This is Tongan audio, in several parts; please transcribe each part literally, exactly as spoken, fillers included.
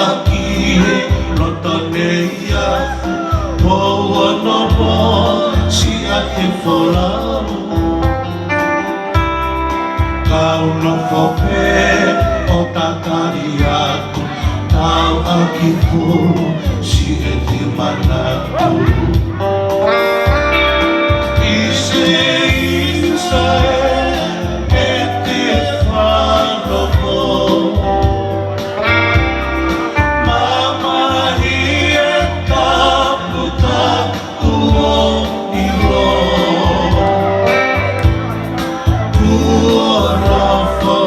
ʻAki he loto nei ia, ʻo ono pō siʻa ke folau. Kau nofo pē ʻo tatali atu, tau ʻaki pō siʻa ke manatu. ʻI se insa e te fano pō. Mamahi e taputapu ʻo ʻilo. Kuo nofo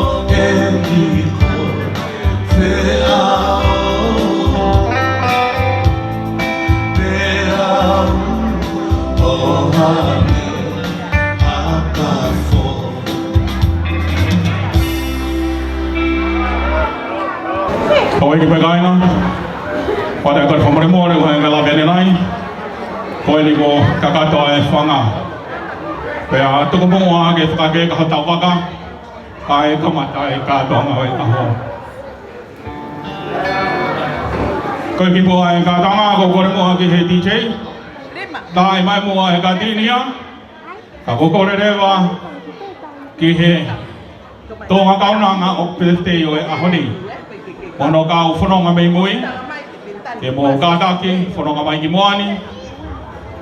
e niko feʻao. Pea ʻo hane ʻa ka fo. Ko e kiʻi kāinga, pea te u kole fakamolemole ʻi he ngaahi lave ʻanenai, ko eni kuo kakato e fanga. Pea tuku muʻa ke fakakē ka hotau vaka, kae kamata e kātoanga ʻo e ʻaho. Ko e kiʻi pō ʻa e kātoanga, ko e kole muʻa ki he D J. Taʻe mai muʻa e kātini ia. Ka ko e kole leva ki he Tonga kaunanga ʻoku pētēi ʻo e ʻaho ni, ʻo hono kau fononga mei mui, ke mou kātaki fononga mai ki muʻa ni,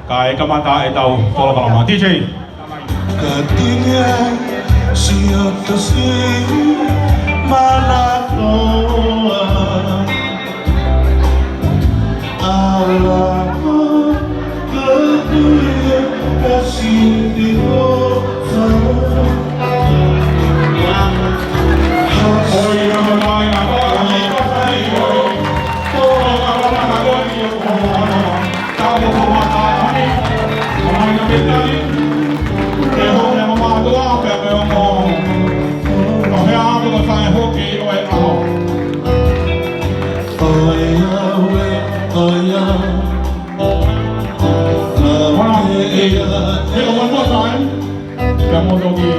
kae kamata ʻetau polokalama. D J. Ka tini ai, sio tosi, mana koa. Ala ko ka kuia ka siti ko fa. Oi, oi, oi, oi, oi, oi, oi. One, one more time. Kia moto ki.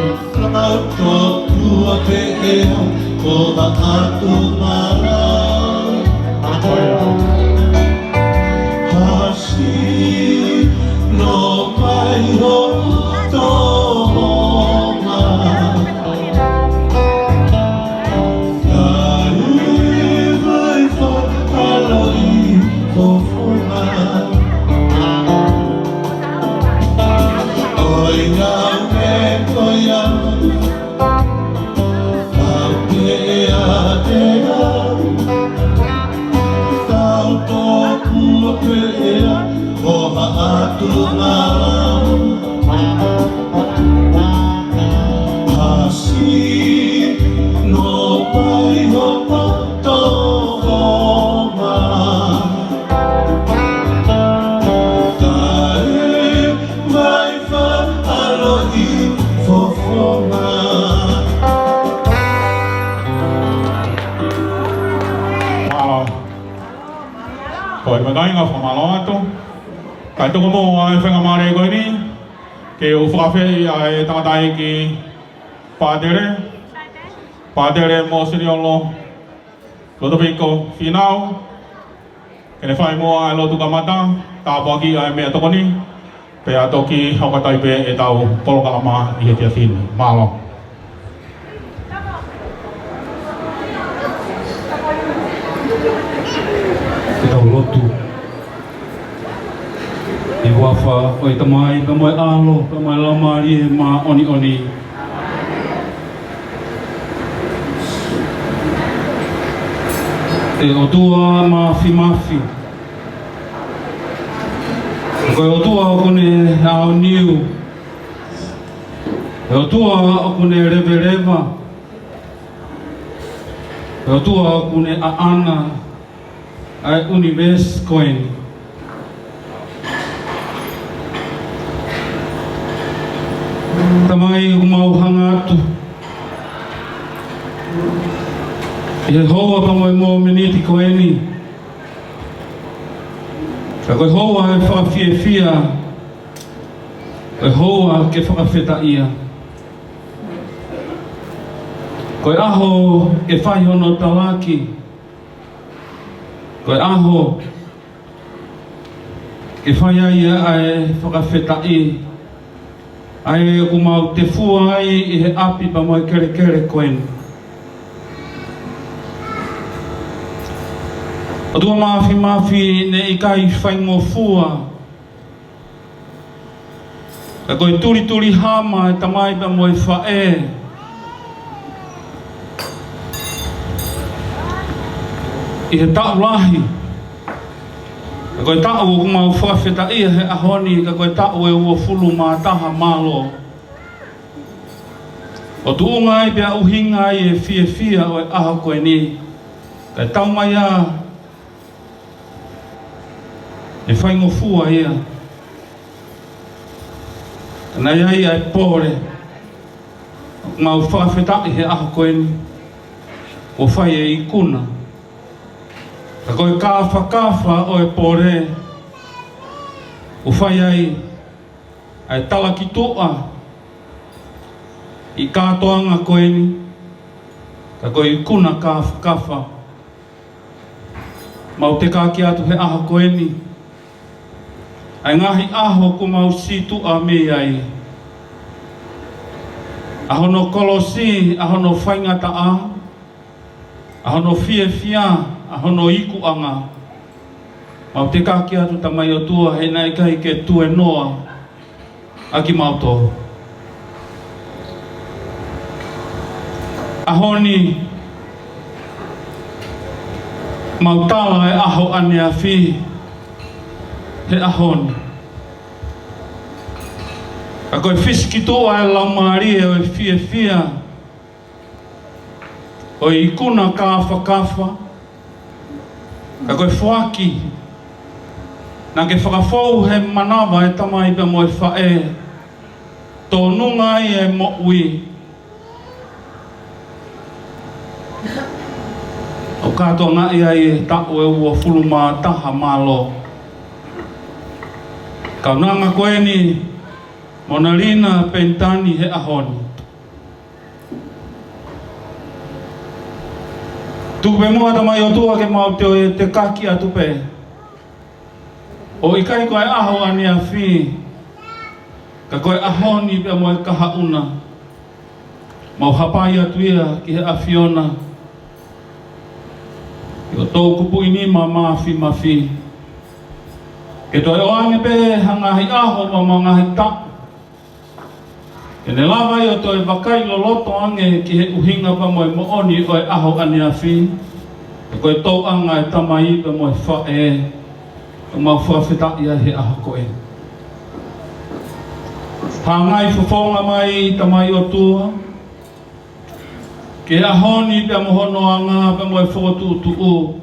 Lau tō pua pē ʻe au, ko ha atu mala. Hasi, no mai ho tō ma. Kae vai fa alo i fofonga. ʻOi ngā me ko ia. Au ke ea te au. Tau tō pua pē ʻe au, ko ha atu mala. Hasi, no mai ho tō ma. Kae vai fa alo i fofonga. Mālō. Ko e meʻa kāinga, fakamālō atu. Kae tuku muʻa e faingamālie ko eni ke u fakaafeʻi ʻa e tangataʻeiki Pātele, Pātele Mōsiniolo Lotopiko Fīnau, ke ne fai muʻa e lotu kamata, tāpuakiʻi ʻa e meʻatokoni, pea toki hoko atu ai pē ʻetau polokalama ʻi he efiafi ni. Mālō. Ke tau lotu. ʻI he huafa ʻo e Tamai, pea mo e ʻAlo, pea mo e Laumālie Māʻoniʻoni. ʻE ʻOtua Māfimafi. Ko e ʻOtua ʻoku ne aoniu. ʻE ʻOtua ʻoku ne leveleva. ʻE ʻOtua ʻoku ne ʻaʻana ʻa e ʻunivēsi ko eni. Tamai, ʻoku mau hanga atu ʻi he houa pea mo e mōmeniti ko eni. Ka ko e houa ʻo e fakafiefia, ko e houa ke fakafetaʻia. Ko e ʻaho ke fai hono talaki, Ko e ʻaho ke fai ai ʻa e fakafetaʻi, ʻa ē ʻoku mau tefua ai ʻi he ʻapi pea mo e kelekele ko eni. ʻOtua Māfimafi, ne ʻikai faingofua ka ko e tulituli hama e tamai pea mo e faʻē ʻi he taʻu lahi. Ka ko e taʻu ʻoku mau fakafetaʻia he ʻaho ni, ka ko e taʻu ʻe uofulu mā taha mālō. ʻO tuʻunga ai pea ʻuhinga ai e fiefia ʻo e ʻaho ko eni. Kae tau mai ā, ʻe faingofua ia. Ka naʻe ʻi ai ʻa e pole, mau fakafetaʻi he ʻaho ko eni, ʻo fai e ikuna. Ka ko e kāfakafa ʻo e pole, ʻo fai ai ʻa e talakituʻa ʻi kātoanga ko eni, ka ko e ikuna kāfakafa. Mau tekaki atu he ʻaho ko eni ʻa e ngaahi ʻaho kuo mau sītuʻa mei ai. ʻA hono kolosi, ʻa hono faingataʻa, ʻa hono fiefia, ʻa hono ikuʻanga. Mau tekaki atu Tamai ʻOtua he naʻe ʻikai ke tuēnoa ʻa kimautolu. ʻAho ni, mau tala e ʻaho ʻaneafi he ʻaho ni. Ka ko e fisikituʻa e laumālie ʻo e fiefia ʻo e ikuna kāfakafa, ka ko e foaki naʻa ke fakafou he manava e tamai pea mo e faʻē, tōnunga ai e moʻui, ʻo kātoangaʻi ai e taʻu ʻe uofulu mā taha mālō. Kaunanga ko eni, Monalina Penitani he ʻaho ni. Tuku pē muʻa Tamai ʻOtua ke mau toe tekaki atu pē. ʻO ʻikai ko e ʻaho ʻaneafi, ka ko e ʻaho ni pea mo e kahaʻu na. Mau hapai atu ia ki he ʻAfiona, ʻi hoʻo toʻukupu ʻi nima Māfimafi, ke toe ʻoange pē ha ngaahi ʻaho mo ha ngaahi taʻu ke ne lava ai ʻo toe vakai loloto ange ki he ʻuhinga pea mo e moʻoni ʻo e ʻaho ʻaneafi, ka ko e tōʻonga e tamai pea mo e faʻē, ʻoku mau fakafetaʻi ai he ʻaho ko eni. Hāngai fofonga mai Tamai ʻOtua ki he ʻaho ni pea mo hono anga pea mo e fokotuʻutuʻu.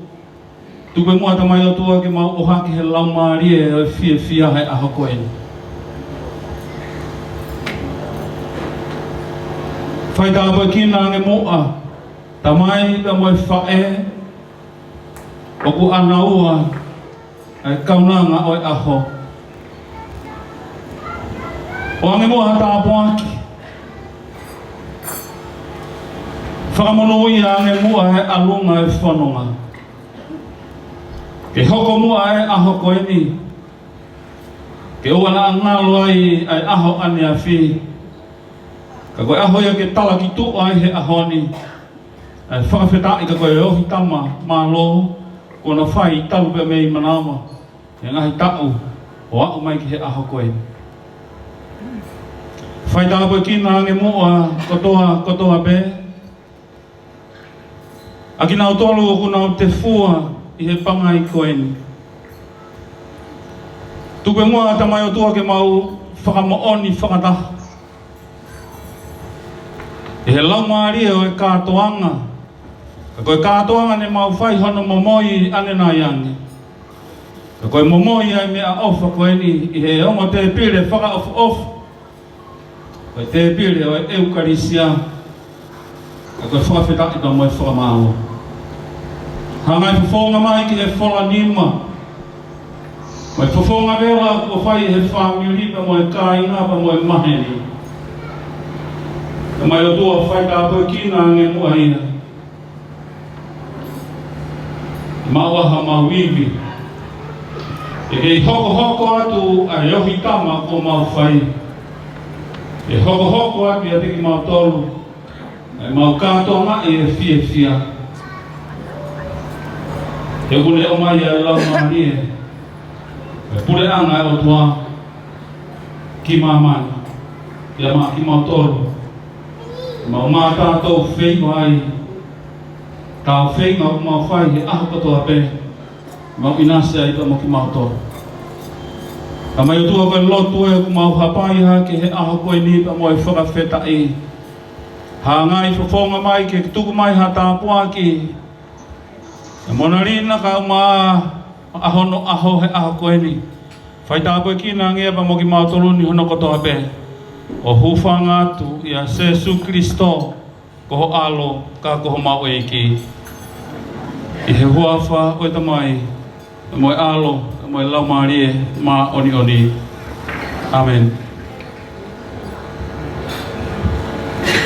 Tuku pē muʻa Tamai ʻOtua ke mau ʻohake he laumālie ʻo e fiefia he ʻaho ko eni. Fai tāpuekina ange muʻa tamai pea mo e faʻē ʻoku ʻanaua ʻa e kaunanga ʻo e ʻaho. ʻOange muʻa ha tāpuaki. Fakamonūʻia ange muʻa he ʻalunga e fononga. Ke hoko muʻa e ʻaho ko eni ke ʻoua naʻa ngalo ai ʻa e ʻaho ʻaneafi, ka ko e ʻaho ia ke talakituʻa ai he ʻaho ni ʻa e fakafetaʻi, ka ko e ohi tama mālō kuo na fai talu pē mei manava he ngaahi taʻu ʻo aʻu mai ki he ʻaho ko eni. Fai tāpuekina ange muʻa kotoa, kotoa pē ʻa kinautolu ʻoku nau tefua ʻi he pangai ko eni. Tuku pē muʻa Tamai ʻOtua ke mau fakamoʻoni fakataha ʻi he laumālie ʻo e kātoanga. Ka ko e kātoanga ne mau fai hono momoi ʻanenai ange, ka ko e momoi ʻa e meʻaʻofa ko eni ʻi he ongo tēpile fakaʻofoʻofa, ko e tēpile ʻo e ʻEukalisia. Ka ko e fakafetaʻi pea mo e fakamālō. Hāngai fofonga mai ki he fola nima mo e fofonga vela kuo fai he fāmili pea mo e kāinga pea mo e maheni. Tamai ʻOtua, fai tāpuekina ange muʻa ia. Mau ʻaho mau ivi. ʻE kei hokohoko atu ʻa e ohi tama kuo mau fai. ʻE hokohoko atu ʻiate kimautolu ʻa e mau kātoanga ʻi he fiefia. He kuo ne ʻomai ʻa e Laumālie, ʻa e puleʻanga ʻo e ʻOtua ki māmani, ʻia maʻa kimautolu. Mau mātā tau feiva ai, tau feinga ʻoku mau fai he ʻaho kotoa pē, mau ʻinasi ai pea mo kimautolu. Tamai ʻOtua, ko e lotu ē ʻoku mau hapai hake he ʻaho ko eni pea mo e fakafetaʻi. Hangai fofonga mai ke tuku mai ha tāpuaki. ʻE Mona Lina kae ʻumaʻā hono ʻaho he ʻaho ko eni. Fai tāpuekina ange ia pea mo kimautolu ni hono kotoa pē. ʻO hūfanga atu ʻia Sēsū Kilisito, ko ho ʻAlo, ka ko homau ʻEiki. ʻI he huafa ʻo e Tamai, mo e ʻAlo, mo e Laumālie Māʻoniʻoni. ʻĀmeni.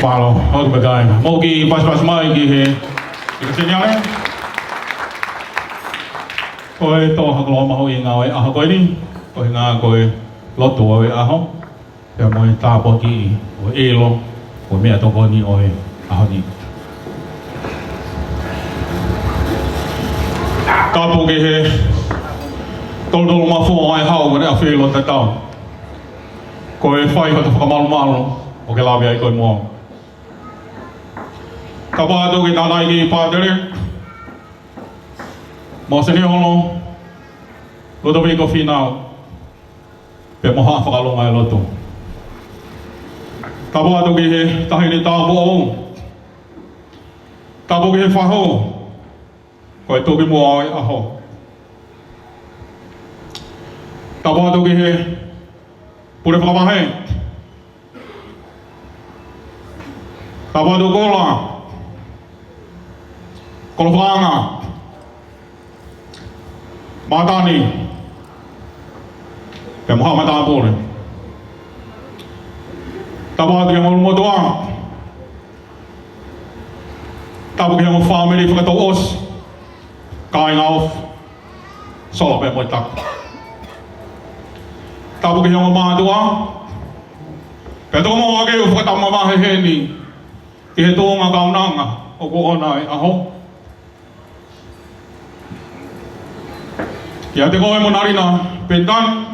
Mālō, ʻoku meʻa kai. Mou kiʻi pasipasi mai ki he, ki he seniale. Ko e tō ha koloa mahuʻinga ʻo e ʻaho ko eni, ko e ngaahi ko e lotu ʻo e ʻaho. Pea mo e tāpuaki ʻo e ʻilo, ʻo e meʻatokoni ʻo e ʻaho ni. Tapu ki he tolutolu mafo ʻa e hau, ʻa e ʻafio ʻi loto tatau. Ko e fai hota fakamalumalu, ʻo ke lave ai ko e moa. Tapu atu ki tānaki pātele, mo seniolo, Lutoviko Fīnau. Pea mo haʻa fakalonga e lotu. Tapu atu ki he taʻahine tāupoʻou. Tapu ki he fahu. Ko e tuki muʻa ʻo e ʻaho. Tapu atu ki he pule fakavahe. Tapu atu Kola. Kolofaʻanga. Mātani. Pea mo haʻa matāpule. Tapu atu ki he ʻulumotuʻa. Tapu ki he ongo fāmili fakatouʻosi. Kāinga ofi. Sola pea mo e taku. Tapu ki he ongo mātuʻa. Pea tokoua ke u fakatamaki heni ki he tuʻunga kaunanga ʻoku ʻoʻona e ʻaho. ʻIate koe Mona Lina Penitani,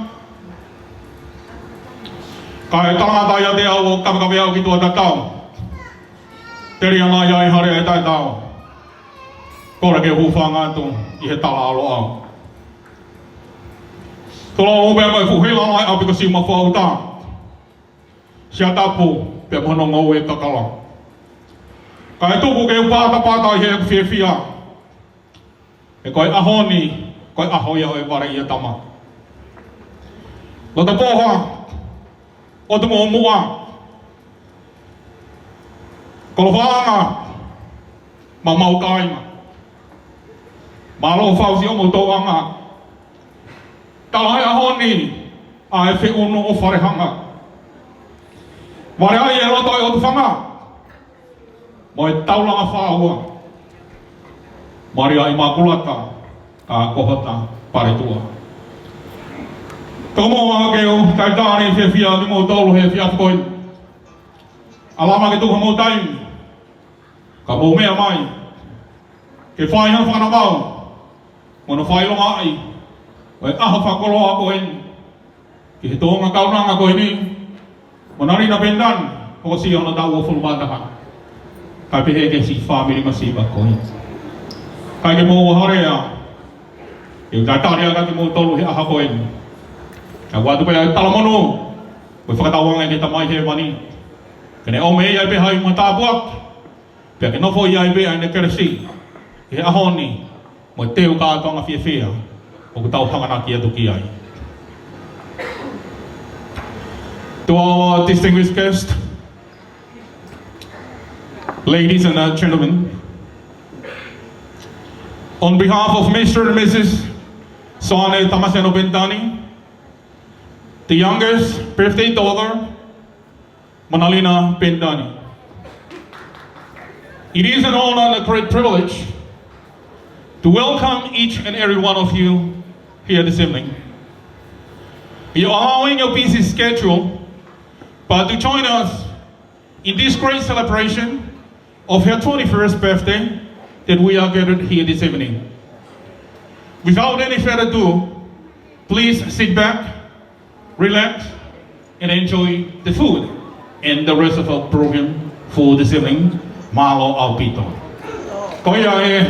kae talangata ʻiate au ʻo kavekave au ki tuʻa tatau. Telia mai ʻa e hale ʻa e taʻetaau. Kole ke u hūfanga atu ʻi he tala ʻa Loʻau. Tolo o pea mai fuhila mai ʻa piko si ma fauta. Siatapu pea mo hono ngoue kakala. Kae tuku ke u patapata ʻi he fiefia. He ko e ʻaho ni, ko e ʻaho ia ʻo e vale ia tama. Loto Poha, ʻOtu Moʻomuʻa, Kolofaʻanga, mo homau kāinga. Mālō fau siʻomou tōʻonga. Tala he ʻaho ni, ʻa e feʻunu ʻo Falehanga. Vale ai e loto ʻo e ʻOtu Fanga. Mo e taulanga fāua. Malia ʻImakulata, ʻa Kohota Paletua. Tomuʻa ke u talitali fiefia kimoutolu he efiafi ko eni. ʻAlama ke tuku homou taimi. Ka mou meʻa mai. Ke fai ha fakanavau. Mo hono fakaʻilongaʻi ʻo e ʻaho fakakoloa ko eni. Ki he tuʻunga kaunanga ko eni, Mona Lina Penitani, hokosia hono taʻu uofulu mā taha. Kae pehē ki he siʻi fāmili masiva ko eni. Kae ke mou ʻaho lea, ke u talitali ʻaki kimoutolu he ʻaho ko eni. Kae ʻoatu pē ʻa e talamonū, ko e fakatauange ki he Tamai Hēvani. Ke ne ʻomai ai pē ha ivi mo e tāpuaki, pea ke nofo ai pē ʻa ʻene kelesi, he ʻaho ni, mo e teu kātoanga fiefia ʻoku tau hanganaki atu ki ai. To our distinguished guests, ladies and, uh, gentlemen, on behalf of Mister and Missus Soane Tamaseno Penitani, the youngest birthday daughter, Mona Lina Penitani. It is an honor and a great privilege to welcome each and every one of you here this evening. You're allowing your busy schedule, but to join us in this great celebration of her twenty-first birthday that we are gathered here this evening. Without any further ado, please sit back, relax, and enjoy the food and the rest of our program for this evening. Mālō ʻaupito. Ko ia e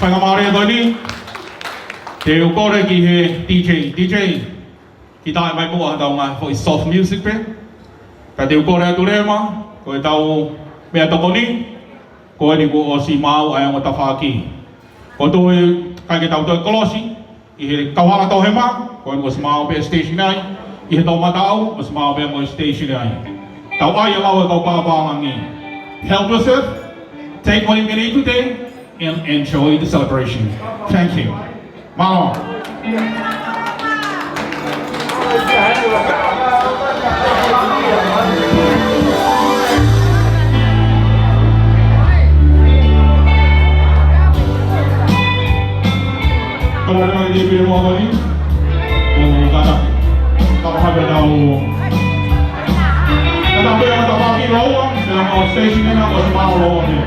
faingamālie ko eni, te u kole ki he D J. D J, kiʻi tā mai muʻa ha tau ngaahi foʻi soft music pē. Ka te u kole atu leva, ko e tau meʻatokoni, ko eni kuo ʻosi maau ʻa e ongo tafaʻaki. Ko e toe, ʻikai ke tau toe kolosi ʻi he kauhala tauhema, ko eni kuo ʻosi maau pē station ai, ʻi he toʻomataʻu, ʻosi maau pē mo e station ai. Tau ʻai ʻa e lau ʻa e kau pāpālangi. Help yourself, take what you can eat today, and enjoy the celebration. Thank you. Mālō. Kau ʻana mai te pia mo Hawaii. ʻO kata. Kau hai pē tau. Kata pē ʻa e tafaʻaki lōua, pea mo e station ena ʻosi maau lōua pē.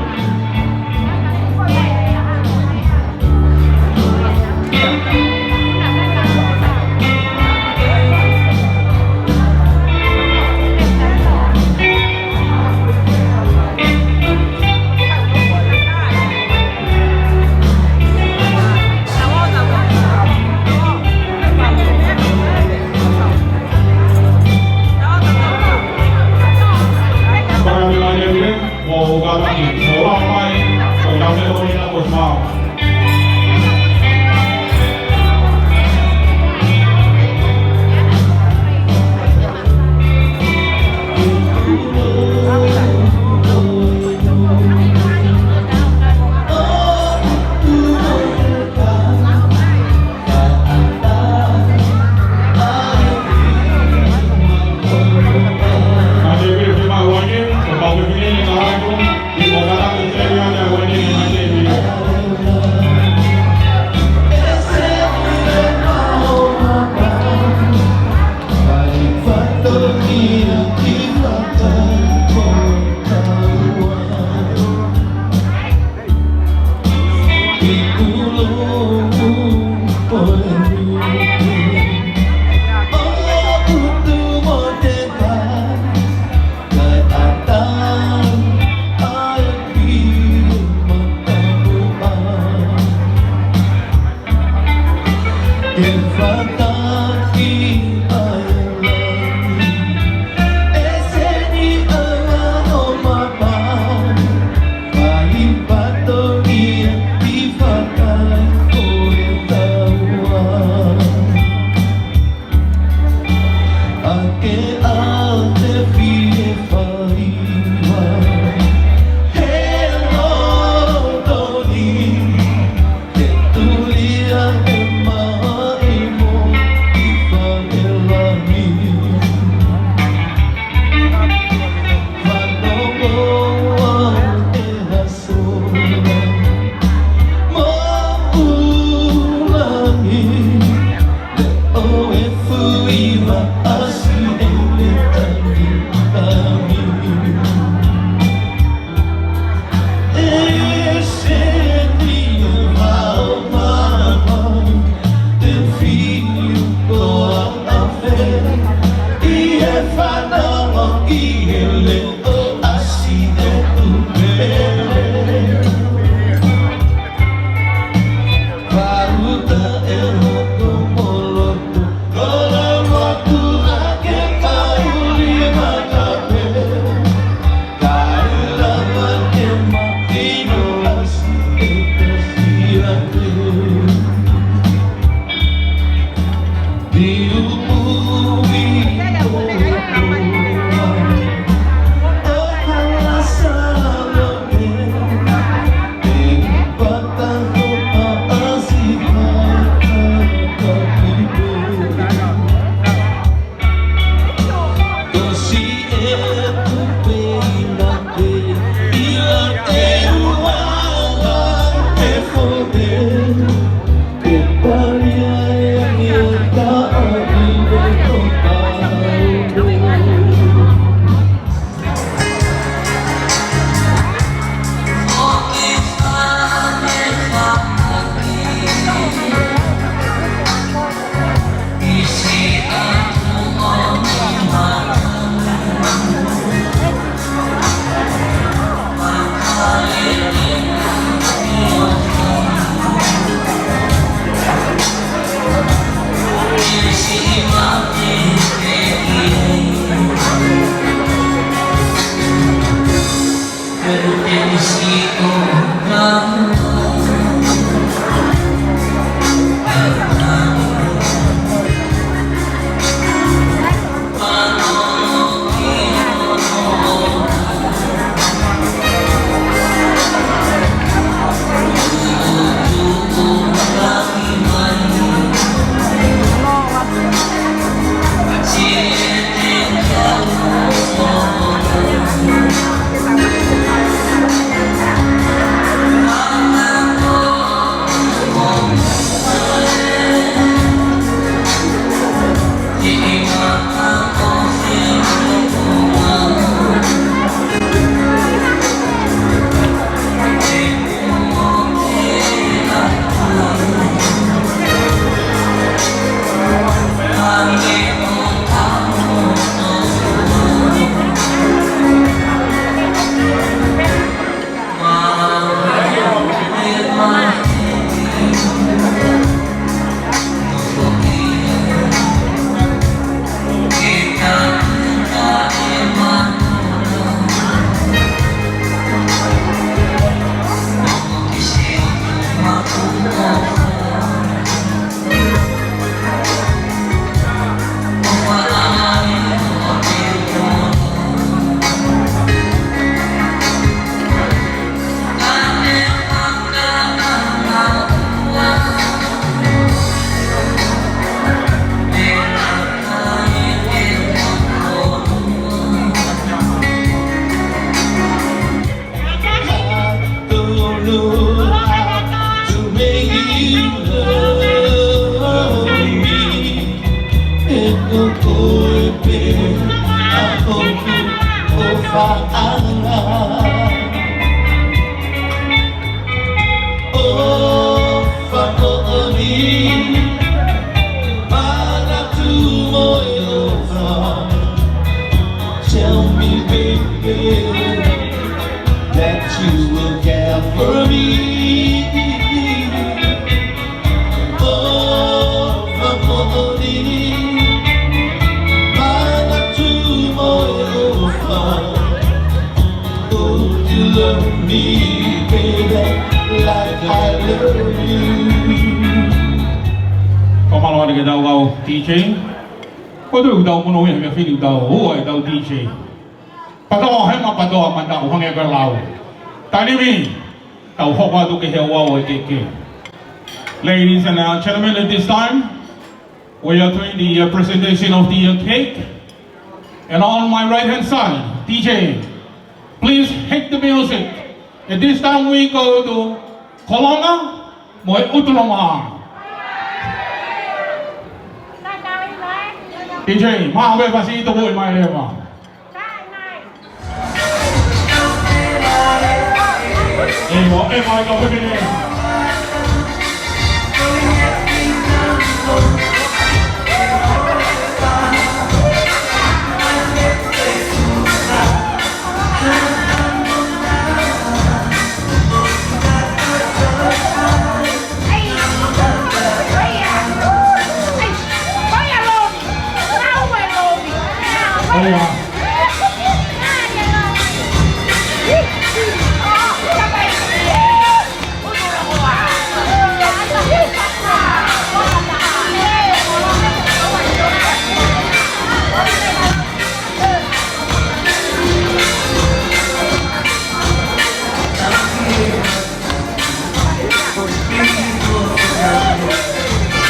Ke tau kau D J. Ko e tau monūʻia he fili tau ua e tau D J. Patoa hema, patoa mata, ʻo hangē ko e lau. Taimi ni, tau hoko atu ki he ouau ʻo e keke. Ladies and, uh, gentlemen, at this time, we are doing the, uh, presentation of the, uh, cake. And on my right hand side, D J, please hit the music. At this time we go to Kolonga mo e ʻUtulonga. D J, mā ʻave fasi ʻi toko i mai leva. ʻE mo, ʻe mai ka pepine.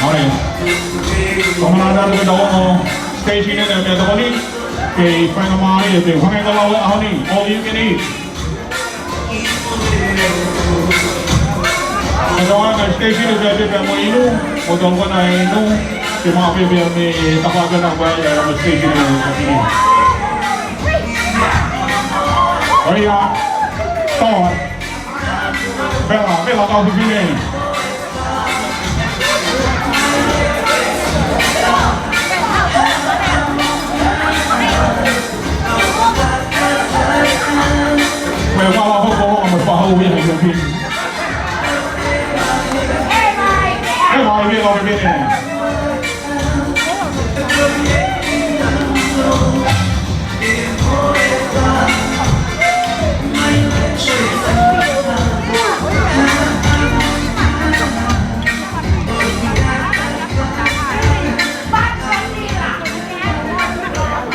ʻAi. Ko e manatu ke tau ongo station ʻe meʻa tokoni. Ke faingamālie ʻe te hangē ko e lau ʻo e ʻaho ni, all you can eat. Ko e anga station ʻe te pea mo inu, ko e tau kona inu, ke mā pē pea mei tafaʻaki na kua ʻe anga station ʻe te pini. ʻOia, tō. Vela, vela kau fifine. Mo e vala hoko mo e fahu ia he fifine. ʻE mai, vela kau fifine.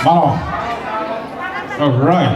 Mālō. All right.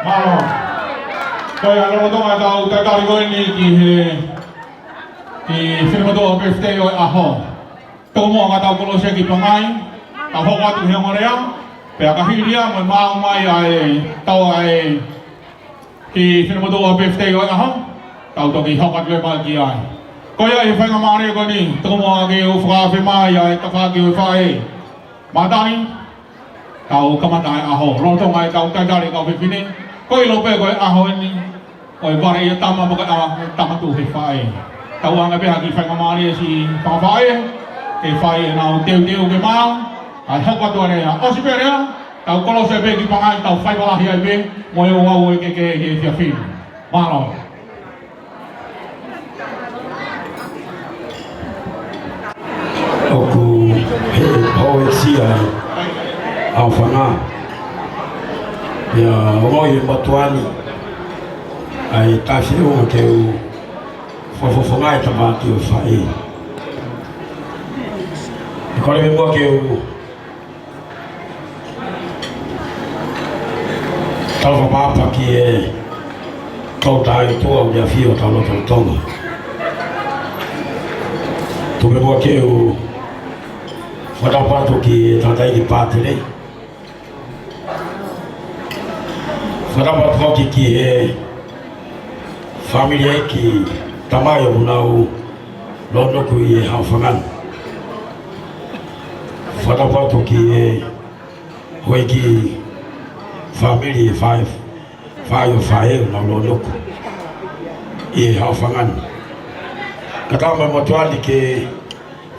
Mālō. Ko ia, lolotonga ʻetau talitali ko eni ki he, ki he finemotuʻa birthday ʻo e ʻaho. Tomuʻa ka tau kolosi ki Pangai, tau hoko atu he ongo lea, pea ka hili ia mo e maʻu mai ʻa e tau ʻa e ki he finemotuʻa birthday ʻo e ʻaho, tau toki hoko atu leva ki ai. Ko ia ʻi he faingamālie ko eni, tomuʻa ke u fakaafe mai ʻa e tafaʻaki ʻo e faʻē. Mātani, tau kamata e ʻaho, lolotonga ʻetau talitali kau fefine, ko e ʻilo pē ko e ʻaho eni, ko e vale ia tama mo e ʻa, tama tuʻu he faʻē. Tau anga pē ha kiʻi faingamālie siʻi fanga faʻē, ke fai ʻenau teuteu ke maʻu, ʻa e hoko atu ʻa e lea. ʻOsi pē lea, tau kolosi pē ki Pangai, tau fai valahi ai pē, mo e ouau ʻo e keke he efiafi ni. Mālō. ʻOku he hoesia ʻa e fanga. Ia, ʻo ngoi e matuani. ʻAi, tafi o ke u fakafofonga e tafaʻaki ʻo e faʻē. ʻE kole pē muʻa ke u tau fakaʻapaʻapa ki he Tolu Tahaʻi ʻOtua ʻoku ne ʻafio ʻi hotau lotolotonga. Tuku pē muʻa ke u fakatapu atu ki he tangataʻeiki pātele. Fakatapu atu foki ki he fāmili ʻeiki tamai ʻoku nau Loloku ʻi he haʻofanga ni. Fakatapu atu ki he houʻeiki fāmili ʻa e faʻē, faʻē ʻo e faʻē ʻoku nau loloku ʻi he haʻofanga ni. Ka tau mai motuʻa ni ke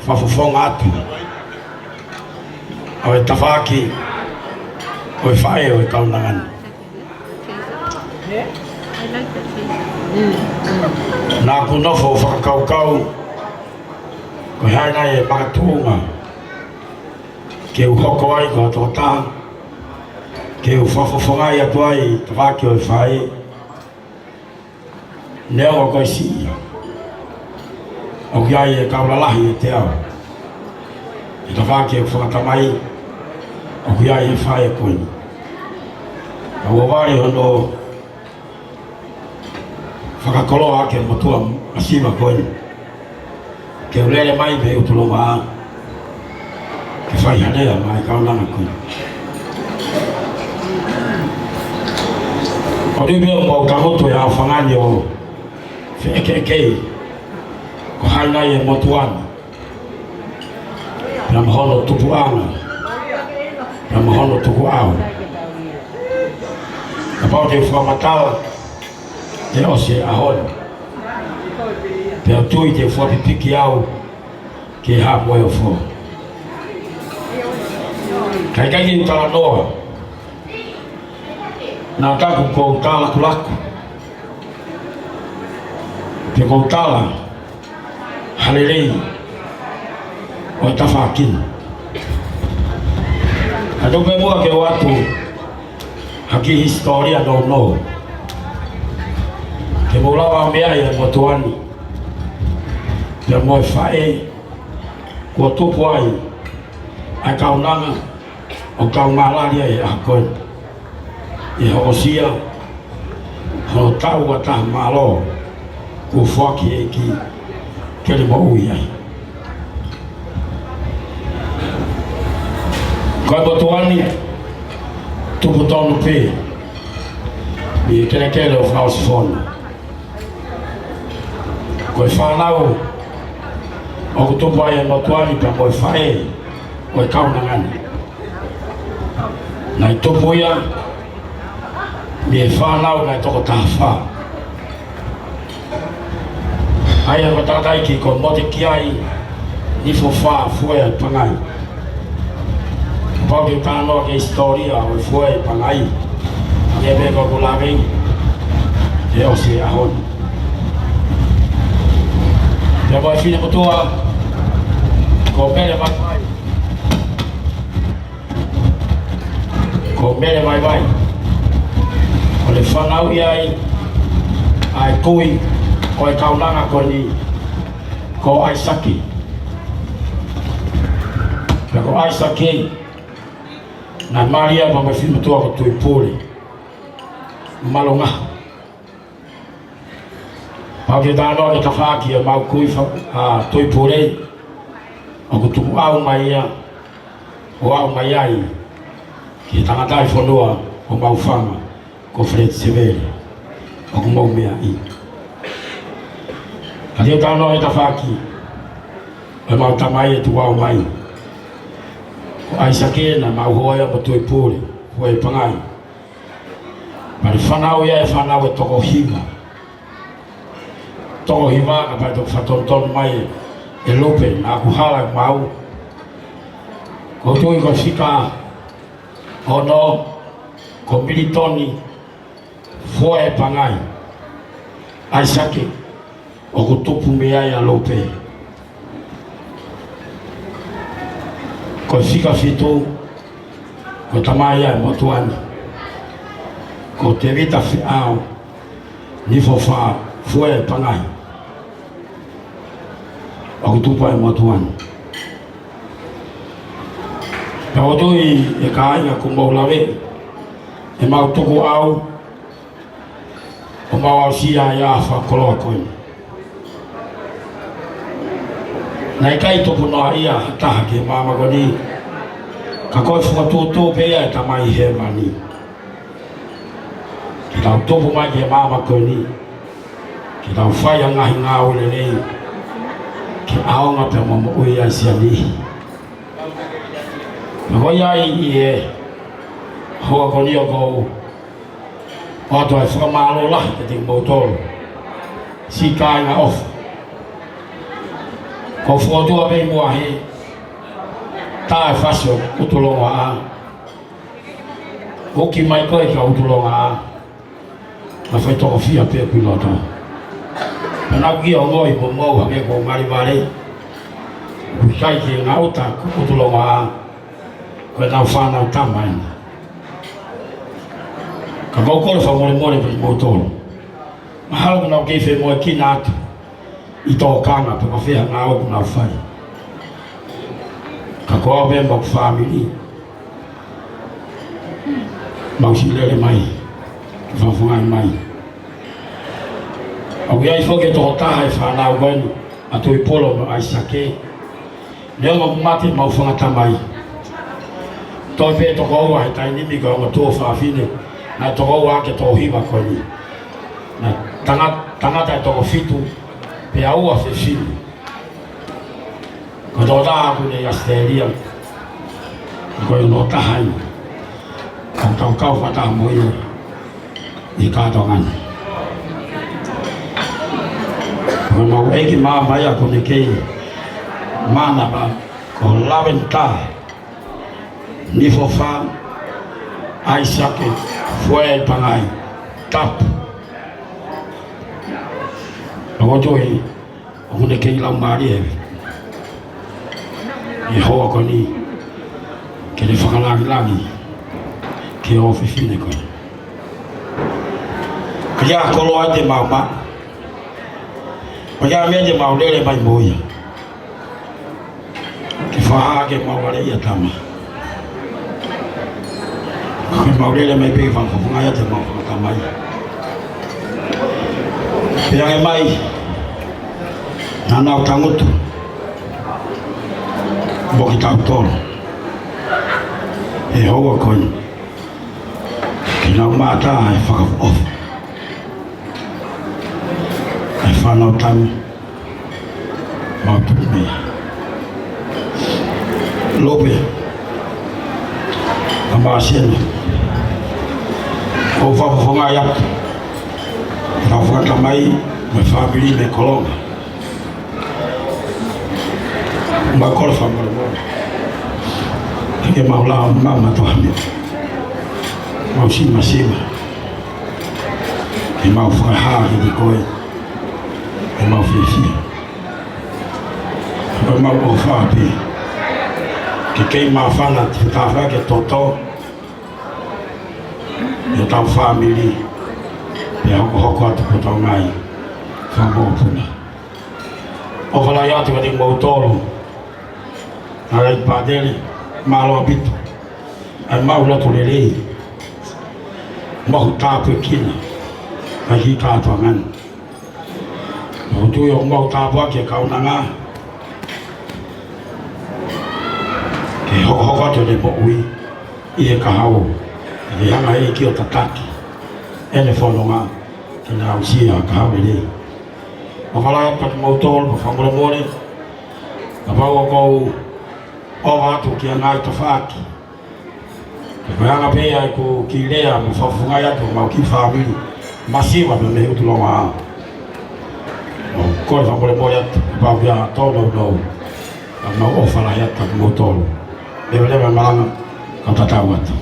fakafofonga atu ʻa e tafaʻaki ʻo e faʻē ʻo e kaunanga ni. Naʻa ku nofo ʻo fakakaukau, ko e hā nai e makatuʻunga ke u hoko ai ko e tokotaha ke u fakafofongaʻi atu ai e tafaʻaki ʻo e faʻē. Neongo ko e siʻi ia, ʻoku ʻi ai e kau lalahi ʻiate au. ʻI he tafaʻaki ʻeku fakatamai, ʻoku ʻi ai e faʻē ko eni. Ka ʻoku ou vale hono fakakoloa ʻaki e motuʻa masiva ko eni ke u lele mai mei ʻUtulonga ke fai ha lea maʻa e kaunanga ko eni. ʻOku ou pehē ʻoku mau tangutu he haʻofanga ni ʻo feʻekeʻekei ko hai nai e motuʻa ni, pea mo hono tupuʻanga, pea mo hono tukuʻau. Kapau te u fakamatala, ʻe ʻosi e ʻaho ni. Pea u tui te u fakapipiki au ke hapo e ofo. Ka ʻikai ke u talanoa, naʻa taku ʻoku ou talakulaku, pe ʻoku ou tala ha lelei ʻo e tafaʻaki ni. Ka tau pē muʻa ke u ʻoatu ha kiʻi hisitōlia nounou ke mou lava meaʻi e motuʻa ni pea mo e faʻē kuo tupu ai ʻa e kaunanga ʻoku tau mālali ai he ʻaho ko eni. ʻI he hokosia hono taʻu ua taha mālō kuo foaki ʻe he ʻEiki ke ne moʻui ai. Ko e motuʻa ni, tupu tonu pē mei he kelekele ʻo Fakaʻosifono. Ko e fānau ʻoku tupu ai e motuʻa ni pea mo e faʻē ʻo e kaunanga ni, naʻe tupu ia mei he fānau naʻe toko taha fā. ʻA ia ko e tangataʻeiki ko Motekiai Nifofā Fueaipangai. Kapau te u talanoa ki he hisitōlia ʻo e Fueaipangai, ʻa ia pē ko ʻeku lave, ʻe ʻosi e ʻaho ni. Pea mo e finemotuʻa ko Mele Vaivai. Ko Mele Vaivai, ʻoku ne fanauʻi ai ʻa e kui ʻo e kaunanga ko eni ko ʻAisake. Pea ko ʻAisake, naʻe mali ia pea mo e finemotuʻa ko Tuipule Malonga. Pau ke talanoa ki he tafaʻaki ʻemau kui fa-, ʻa Tuipule, ʻoku tukuʻau mai ia, ʻo aʻu mai ai ki he tangataʻi fonua ʻo Maufanga, ko Feleti Sevele, ʻoku mou meaʻi. Ka te u talanoa ki he tafaʻaki ʻemau tamai ʻe tukuʻau mai, ko ʻAisake naʻa mau hoa ia mo Tuipule Fueaipangai. Pea ne fanauʻi ʻa e fānau ʻe toko hiva. Toko hiva, kapau te u fakatonutonu mai ʻe Lupe, naʻa ku hala ʻeku maau. Ko u tui ko e fika ono, ko Militoni Fueaipangai. ʻAisake, ʻoku tupu mei ai ʻa Lupe. Ko e fika fitu, ko e tamai ia ʻo e motuʻa ni, ko Tevita Feʻao Nifofā Fueaipangai, ʻoku tupu ai e motuʻa ni. Pea ʻoku ou tui ʻe kāinga ʻoku mou lave, ʻemau tukuʻau, ʻo mau aʻusia ʻa e fakakoloa ko eni. Naʻe ʻikai tupu noa ia ha taha ki he māmani ko eni, ka ko e fokotuʻutuʻu pē ia ʻa e Tamai Hēvani ke tau tupu mai ki he māmani ko eni, ke tau fai ʻa e ngaahi ngāue lelei, ke ʻaonga pea mo moʻui ai siani. Pea ko ia ai ʻi he houa ko eni ʻoku ou ʻoatu ai e fakamālō lahi kiate kimoutolu siʻi kāinga ʻofa. Ko e fokotuʻu pē muʻa he tā e fasi ʻo ʻUtulongoaʻa. ʻOku ʻomai koe kia ʻUtulongoaʻa. Naʻa faitokofia pē ʻi loto. Pea naʻa ku ʻi he ongoʻi mo mou hake ko ngali vale. ʻOku ʻikai ke ngata ʻa ʻUtulongoaʻa. Ko e nau fānau tama ena. Ka ʻoku ou kole fakamolemole pē kimoutolu. Mahalo ʻoku nau kei femoʻuekina atu ʻi tōkanga pe ko e fē ha ngāue ʻoku nau fai. Ka ko au pē mo hoku fāmili, mau siʻi lele mai, fakafofongaʻi mai. ʻOku ʻi ai foki e tokotaha e fānau ko eni, ʻa Tuʻipulo mo ʻAisake. Neongo ʻoku mate ʻemau fanga tamai, toe pē toko ua he taimi ni ko e ongo tuofāfine, naʻe toko ua ʻaki e toko hiva ko eni. Naʻe tanga-, tangata ʻe toko fitu, pea ua fefine. Ko e tokotaha ʻoku ne ʻi ʻAositelēlia, ko e ongo taha ia. Ka tau kau fakataha mo ia ʻi he kātoanga ni. Ko ʻemau ʻeiki māmani ia ʻoku ne kei mānava, ko Laventa Nifofa ʻAisake Fuaipangai Tapu. Ongo tui, ʻoku ne kei laumālie ʻi he houa ko eni ke ne fakalāngilangi ki he ʻofefine ko ē. Ka ʻi ai ha koloa te mau maʻu, ʻo ʻi ai ha meʻa te mau lele mai mo ia, ke fakahā ke mau vale ia tama. Ke mau lele mai pē ke fakafofongaʻi atu ʻemau fanga tamai. Pea ke mai, naʻa nau tangutu mo kitautolu he houa ko eni. Ke nau mātā e fakaʻofoʻofa ʻa e fānau tama mau tuku mei ai. Lope, ka māsena, ʻoku ou fakafofongaʻi atu ʻa e fanga tamai mo e fāmili mei Kolonga. Mau kole fakamolemole. Ke mau lava ʻo maʻu ha meʻa. Mau simasima. Ke mau fakahā kiate koe ʻemau fiefia. Ko ʻemau ʻofa pē ke kei māfana ʻa e fetāfeʻaki ʻo e toto ʻi hotau fāmili, pea hokohoko atu ki hotau ngaahi fanga mokopuna. ʻOfa lahi atu kiate kimoutolu. Alai Pātele, mālō ʻaupito ʻa ʻemau lotu lelei mo hoʻo tāpuekina ʻa e kiʻi kātoanga ni. ʻOku ou tui ʻoku mau tāpuaki e kaunanga ke hokohoko atu ʻene moʻui ʻi he kahaʻu, ke hanga ʻe he ʻEiki ʻo tataki ʻene fononga ke ne aʻusia ha kahaʻu lelei. ʻOfa lahi atu kiate kimoutolu, mo fakamolemole kapau ʻoku ou ʻofa atu ki ha ngaahi tafaʻaki. Ko e anga pē ia ʻeku kiʻi lea mo fakafofongaʻi atu homau kiʻi fāmili masiva mei ʻUtulongoaʻa. ʻOku ou kole fakamolemole atu kapau ʻoku ʻi ai ha tōnounou. Ka mau ʻofa lahi atu kiate kimoutolu. Leveleva e malanga, kau tatau atu.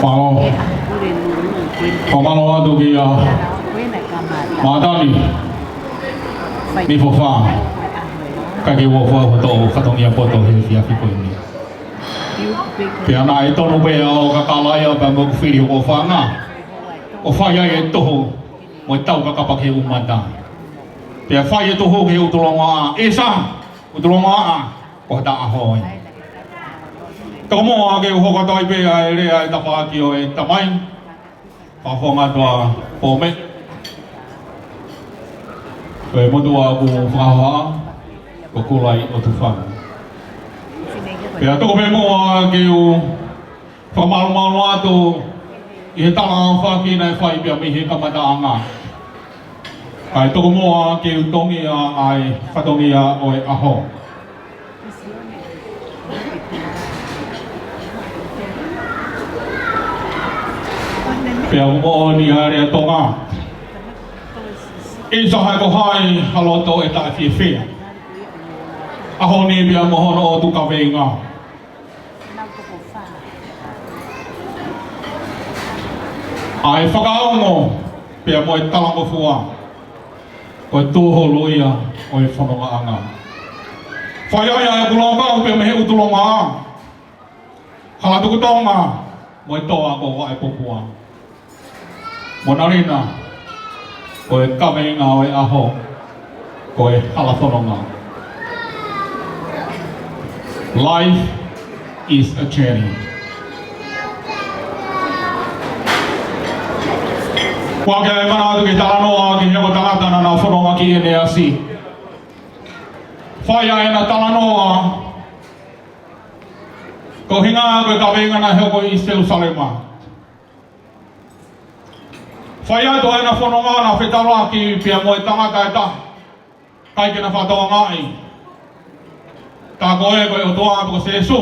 Mālō. Fakamālō atu kia Mātani Nifofa. Kae ke ua fua hoto fatongia poto he efiafi ko eni. Pea naʻe tonu pē ʻa hoʻo kakala ia pea mo ʻeku fili hoʻo fanga, ʻo fai ai e toho mo e tau kakapa ki he ʻū mata. Pea fai e toho ki he ʻUtulongoaʻa, ʻisa, ʻUtulongoaʻa, ko ha taʻaho ē. Tokomoa ke u hoko atu ai pē ʻa e lea ʻa e tafaʻaki ʻo e tamai, Fakafofonga atu ʻa Pōme. Ko e motuʻa ʻoku fakahoha, ko Kulaiʻotufanga. Pea toki pē muʻa ke u fakamalumalu atu ʻi he tala ʻa e fakina ʻe fai pea mei he kamataʻanga. Kae toki muʻa ke u tongi ʻa e fatongia ʻo e ʻaho. Pea u moʻoni ʻa e lea Tonga. ʻIsa hai ko hai ha loto ʻe taʻefiefia. ʻAho ni pea mo hono ʻotu kaveinga. ʻA e fakaongo pea mo e talangofua. Ko e tūhulu ia ʻo e fonongaʻanga. Fai ai ʻa e kulokau pea mei he ʻutulonga. Hala tuku Tonga mo e toa ko Vaʻepopua. Monalina, ko e kaveinga ʻo e ʻaho, ko e hala fononga. Life is a journey. Kuo ke mana atu ke talanoa ki he ongo tangata naʻa na fononga ki ʻEneasi. Fai ʻa ʻena talanoa, ko hinga ko e kaveinga naʻe hoko ʻi Selusalema. Fai atu ʻa ʻena fononga naʻa fetaulaki pea mo e tangata ʻe taha. ʻIkai ke na fakatokangaʻi. Tā ko ē ko e ʻOtua ko Sēsū.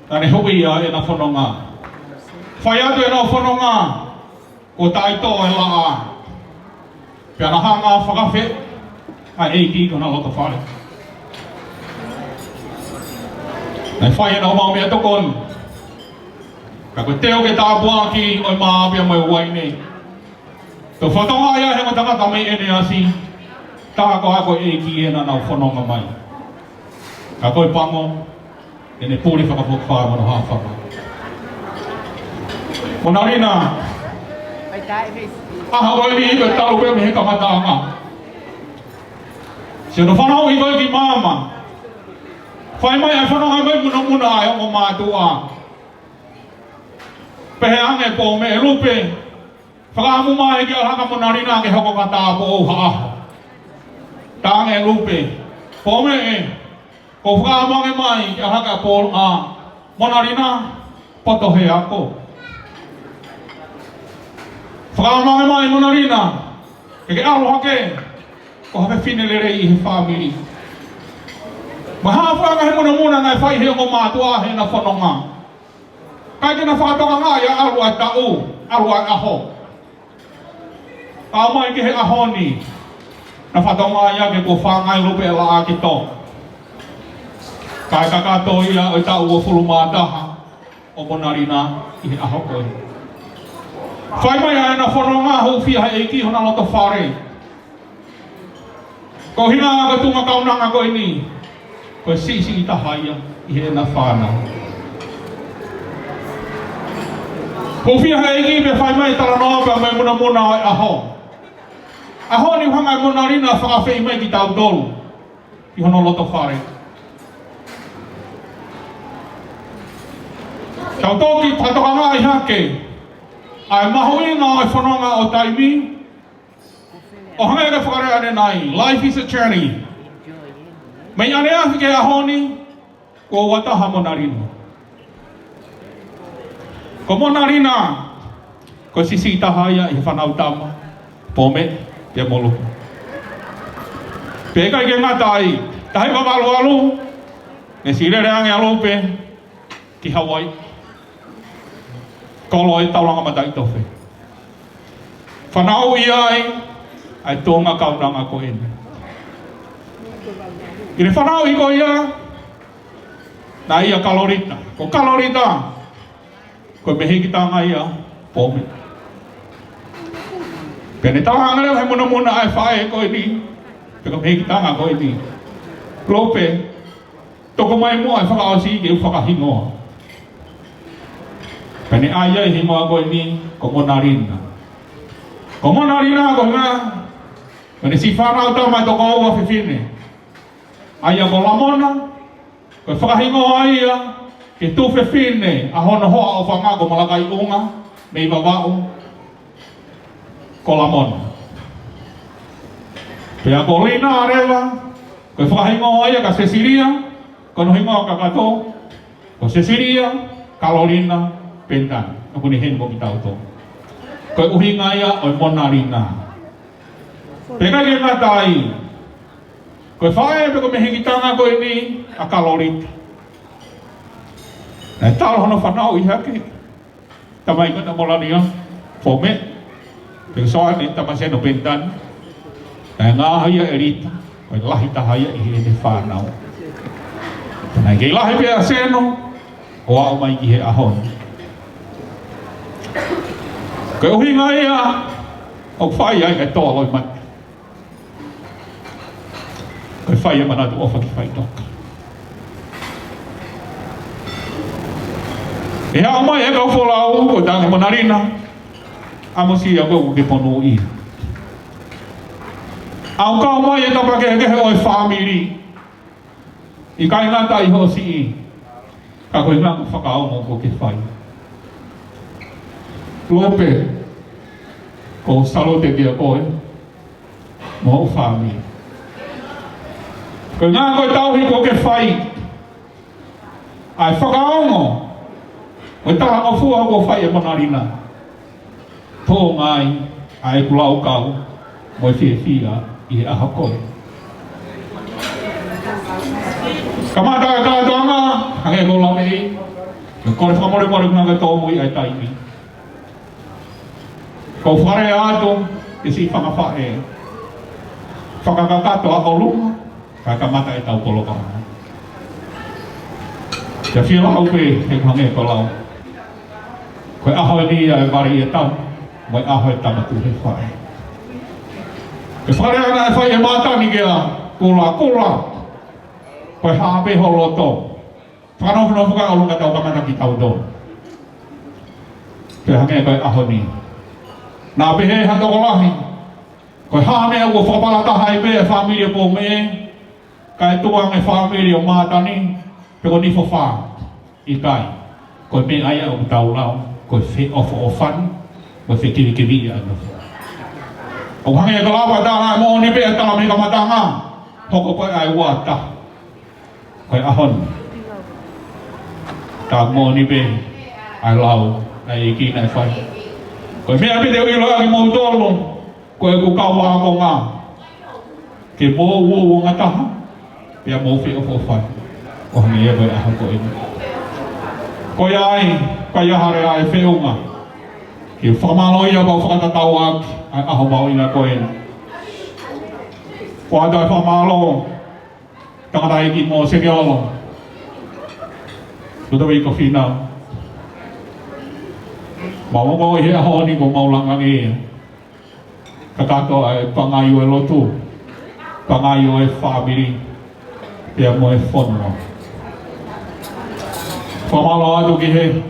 Naʻa ne huʻi ʻa ʻena fononga. Fai atu ʻena fononga. Ko taito e laʻā. Pea na hanga fakafeʻao ʻa e ʻEiki ki hona loto fale. Naʻe fai ʻena ʻū meʻatokoni. Ka ko e teu ke tāpuaki ʻo e mā pea mo e uaine. Tau fakatokangaʻi ʻa e ongo tangata mei ʻEneasi. Tā ko ā ko e ʻEiki ʻena naʻa nau fononga mai. Ka ko e pango, ʻene puli fakafokifā mo hono haʻafanga. Monalina. ʻAho ko eni ʻi he talu pē mei he kamataʻanga. Siʻono fanauʻi ko ē ki māmani. Fai mai ʻa e fononga mai munamuna ʻa e ongo mātuʻa. Pehē ange Pōmeʻe, Lupe. Fakaʻamu mai ki ʻAlahaka Monalina ke hoko ko ha tāupoʻou ha ʻaho. Talaange Lupe, Pōmeʻe, ko u fakaʻamu ange mai ki ʻAlahaka Pō-, ʻa Monalina, poto he ako. Fakaʻamu ange mai Monalina, ke ke ʻalu hake, ko ha fefine lelei ʻi he fāmili. Mo e hā fua ngaahi munamuna naʻe fai ʻe he ongo mātuʻa heʻena fononga. ʻIkai ke na fakatokangaʻi ʻa e ʻalu ʻa e taʻu, ʻalu ʻa e ʻaho. Ka ʻomai ki he ʻaho ni, na fakatokangaʻi ange kuo fāngai Lupe ʻa e laʻā ke tō. Kae kakato ia ʻo e taʻu uofulu mā taha ʻo Monalina ʻi he ʻaho ko ē. Fai mai ʻa ʻena fononga, hūfia he ʻEiki hona loto fale. Ko e hinga ko e tuʻunga kaunanga ko eni, ko e siʻisiʻi taha ia ʻi heʻena fānau. Hūfia he ʻEiki pea fai mai e talanoa pea mo e munamuna ʻo e ʻaho. ʻAho ni ʻoku hanga ʻe Monalina ʻo fakafeʻi mai kitautolu ki hono loto fale. Tau toki fakatokangaʻi hake ʻa e mahuʻinga ʻo e fononga ʻo taimi, ʻo hangē ko e fakalea ʻanenai, life is a journey. Mei ʻaneafi ki he ʻaho ni, kuo ua taha Monalina. Ko Monalina, ko e siʻisiʻi taha ia ʻi he fānau tama, Pōmeʻe, pea mo Lupe. Pea ʻikai ke ngata ai, taha hiva valu valu, ne siʻi lele ange ʻa Lupe ki Hauaiʻi. Kolo e taulanga mataʻitofe. Fanauʻi ai ʻa e tuʻunga kaunanga ko eni. ʻI heʻene fanauʻi ko ia, naʻe ʻia Kalolita. Ko Kalolita, ko e mehikitanga ia ʻo Pōmeʻe. Pea ne talaange leva he munamuna ʻa e faʻē ko eni, pe ko e mehikitanga ko eni, Lupe, toko mai muʻa e fakaʻosi ke u fakahingoa. Pea ne ʻai ai e hingoa ko eni ko Monalina. Ko Monalina ko e hingoa, ko ʻene siʻi fānau tama ʻe toko ua fefine. ʻA ia ko Lamona, ko e fakahingoa ia ki he tuofefine ʻa hono hoa ʻofaʻanga ko Malakai ʻUnga mei Vavaʻu, ko Lamona. Pea ko Lina leva, ko e fakahingoa ia kia Sesilia, Ko hono hingoa kakato, ko Sesilia Kalolina Penitani. ʻOku ne heni mo kitautolu. Ko e ʻuhinga ia ʻo e Mona Lina. Pea ʻikai ke ngata ai, ko e faʻē pē ko e mehikitanga ko eni ʻa Kalolita. Naʻe talo hono fanauʻi hake. Tamai ko ena Mona Lina, Pome, pea ko Soane Tamaseno Penitani. Naʻe ngaohi ia ʻe Lita, ko e lahi taha ia ʻi heʻene fānau. Naʻe kei lahi pē ʻa Seno, ʻo aʻu mai ki he ʻaho ni. Ko e ʻuhinga ia ʻoku fai ai e tō loʻimata. Ko e fai e manatu ʻofa ki faʻitoka. ʻE haʻu mai e kau folau, ko e tangi Mona Lina, ʻamusia koe ʻoku ke monūʻia. ʻOku kau mai e tapa kehekehe ʻo e fāmili. ʻIkai ngata ʻi hoʻo siʻi, ka ko e ngaahi fakaongo ʻoku ke fai. Lope, ʻoku ou sālute kia koe mo hoʻo fāmili. Ko e ngaahi ko e tauhi ʻoku ke fai, ʻa e fakaongo ʻo e talangofua ʻoku fai ʻe Mona Lina. Tō ngai ʻa ʻeku laukau mo e fiefia ʻi he ʻaho ko eni. Kamata e kātoanga, hangē ko e lave ʻi, ko e kole fakamolemole ʻoku nau ke tōmui ʻa e taimi. ʻOku ou fakalea atu ki he siʻi fanga faʻē, fakakakato ʻa ʻolunga, kae kamata ʻetau polokalama. Te u fie lau pē, he hangē ko e lau. Ko e ʻaho eni ia ʻe vali e tau, mo e ʻaho e tama tuʻu he faʻē. Ko e fakalea naʻe fai ʻe Mātani kia Kulakula, ko e hā pē ho loto. Fakanofonofo ka ʻolunga tau kamata kitautolu. Pea hangē ko e ʻaho ni. Naʻa pehē ʻe ha tokolahi, ko e hā e meʻa ʻoku fakapalataha ai pē e fāmili ʻo Pome, kae tuku ange e fāmili ʻo Mātani, pe ko Nifofā. ʻIkai. Ko e meʻa ia ʻoku tau lau, ko e feʻofoʻofani, ko e fekivikiviʻi ʻa e nofo. ʻOku hangē ko e lau ʻa e tala moʻoni pē ʻa e tala mei he kamataʻanga, hoko ko e ʻai uata. Ko e ʻaho ni. Tā moʻoni pē ʻa e lau ʻa e ʻEiki naʻe fai. Ko e meʻa pē te u ʻiloʻi ʻa kimoutolu, ko ʻeku kau ākonga, ke mou uouangataha, pea mou feʻofoʻofani. ʻO hangē ia ko e ʻaho ko eni. Ko ia ai, ko ia hare ai feʻunga. Ke fakamālō ia pea u fakatatau ʻaki ʻa e ʻaho mahuʻinga ko eni. Ko ʻata e fakamālō, tangataʻeiki mo Seniolo. Ludovico Finau. Mau ongoʻi he ʻaho ni ko mau langa ange ia. Kakato ʻa e pangai ʻo e lotu, pangai ʻo e fāmili, pea mo e fonua. Fakamālō atu ki he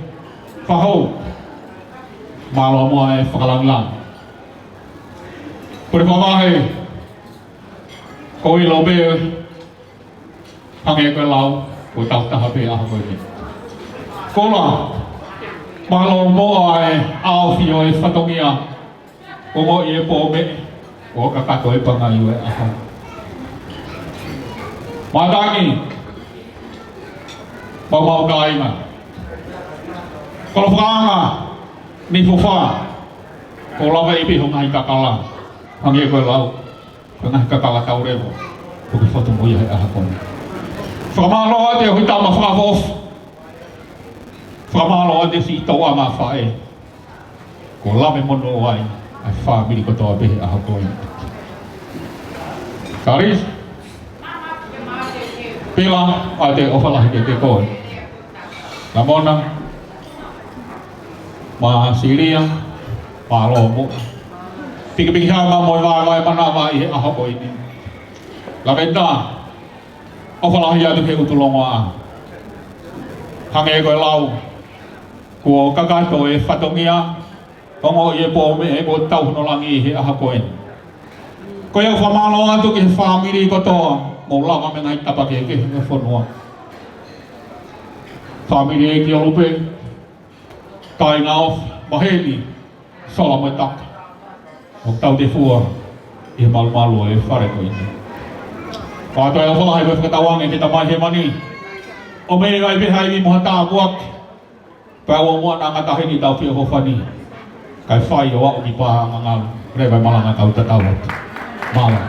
fakahou. Mālō muʻa e fakalangilangi. Pule fakavahe, ko e lau pē, hangē ko e lau, ko e tau taha pē ʻaho ko eni. Kola, mālō muʻa e ʻaofi ʻo e fatongia, ongoʻi ʻe Pome, ʻo kakato e pangai ʻo e ʻaho. Mātani, maumau kāinga. Kolo fakaanga, Nifofā, ʻoku lava ʻi pē ho ngaahi kakala, hangē ko e lau. Ko e ngaahi kakala tau leva, ʻoku ke fotu mo ia he ʻaho ko eni. Fakamālō atu e hui tama fakafofu. Fakamālō atu e siʻi tauʻanga faʻē. Kuo lave monū ai ʻa e fāmili kotoa pē he ʻaho ko eni. Karis. Pila, ʻoatu e ʻofa lahi kiate koe. Lamona, mo Silia, mālō muʻa. Pikipiki hama mo e vāvāi manava ʻi he ʻaho ko eni. Laveta, ʻofa lahi atu he ʻutu longoaʻa. Hangē ko e lau, kuo kakato e fatongia, ongoʻi ʻe Pome ʻoku tau hono langi he ʻaho ko eni. Ko ia ʻoku fakamālō atu ki he fāmili kotoa, mou lava mei he ngaahi tapa kehekehe he fonua. Fāmili ʻEiki ʻo Lupe, kāinga ʻo Maheni, Sola mo e Taka. ʻOku tau tefua ʻi he malumalu ʻo e fale ko eni. Pea toe ʻofa lahi mo e fakatauange ki he Tamai Hēvani. ʻOmai ai pē ha ivi mo ha tāpuaki. Pea ʻoua muʻa naʻa ngata heni ʻetau feʻofoʻofani. Kae fai ʻo aʻu ki Paʻanga Ngalu. Leva e malanga, tau tatau atu. Mālō.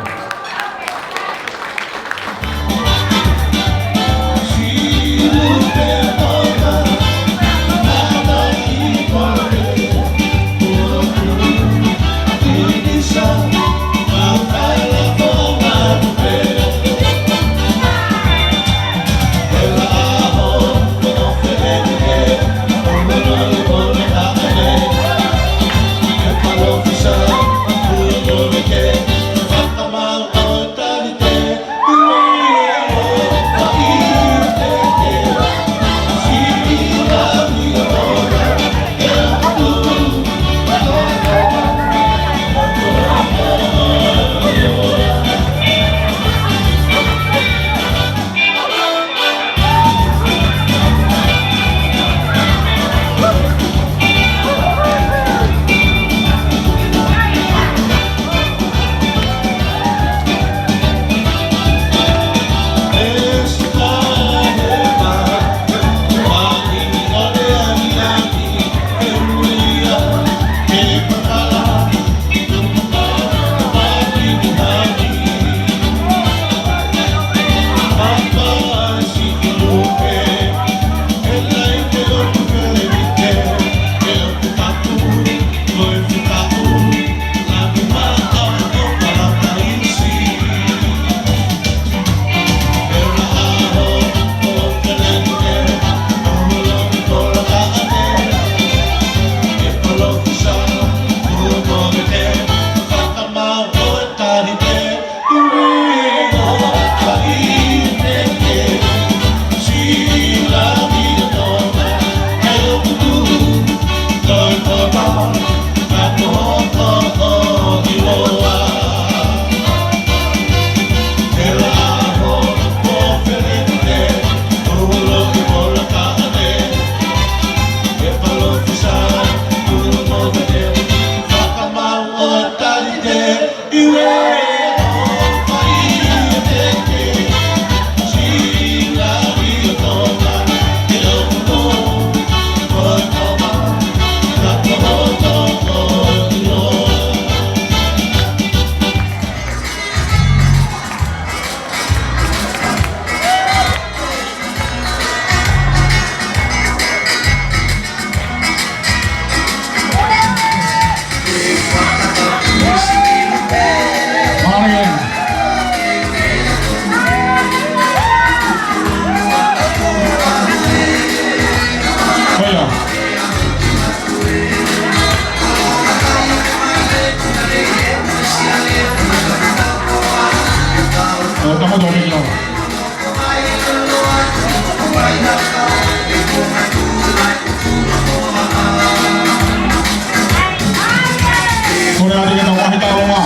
Kole atu ke tau mahi taulonga.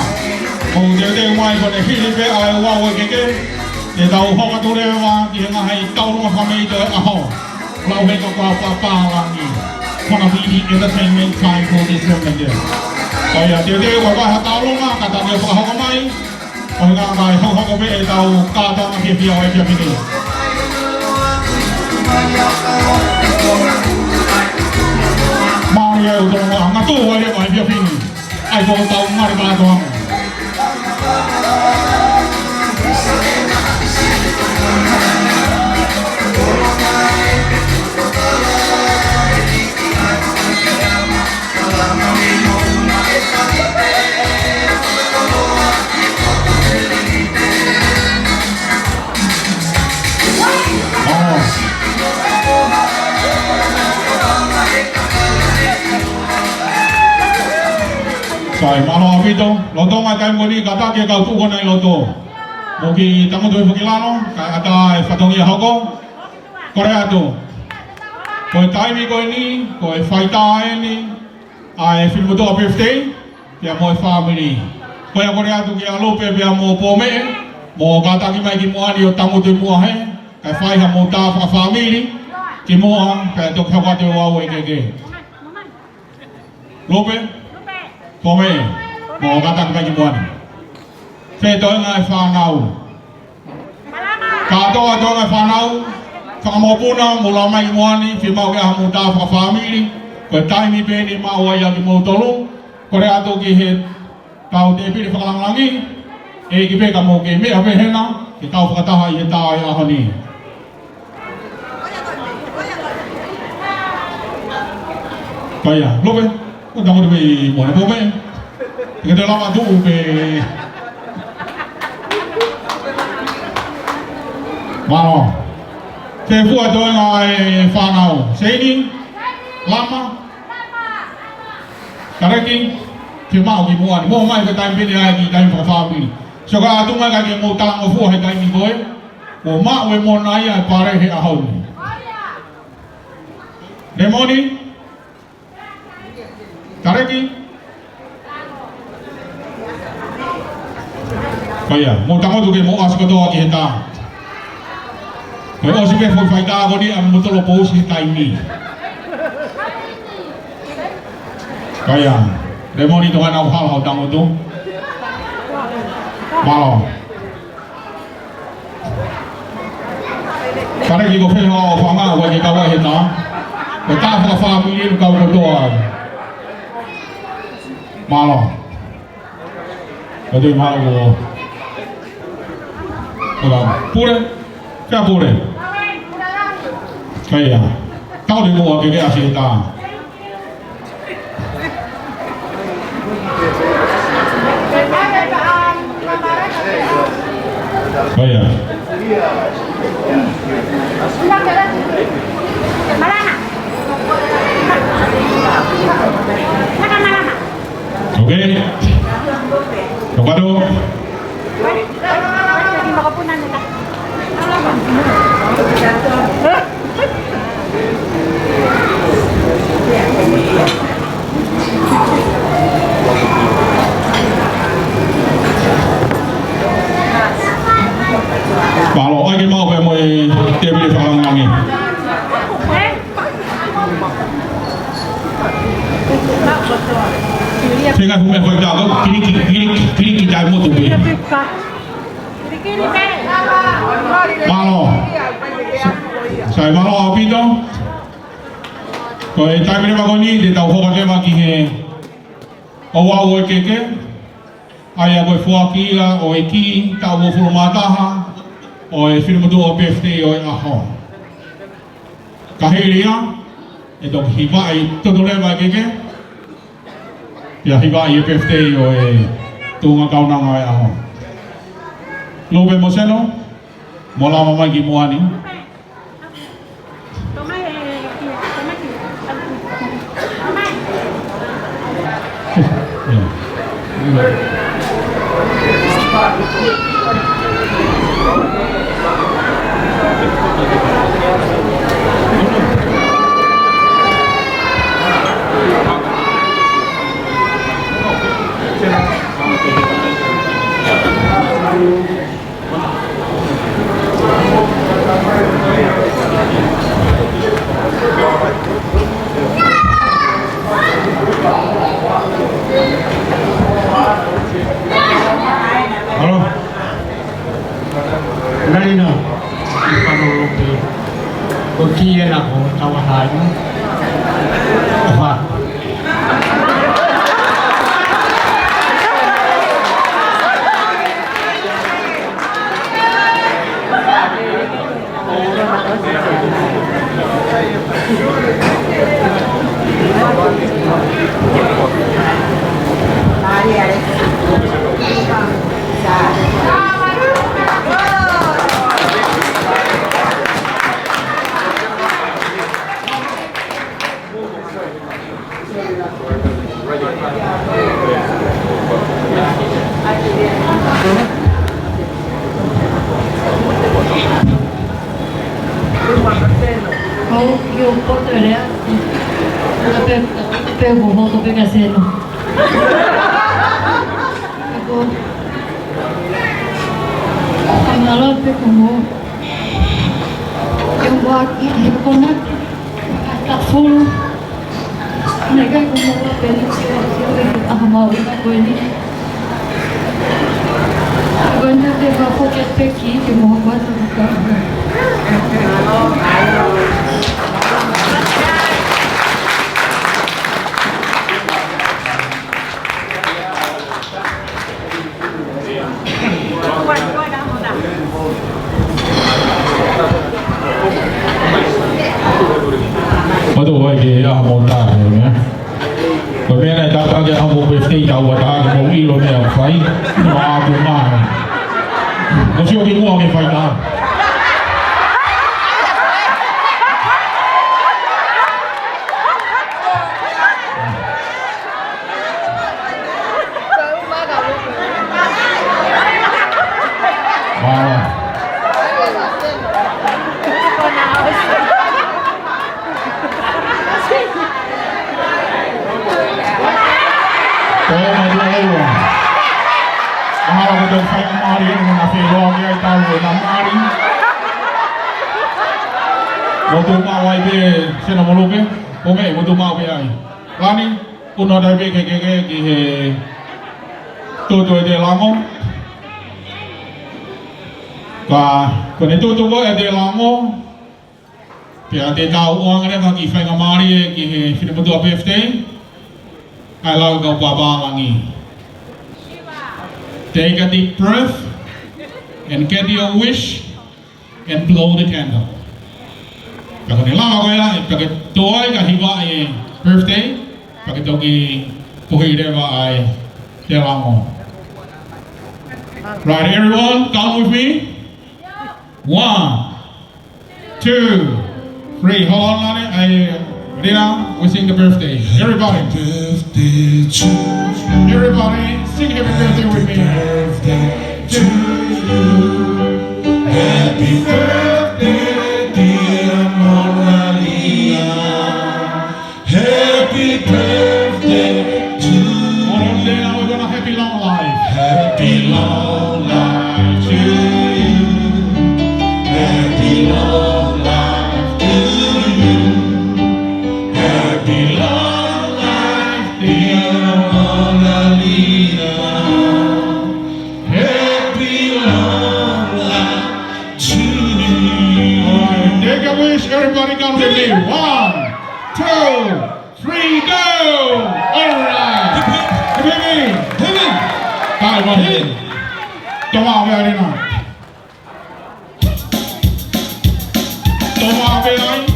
ʻOku teuteu mai ko ʻene hili pē ʻa e ʻOahu ʻo e Keke. Te tau hoko atu leva ki he ngaahi taulonga fakameʻa ʻo e ʻaho. Lau he ka kua papa langi. Kona pili entertainment time for this moment there. Ko ia, teuteu ko e vaha taulonga, ka tau fakahoko mai. Ko e ngaahi hohoko pē ʻetau kātoanga fiefia ʻo e efiafi ni. Mālō e ʻOtua, ngatu ai e efiafi ni. ʻAi ko ʻetau ngare kātoanga. Sai, mālō ʻaupito. Lolotonga e taimi ko eni, kātaki e kau tuʻu ko ena ʻi loto. Mo ki Tangutu Hifo ki Lalo, kae ʻatā e fatongia hoko. Kole atu. Ko e taimi ko eni, ko e faitā eni ʻa e fili motuʻa birthday, pea mo e fāmili. Ko ia kole atu kia Lope pea mo Pome, mo kātaki mai ki muʻa ni ʻo tangutu ʻi muʻa he, kae fai ha mou tā fakafāmili ki muʻa, kae toki hoko atu e ʻOahu ʻo e Keke. Lope, Pome, mo kātaki mai ki muʻa ni. Fē toenga e fānau. Kātoa toenga e fānau, Fanga mokopuna, mou lava mai ki muʻa ni, fiemaʻu ke ʻai haʻamou tā fakafāmili, ko e taimi pē ʻeni maʻu ai ʻa kimoutolu, kole atu ki he kau tēpile fakalangilangi, ʻEiki pē ka mou kei meʻa pē hena, ke kau fakataha ʻi he tā ʻo e ʻaho ni. Ka ia, Lope, ʻo tango te pē ʻi muʻa ni, Lope. Te ke te lava tuʻu pē. Mālō. Ke fua toenga e fānau. Seini, Lama, Tareki, ke maʻu ki muʻa ni. Mou ō mai ko e taimi pē ʻeni ʻa e kiʻi taimi fakafāmili. Sio ka atu mai ka ke mou talangofua he taimi ko ē. Mou maʻu e mona ia e pale he ʻaho ni. Lemoni, Tareki. Ko ia, mou tango atu ke mou ʻasi kotoa ki he tā. Ko e ʻosi pē foʻi faitā ko eni ʻa moutolu ʻo pousi he taimi. Ko ia, Lemoni, tokanga ʻo hala ʻo tango atu. Mālō. Tareki, ko fē hoʻo fanga, ʻoua ke kau ai he tā. Ko e tā fakafāmili ʻoku kau kotoa ai. Mālō. Ko te mālō. Ko la Pule. Kia Pule. Ka ia. Tau le mo ke ke ʻasi he tā. Ko ia. Ok. Tokatu. Mālō, ʻai ke maʻu pē mo e tēpile fakalangilangi. Tenga kume fai tā, kiliki, kiliki, kiliki tai motu pē. Mālō. Sai, mālō ʻaupito. Ko e taimi leva ko eni, te tau hoko leva ki he ouau ʻo e keke. ʻA ia ko e foaki ia ʻo e kiʻi taʻu uofulu mā taha ʻo e finemotuʻa birthday ʻo e ʻaho. Ka hili ia, ʻe toki hivaʻi toto leva e keke. Pea hivaʻi e birthday ʻo e tuʻunga kaunanga ʻo e ʻaho. Lope mo Seno, mou lava mai ki muʻa ni. Halo. Nalina. Pano Lope. Ko kiʻi ena ko tau ʻaho ni. Oha. Hau, ʻio, poto e lea. Pe, pe ko hoko pe ka seno. Ko, ka mālō pe ko mo. ʻIo, ua ki he konaki. Ka fulu. Naʻe ʻikai ko mo pe ni sio, sio e ʻaho mahuʻinga ko eni. Ko ena te ka poke peki ke mo hoko atu ki ka. Matu vai ke a mo ta, ya. Ko e meʻa naʻe tapa ke ʻaho mo birthday tau ʻatā ke mo ʻilo meʻa ʻoku fai, ʻi he ʻaho ko ena. Mo sio ki muʻa ke fai na. Mālō. Ko e meʻa ʻoku ʻiloa. Mahalo ko e toe faingamālie ʻeni naʻa feʻiloaki ai tau ʻo na mali. Mo tu mau ai pē sena moluke. Ko e meʻa mo tu mau pē ai. Lani, ʻunu atu pē ke ke ke ki he toto ʻe te lango. Ka, ko ʻene toto ko ē ʻe te lango. Pea te tau ʻoange leva kiʻi faingamālie ki he finemotuʻa birthday. Kae lau ka pāpālangi. Take a deep breath and get your wish and blow the candle. Pea ko ʻene lava ko ē, pea ke toe ka hiva e birthday, pea ke toki puhi leva ai te lango. Right, everyone, come with me. One, two, three. Hold on, Lani. I, Rina, we sing the birthday. Everybody. Happy birthday to you. Everybody, sing happy birthday with me. Happy birthday to you. Happy birthday, dear Mona Lisa. Happy birthday to you. Hold on there, now we're gonna happy long life. Happy long life to you. Happy long life to you. Happy long life, dear Mona Lisa. Happy long life to you. All right, take a wish, everybody come with me. One, two, three, go! All right. Hip, hip. Hip, hip. Hip, hip. Bye, bye. Hip. Toma, Avelina. Toma, Avelina.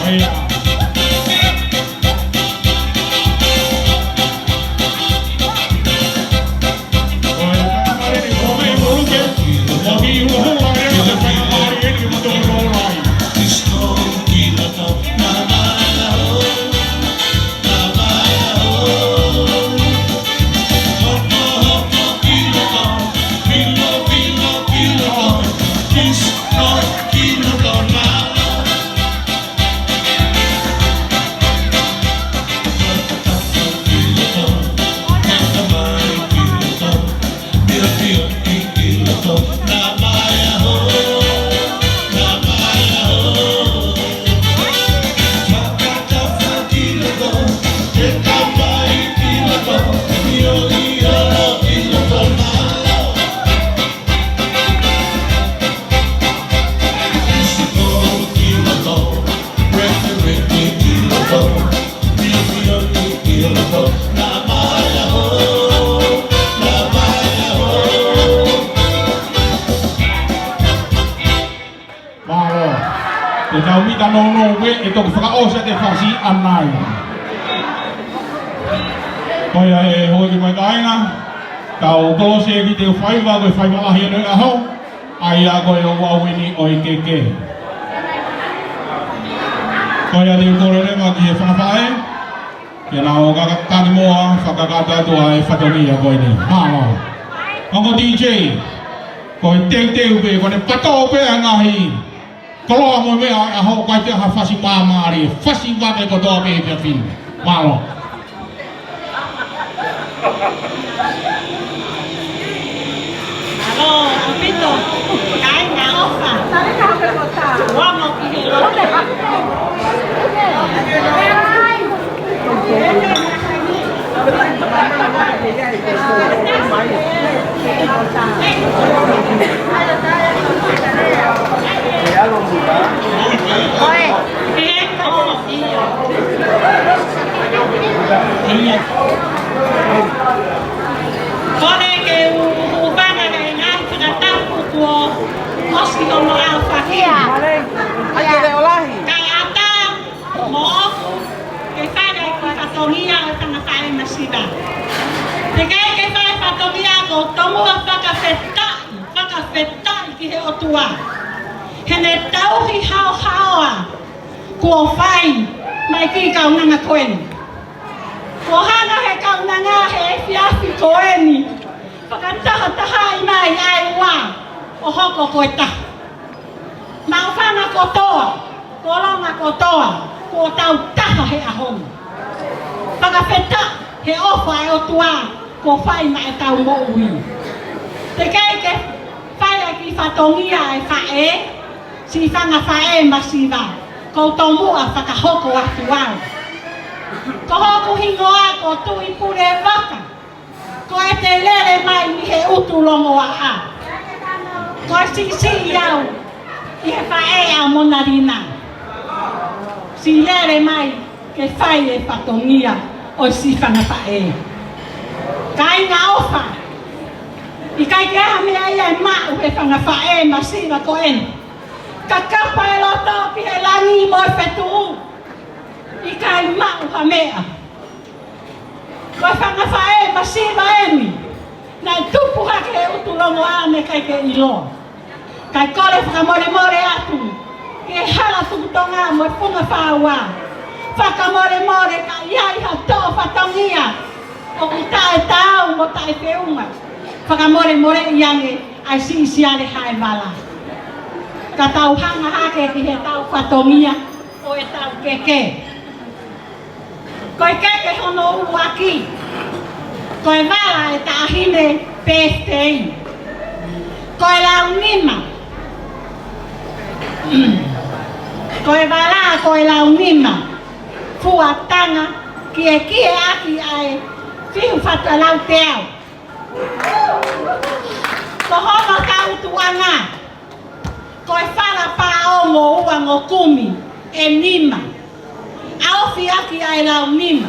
ʻOia. Mālō. Te tau mita nounou pē ʻe toki fakaʻosi ʻa e fasi ʻanai. Ko ia ʻe hoko ki mai kāinga, tau kolose ki he faiva, ko e faiva lahi ʻo e ʻaho, ʻa ia ko e ʻo wau eni ʻo e keke. Ko ia te u kole leva ki he fanga faʻē, ke nau kakataki muʻa, fakakakato atu ʻa e fatongia ko eni. Mālō. Ongo D J, ko e teuteu pē, ko ʻene pato pē ʻa e ngaahi koloa mo e meʻa, ʻa hoʻo kai te ha fasi māmālie, fasi vave kotoa pē he efiafi ni. Mālō. Mālō, ʻaupito. Kāinga ʻofa. Ua mo ki he lote. Kole ke u, u hūfanga he ngaahi fakatapu kuo ʻosi hono ʻaofaki. Kae ʻatā mo ʻoku ke fai ʻa e kiʻi fatongia ʻo e fanga faʻē masiva. Teʻeki ke fai fatongia, ʻoku ou tomuʻa fakafetaʻi, fakafetaʻi ki he ʻOtua heʻene tauhi haohaoa kuo fai mai ki he kaunanga ko eni. Kuo hanga he kaunanga he efiafi ko eni fakatahatahaʻi mai ʻa e ua ʻo hoko ko e taha. Maʻufanga kotoa, Kolonga kotoa, kuo tau taha he ʻaho ni. Fakafetaʻi he ʻofa ʻa e ʻOtua kuo fai maʻa ʻetau moʻui. Teʻeki ke fai ʻa e kiʻi fatongia ʻa e faʻē, siʻi fanga faʻē masiva, ʻoku ou tomuʻa fakahoko atu au. Ko hoku hingoa ko Tuʻipulevaka. Ko ʻete lele mai mei he ʻUtulongoaʻa. Ko e siʻisiʻi au ʻi he faʻē ʻa Monalina. Siʻi lele mai ke fai e fatongia ʻo e siʻi fanga faʻē. Kāinga ʻofa, ʻikai ke ʻi ai ha meʻa ia ʻe maʻu he fanga faʻē masiva ko eni. Kakapa e loto ki he langi mo e fetuʻu, ʻikai maʻu ha meʻa. Ko e fanga faʻē masiva eni naʻe tupu hake he ʻUtulongoaʻa naʻe ʻikai ke ʻiloa. Kae kole fakamolemole atu ki he Hala Tuʻi Tonga mo e Funga Fāua. Fakamolemole ka ʻi ai ha toʻo fatongia ʻoku taʻetaau mo taʻefeʻunga, fakamolemoleʻi ange ʻa e siʻisiale haevala. Ka tau hanga hake ki heʻetau fatongia ʻo ʻetau keke. Ko e keke hono ʻuluaki, ko e vala ʻa e taʻahine pēsitei. Ko e launima. Ko e vala ko e launima. Fuatanga, kiekie ʻaki ʻa e fihu fatalau teau. Ko hono tautuʻanga, ko e fala pāongo uangokumi ʻe nima, ʻaofi ʻaki ʻa e launima.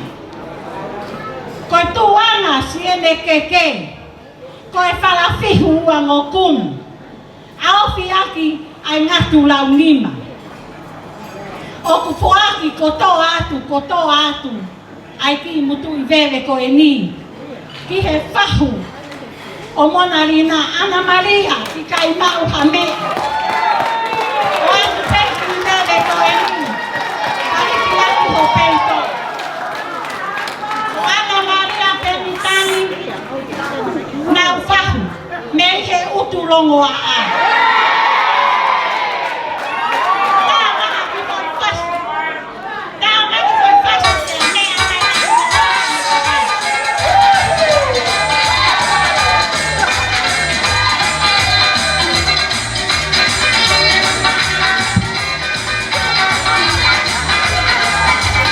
Ko e tuʻuʻanga siʻene keke, ko e fala fihu uangokumi, ʻaofi ʻaki ʻa e ngatu launima. ʻOku foaki kotoa atu, kotoa atu ʻa e kiʻi mutuʻi vele ko eni ki he fahu ʻo Monalina. ʻAna Malia, ʻikai maʻu ha meʻa. ʻOatu pē kiʻi vele ko eni, kae hiki atu ho peito. ʻAna Malia Penitani, nau fahu mei he ʻUtulongoaʻa. Tāmaha ki fai fasi. Tāmaha ki fai fasi.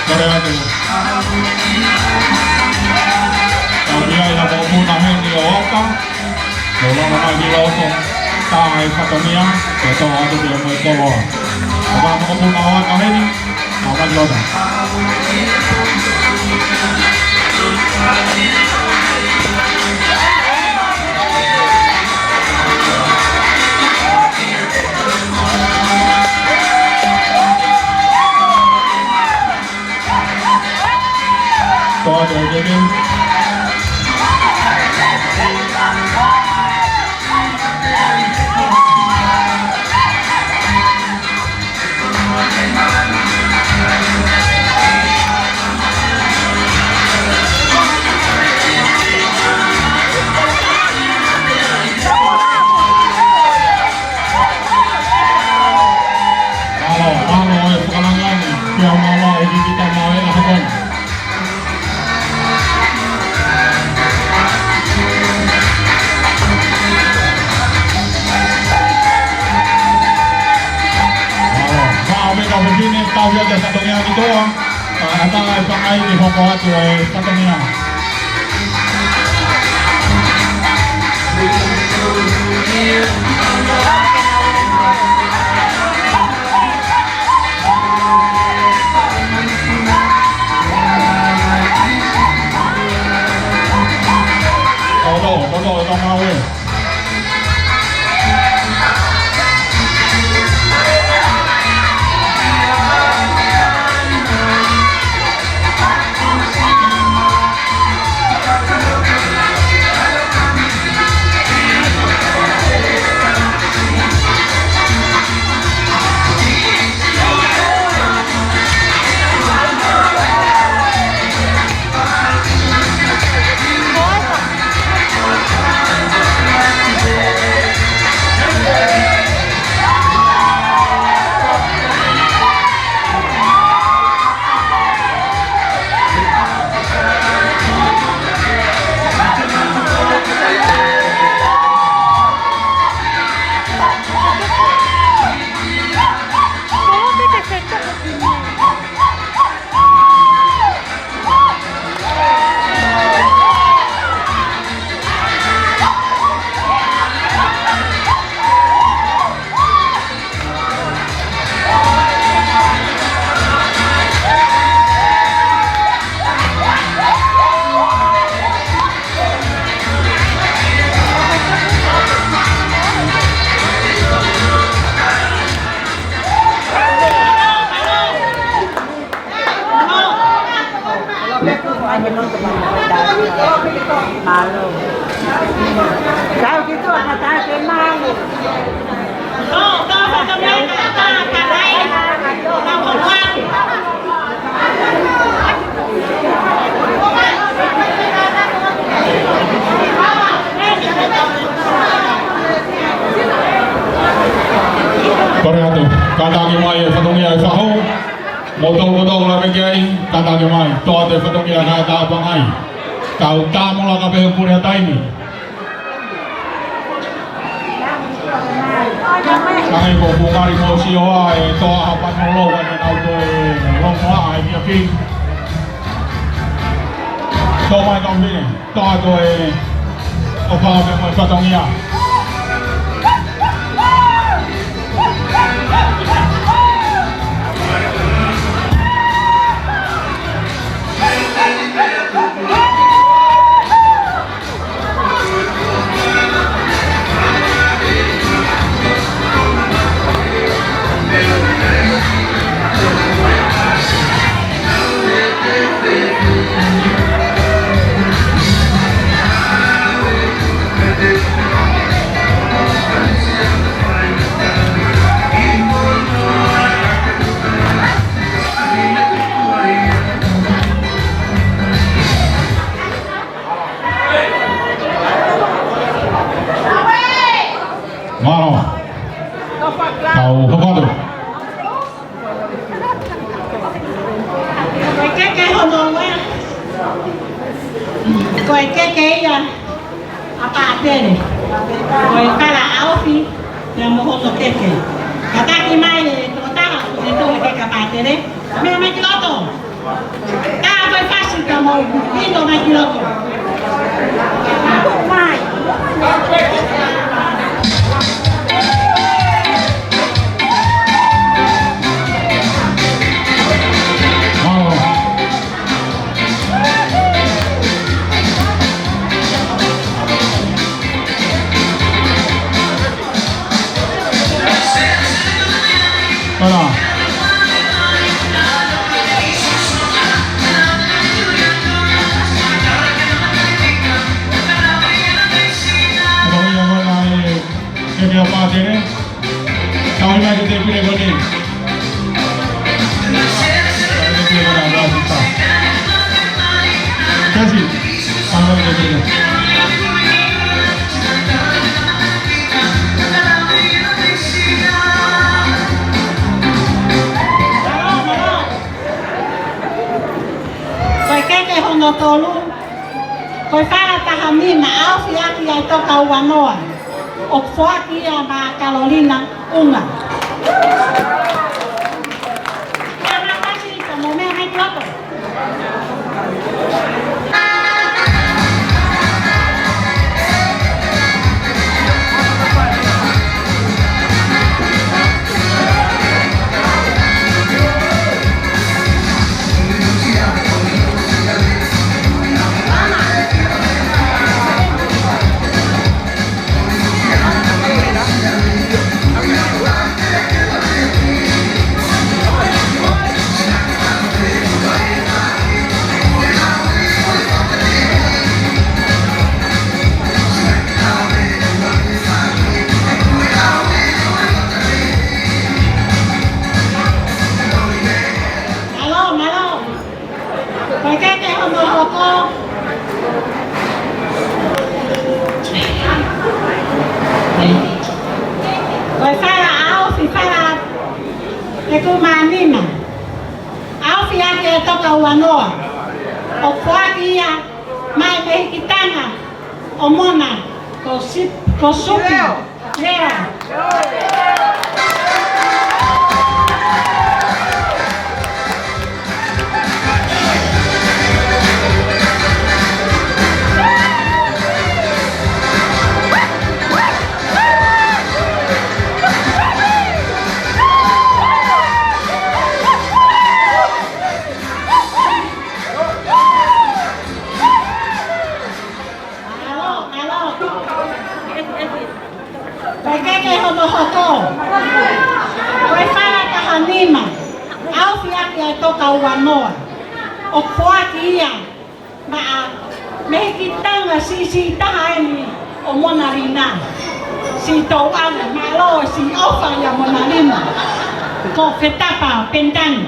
Kole atu. Tau ʻi ai ʻa e mokopuna heni ʻo Oka. Mo lana mai ki loto. Tā mai fatongia, ke tō atu ki he mo e koloa. ʻA e mokopuna ʻo Oka heni, ʻa mai ki loto. Mālō, mālō e fakalāngilangi, pea mālō e vivita mālō e ʻaho ko eni. Mālō, mālō e kau fefine, tau ia te fatongia ki toa, ʻa, ʻatā e fanga ʻaho ni hoko atu e fatongia. Mālō. Kau ki tuʻa ka tā ke mālō. Kole atu, kātaki mai e fatongia ʻe fā. Mo tau ko tau la me ke ai, kātaki mai, toʻo atu e fatongia ka tā pangai. Kau tā mo la ka pehē pule ʻa taimi. Ka hei ko Pungari mo Sioa e toa ha panolo ka ne nau toe longoaʻa e kia ki. Tō mai ka mine, toa toe o pā me mo e fatongia. Mālō. Tau hoko atu. Ko e keke hono ua. Ko e keke ia ʻa Pātele. Ko e kala ʻaofi ia mo hono keke. Kātaki mai e tokotaha ʻe toʻo e keke ʻa Pātele. Meʻa mai ki loto. Tā ko e fasi ka mau ʻino mai ki loto. Mai. Hola. Hola, hola, hola, eh, ¿qué te pasa, eh? Kau mai ke te pile ko ni. Kasi, kau mai ke te pile. Ko e keke hono tolu. Ko e fala taha nima, ʻaofi ʻaki ʻa e toka ua noa. ʻOku foaki ia maʻa Kalolina Unga. Ia na kasi ka mo meʻa mai ki loto. Mālō, mālō. Ko e keke hono hoko. Ko e fala ʻaofi, fala ʻe kumi mā nima. ʻAofi ʻaki e toka ua noa. ʻOku foaki ia maʻa e mehikitanga ʻo Mona, ko Sip-, ko Supi. Lea. Mālō, mālō. Ko e keke hono hoko. Ko e fala taha nima. ʻAofi ʻaki ʻa e toka ua noa. ʻOku foaki ia maʻa Mehikitanga siʻisiʻi taha eni ʻo Monalina. Siʻi tauʻanga, mālō siʻi ʻofa ʻia Monalina. Ko Fetapa Pentani.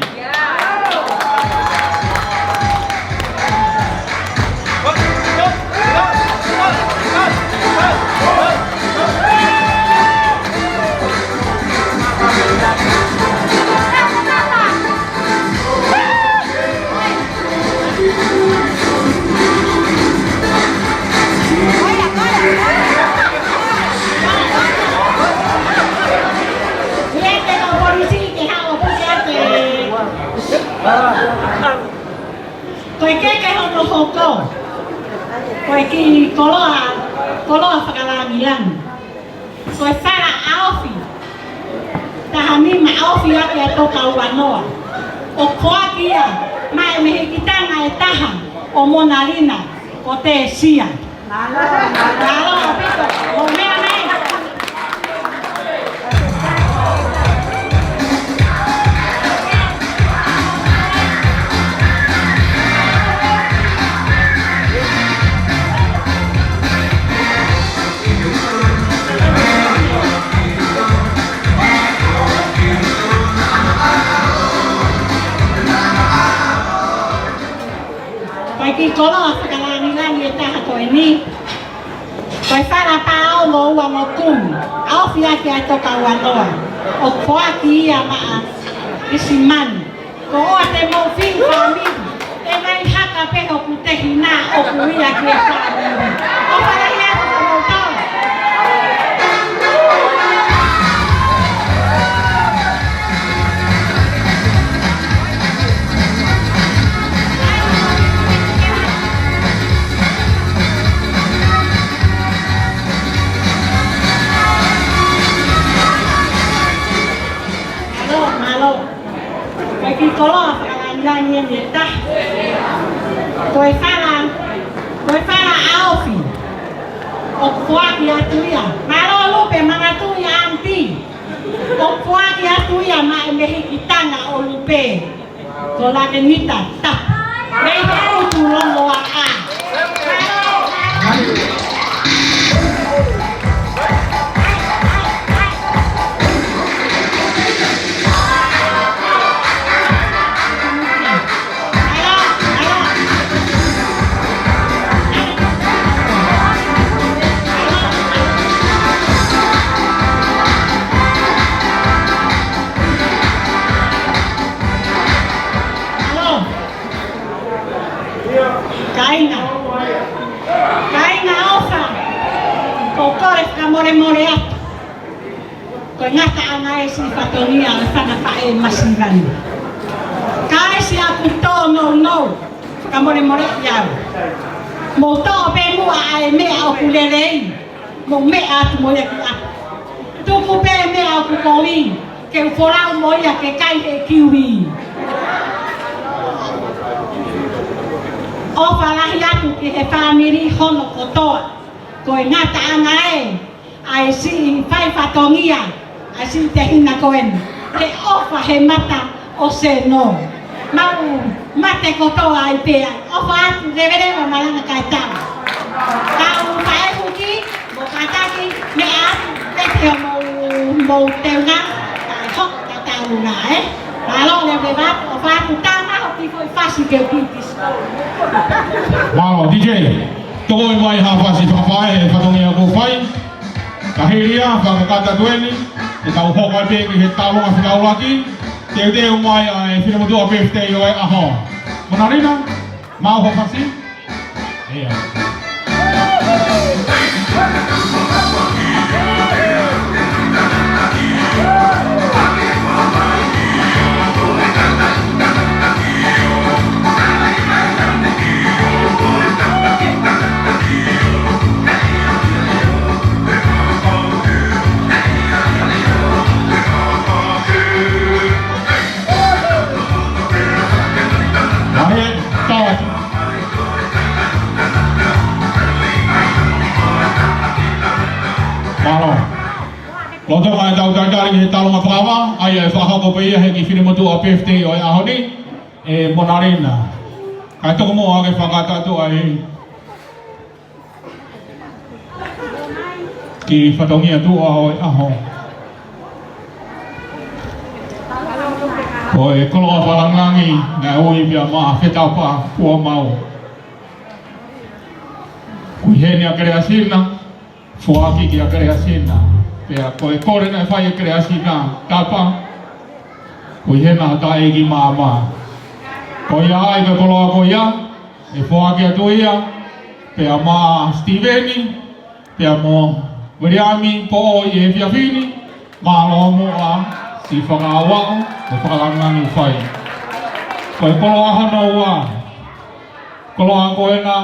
Ko e keke hono hoko. Ko e kiʻi koloa, koloa fakalāngilangi. Ko e fala ʻaofi. Taha nima ʻaofi ʻaki ʻa Tokauanoa. ʻOku foaki ia maʻa e mehikitanga ʻe taha ʻo Monalina, ko Tesia. Mālō, mālō ʻaupito. Mou meʻa mai. Ko e kiʻi koloa fakalāngilangi ʻe taha ko eni. Ko e fala paolo ua mo kumi. ʻAofi ʻaki ʻa Tokauanoa. ʻOku foaki ia maʻa Isimani. Ko ʻoua te mou fiu fāmili, ʻe nai haka pē hoku tehina ʻoku ui ʻaki e fāmili. ʻOfa lahi atu ka mou tau. Mālō, mālō. Ko e kiʻi koloa fakalāngilangi eni ʻe taha. Ko e fala, ko e fala ʻaofi. ʻOku foaki atu ia. Mālō Lupe, manatuʻi ʻa Aunty. ʻOku foaki atu ia maʻa e mehikitanga ʻo Lupe. Ko Lakenita Tapu. Mei he ʻUtulongoaʻa. Kāinga. Kāinga ʻofa. Ko e kole fakamolemole atu. Ko e ngataʻanga ʻa e siʻi fatongia ʻo e fanga faʻē masiva ni. Ka ʻi siʻaku tōnounou, fakamolemoleʻi au. Mou toʻo pē muʻa ʻa e meʻa ʻoku lelei, mou meʻa atu mo ia ki ʻapi. Tuku pē meʻa ʻoku kovi, ke u folau mo ia ke kai he kiwi. ʻOfa lahi atu ki he fāmili hono kotoa. Ko e ngataʻanga ē, ʻa e siʻi fai fatongia, ʻa e siʻi tehina ko eni. Ke ʻofa he mata ʻo seno. Mau mate kotoa ai pē ai. ʻOfa atu leveleva malanga kae tau. Kau faʻē huki, mo kātaki, meʻa atu, pete ʻo mou, mou teunga, kae hoko tatau na, ē. Mālō leveleva, ʻofa atu tama, hoki foʻi fasi ke u kiʻi disco. Mālō, D J. Toko e mai ha fasi fakafaʻē he fatongia kuo fai. Ka hili ia, fakakakato atu eni, ʻe tau hoko atu ki he taulanga fakaʻuluaki, teuteu mai ʻa e finemotuʻa birthday ʻo e ʻaho. Monalina, maʻu ha fasi? ʻIo. Mālō. Lolotonga ʻetau talitali ki he taulanga fakavā, ʻa ia ʻe fakahoko pē ia he kiʻi finemotuʻa birthday ʻo e ʻaho ni, ʻe Monalina. Kae toki muʻa ke fakataʻu atu ai. Ki he fatongia tuʻa ʻo e ʻaho. Ko e koloa fakalangilangi naʻe ui pea maʻa Fetapa Kuamau. Ko e heni ʻa Keleasina, foaki kia Keleasina. Pea ko e kole naʻe fai ʻe Keleasina, Tapa, ko e hena ha taʻeiki maama. Ko ia ai ko e koloa ko ia, ʻe foaki atu ia, pea maʻa Sitīveni, pea mo Viliami Poʻoi he efiafi ni, mālō muʻa siʻi fakaʻauʻau mo e fakalangilangi ʻoku fai. Ko e koloa hono ua, koloa ko ena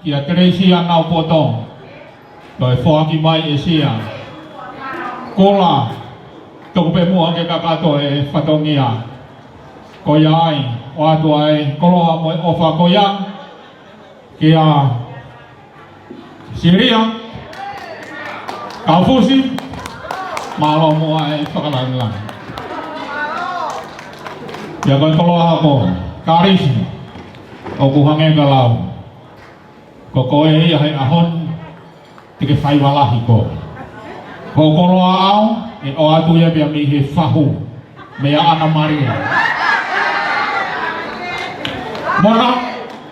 kia Keleisi ʻAnau Poto, ko e foaki mai ʻe Sia. Koloa, tuku pē muʻa ke kakato e fatongia. Ko ia ai, ʻoatu ai koloa mo e ʻofa ko ia, kia Silia Kaufusi, mālō muʻa e fakalangilangi. Pea ko e koloa hoko, Kalisi, ʻoku hangē ko e lau. Ko koe ia he ʻaho ni, te ke faiva lahi koe. Ko e koloa ʻaʻau, ʻe ʻoatu ia pea mei he fahu. Meia ʻAna Malia. Mona,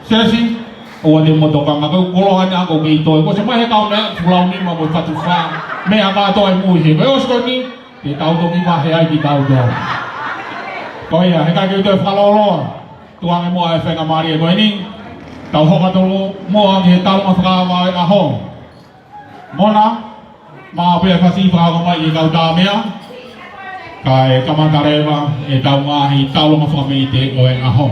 Sesi, ʻoua te mou tokanga, ko e koloa ʻeni ʻoku kei toe. Ko e semai he kau meʻa, fulau nima mo e fatufā. Meʻa kātoa ʻi mui he. Ko e ʻosi ko eni, te tau toki vahe ai kitautolu. Ko ia, he ʻikai ke u toe fakalōloa. Tuku ange muʻa e faingamālie ko eni. Tau hoko atu muʻa ki he taulanga fakaava ʻo e ʻaho. Mona, maʻu pē ha fasi fakaava mai ki he kau tā meʻa, kae kamata leva ʻetau ngaahi taulanga fakameʻite ʻo e ʻaho.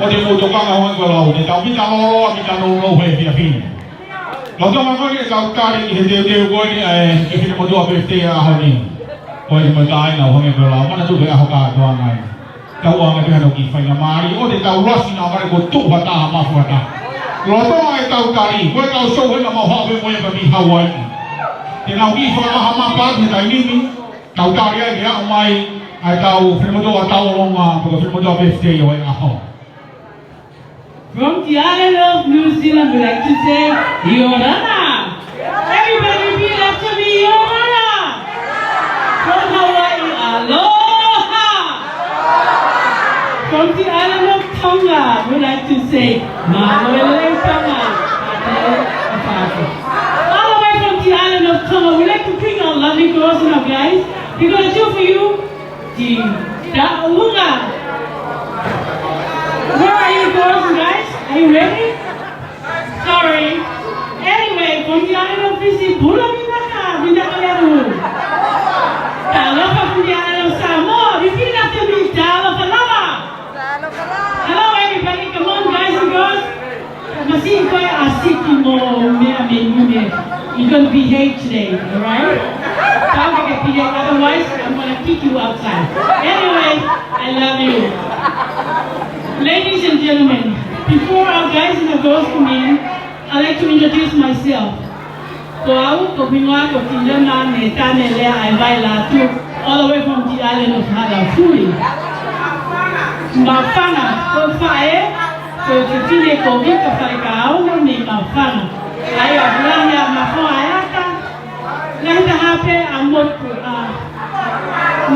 ʻOua te mou tokanga ʻo hangē ko e lau, te tau pita lōloa, pita lōloa he efiafi ni. Lolotonga ko eni ʻetau tali ʻi he teuteu ko eni ʻa e finemotuʻa pefitei ʻo e ʻaho ni. Ko e mo e kāinga ʻo hangē ko e lau, manatuʻi ko e ʻaho kātoanga eni. Tau ʻoange pē hano kiʻi faingamālie, ʻoua te tau lasi naʻa mare ko tuʻu ha taha mafuata. Lolotonga ʻetau tali, ko e kau sou hena mau haʻu pē mo e pami Hauaiʻi. Te nau kiʻi fakamaha mapa atu he taimi ni, tau tali ai ke aʻu mai ʻa e tau finemotuʻa tauʻolunga, pe ko e finemotuʻa pefitei ʻo e ʻaho. From the island of New Zealand, we'd like to say, ʻia ora na. Everybody repeat after me, ʻia ora na. From Hawaii, aloha. From the island of Tonga, we'd like to say, mālō e lelei Tonga. All the way from the island of Tonga, we'd like to bring our lovely girls and our guys. They're gonna do for you. Di Daunga. Where are you girls and guys? Are you ready? Sorry. Anyway, from the island of Fisi, pula vinaka, vinaka leru. Talofa from the island of Samoa, repeat after me, talofa lava. Hello everybody, come on guys and girls. Masiʻi ko e ʻasi ki mo meʻa me ʻume. You're gonna behave today, all right? Tau ke ke behave, otherwise I'm gonna kick you outside. Anyway, I love you. Ladies and gentlemen, before our guys and our girls come in, I'd like to introduce myself. Ko au, ko hoku hingoa ko Kilema Metane Lea ʻa e Vailatu, all the way from the island of Halaifuli. Maʻufanga, ko e faʻē, ko e fefine ko Vika Faikauongo mei Maʻufanga. ʻA ia ʻoku lahi ʻa Maʻufanga ʻa e ata, Ngaahi taha pē ʻa Mo-, ʻa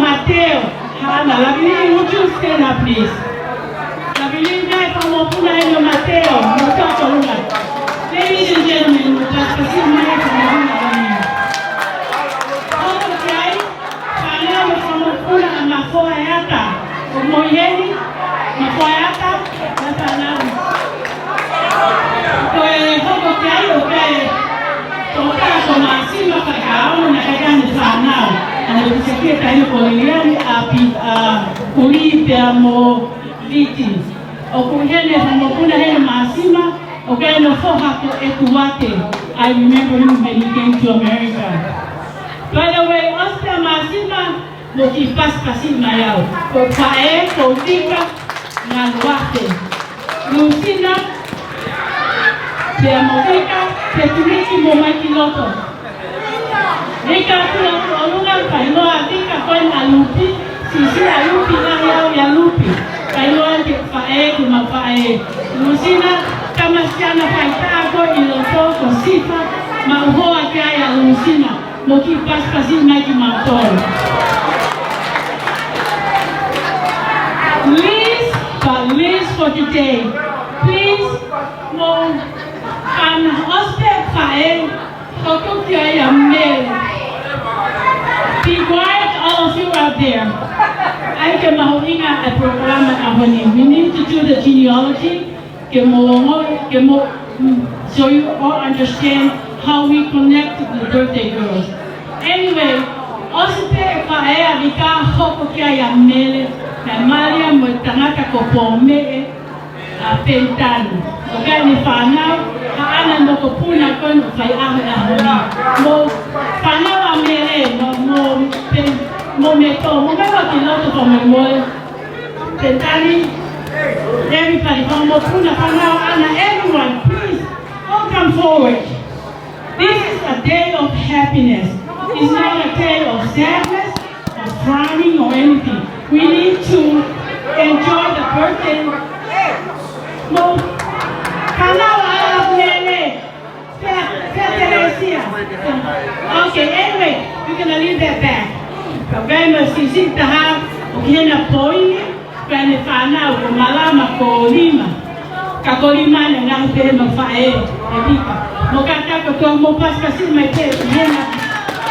Mateo Haʻana. Lavili, would you stand up, please? Lavili, ngaahi fanga mokopuna ʻeni ʻo Mateo, mo tau tolunga. Ladies and gentlemen, mo tau kasi mai fanga mokopuna ʻeni. Hoko ki ai, fānau mo e fanga mokopuna ʻa Mafoaʻeata. ʻOku mou ʻi heni, Mafoaʻeata, mo e fānau. Ko e hoko ki ai ʻoku ʻi ai e toketā ko Māsima Faikaumu, naʻe ʻikai ke ne fānau. ʻA ia ʻoku sio ki he taimi ko Liliani, ʻa Pi-, ʻa Uli pea mo Viti. ʻOku ʻi heni e fanga mokopuna heni Māsima, ʻoku ʻi ai hono foha ko ʻEtuate. I remember him when he came to America. By the way, ʻosi pē ʻa Māsima, mou kiʻi pasipasi mai au. Ko e faʻē, ko Vika Ngaluafe. Lusina, pea mo Vika, pea Tuliki mo mai ki loto. Vika, tuʻu atu ʻolunga, fai noa Vika ko ena ʻa Lupi, sisi ʻa Lupi, lahi au ʻia Lupi. Fai noa ke faʻē, ke mau faʻē. Lusina, tamasiʻi ʻana faitā ko ē ʻi loto, ko Sifa, mau hoa ki ai ʻa Lusina. Mou kiʻi pasipasi mai kimautolu. Please, but please for today. Please, mou, ʻana ʻosi pē faʻē, hoko ki ai ʻa Mele. Be quiet, all of you out there. ʻAi ke mahuʻinga e polokalama ʻaho ni. We need to do the genealogy. Ke mou ongoʻi, ke mou, mm, so you all understand how we connect the birthday girls. Anyway, ʻosi pē faʻē ʻa Vika, hoko ki ai ʻa Mele, naʻe mali ia mo e tangata ko Pōmeʻe, ʻa Penitani. ʻOku ʻi ai ʻene fānau, Haʻana, mokopuna ko ena ʻoku fai ʻaho he ʻaho ni. Mo fānau ʻa Mele, mo, mo Pen-, mo Meto, mo Meto ki loto ko Mele. Penitani, everybody, fanga mokopuna, fānau ʻaʻana, everyone, please, all come forward. This is a day of happiness. It's not a day of sadness, of frowning or anything. We need to enjoy the birthday. Mo, fānau ʻaʻana, Mele. Pea, pea Teresia. Okay, anyway, we're gonna leave that back. Ka ʻoku ʻi ai mo e siʻisiʻi taha ʻoku ʻi hena poini, pea ʻene fānau ko Malama ko Lima. Ka ko Lima naʻe ngaohi pē he mafai ʻe Vika. Mou kātaki atu mou pasipasi mai pē ʻi hena.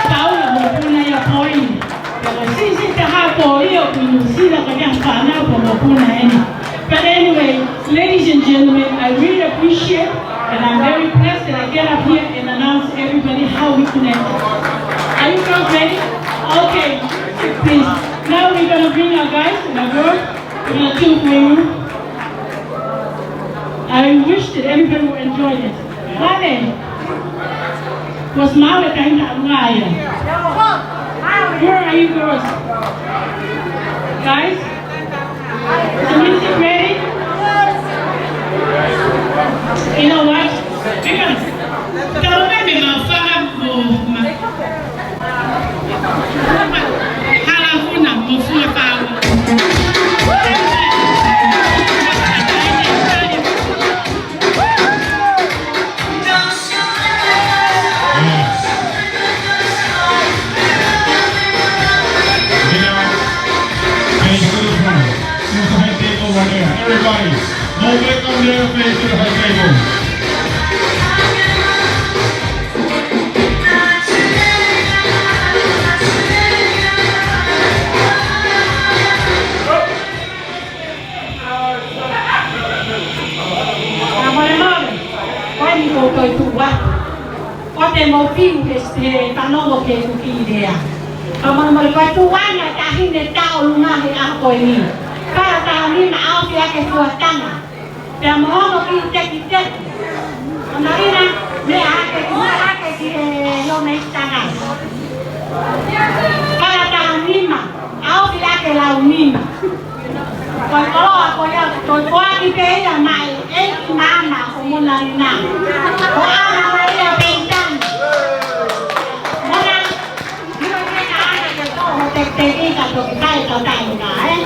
Paula, mokopuna ia poini. Pea ko e siʻisiʻi taha ko ia ʻoku ʻi New Zealand, ka ʻoku ʻi ai e fānau ko e mokopuna ʻeni. But anyway, ladies and gentlemen, I really appreciate and I'm very blessed that I get up here and announce everybody how we connect. Are you girls ready? Okay, please. Now we're gonna bring our guys and our girls. We're gonna do for you. I wish that everybody will enjoy this. Vale. Kuo ʻosi maʻu e taimi ʻa Maia. Where are you girls? Guys? Is the music ready? You know what? Because, tau mai mei mafana mo ma-, hala huna mo fua pau. Yes. You know, and it's good fun. There's a high table right there. Everybody, move it on there, face to the high table. Fakamolemole, ko eni ʻoku ou toe tuʻu atu. Ko te mou fiu he, he fanongo ki heʻeku kiʻi lea. Fakamolemole, ko e tuʻunga e taʻahine taʻolunga he ʻaho ko eni. Fakataha mai ʻo ʻosi ʻa e fuatanga. Pea mo hono kiʻi tekiteki. Ko Marina, meʻa hake, meʻa hake ki he lona i tanga. Fakataha mai ʻo ʻosi ʻa e lau nima. Ko e koloa ko ia, ko e koa ki pē ia mai, ʻEiki Maama ʻo Mona Lina. Ko ʻAna Malia Peitani. Mona, ʻio ke ka ʻana ke tō ho tekiteki ka toki fai tau taʻolunga, ē?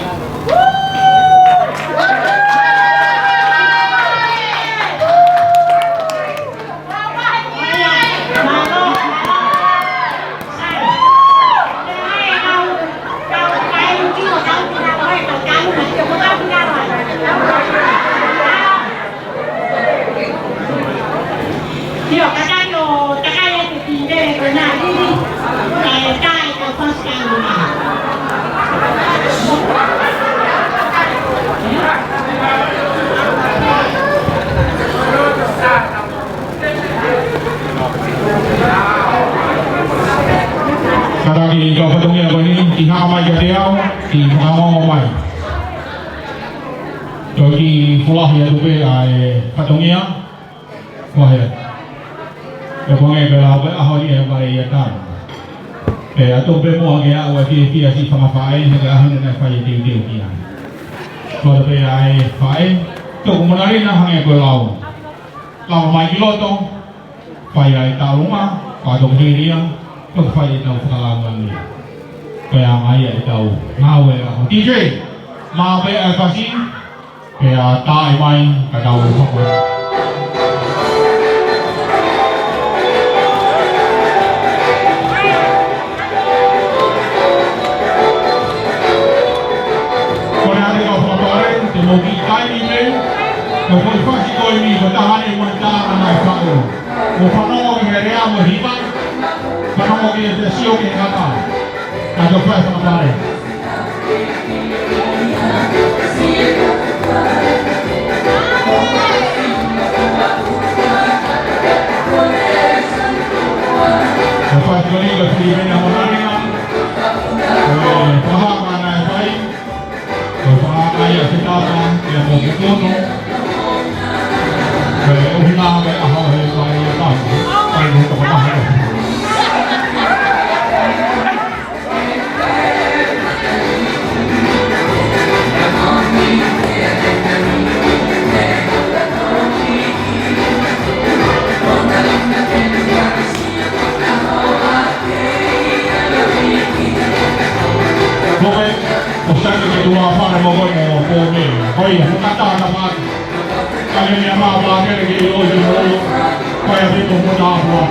Mālō, mālō. Haka mai kiate au, ʻi he ongoongo mai. Toki fulahi atu pē ʻa e fatongia, ko e hā. ʻE ko e ngaahi pē lau pē ʻaho ni ʻe vale ia tau. Pea toʻo pē muʻa ke aʻu ʻa e fiefia siʻi fanga faʻē, he ko e ʻaho ni naʻe fai e teuteu ki ai. Ko e pē ʻa e faʻē, toku Mona Lina hangē ko e lau. Lava mai ki loto, fai ai e taunga, pea toki hili ia, toki fai e tau fakalāngilangi. Ko ia mai e tau ngāue ʻa ho D J, maʻu pē ʻa e fasi, pea tā mai, ka tau hoko. Ko e ʻaho ni kau fakapale, te mou kiʻi taimi pē, ko e foʻi fasi ko eni, ko e taha eni mo e taha naʻe faʻu. Mou fanongo ki he lea mo e hiva, fanongo ki he sio ki he ngata. Ka tau fai fakapale. Ko e fasi ko eni, ko e fili mena mo nani. Ko e paha mana e fai. Ko e paha ia se tapa, ia mo kukono. Ko e ʻuhinga ko e ʻaho he fai ia tapa. Fai mo toko taha. Koe, ʻo sake ke tuʻa fare mo koe mo ko me. Ko ia, mo kata na pa. Kale ni ama pa kele ke o i mo. Ko ia, pito mo ta fua.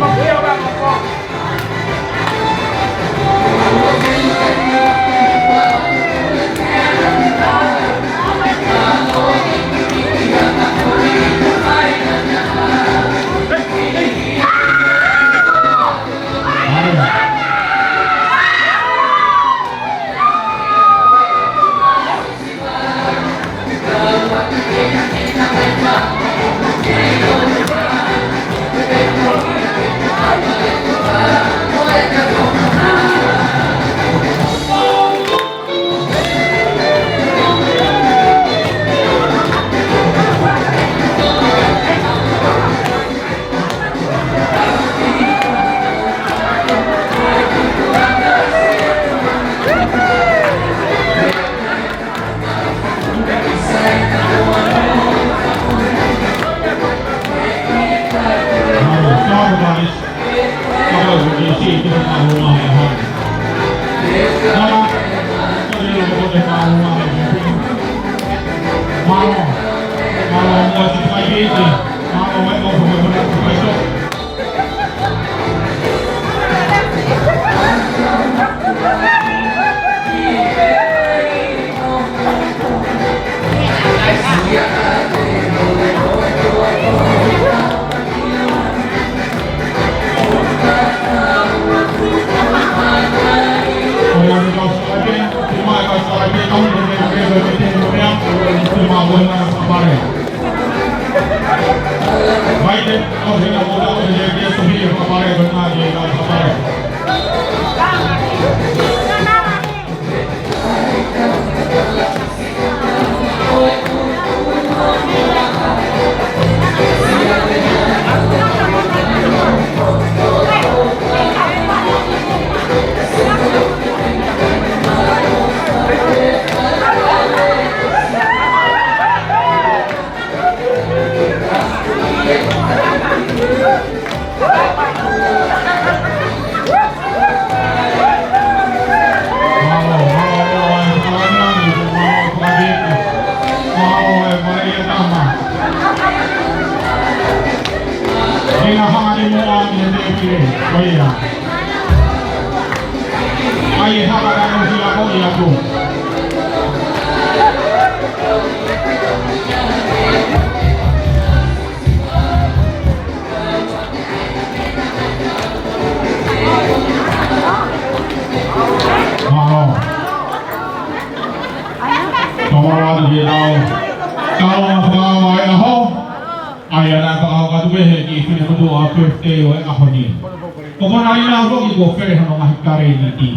Mālō. Tau atu ki he tau. Tau fakamaʻu e ʻaho. ʻA ia naʻe fakahoko atu pē he kiʻi finemotuʻa birthday ʻo e ʻaho ni. Ko Mona Lina foki kuo fele hono ngaahi talēniti.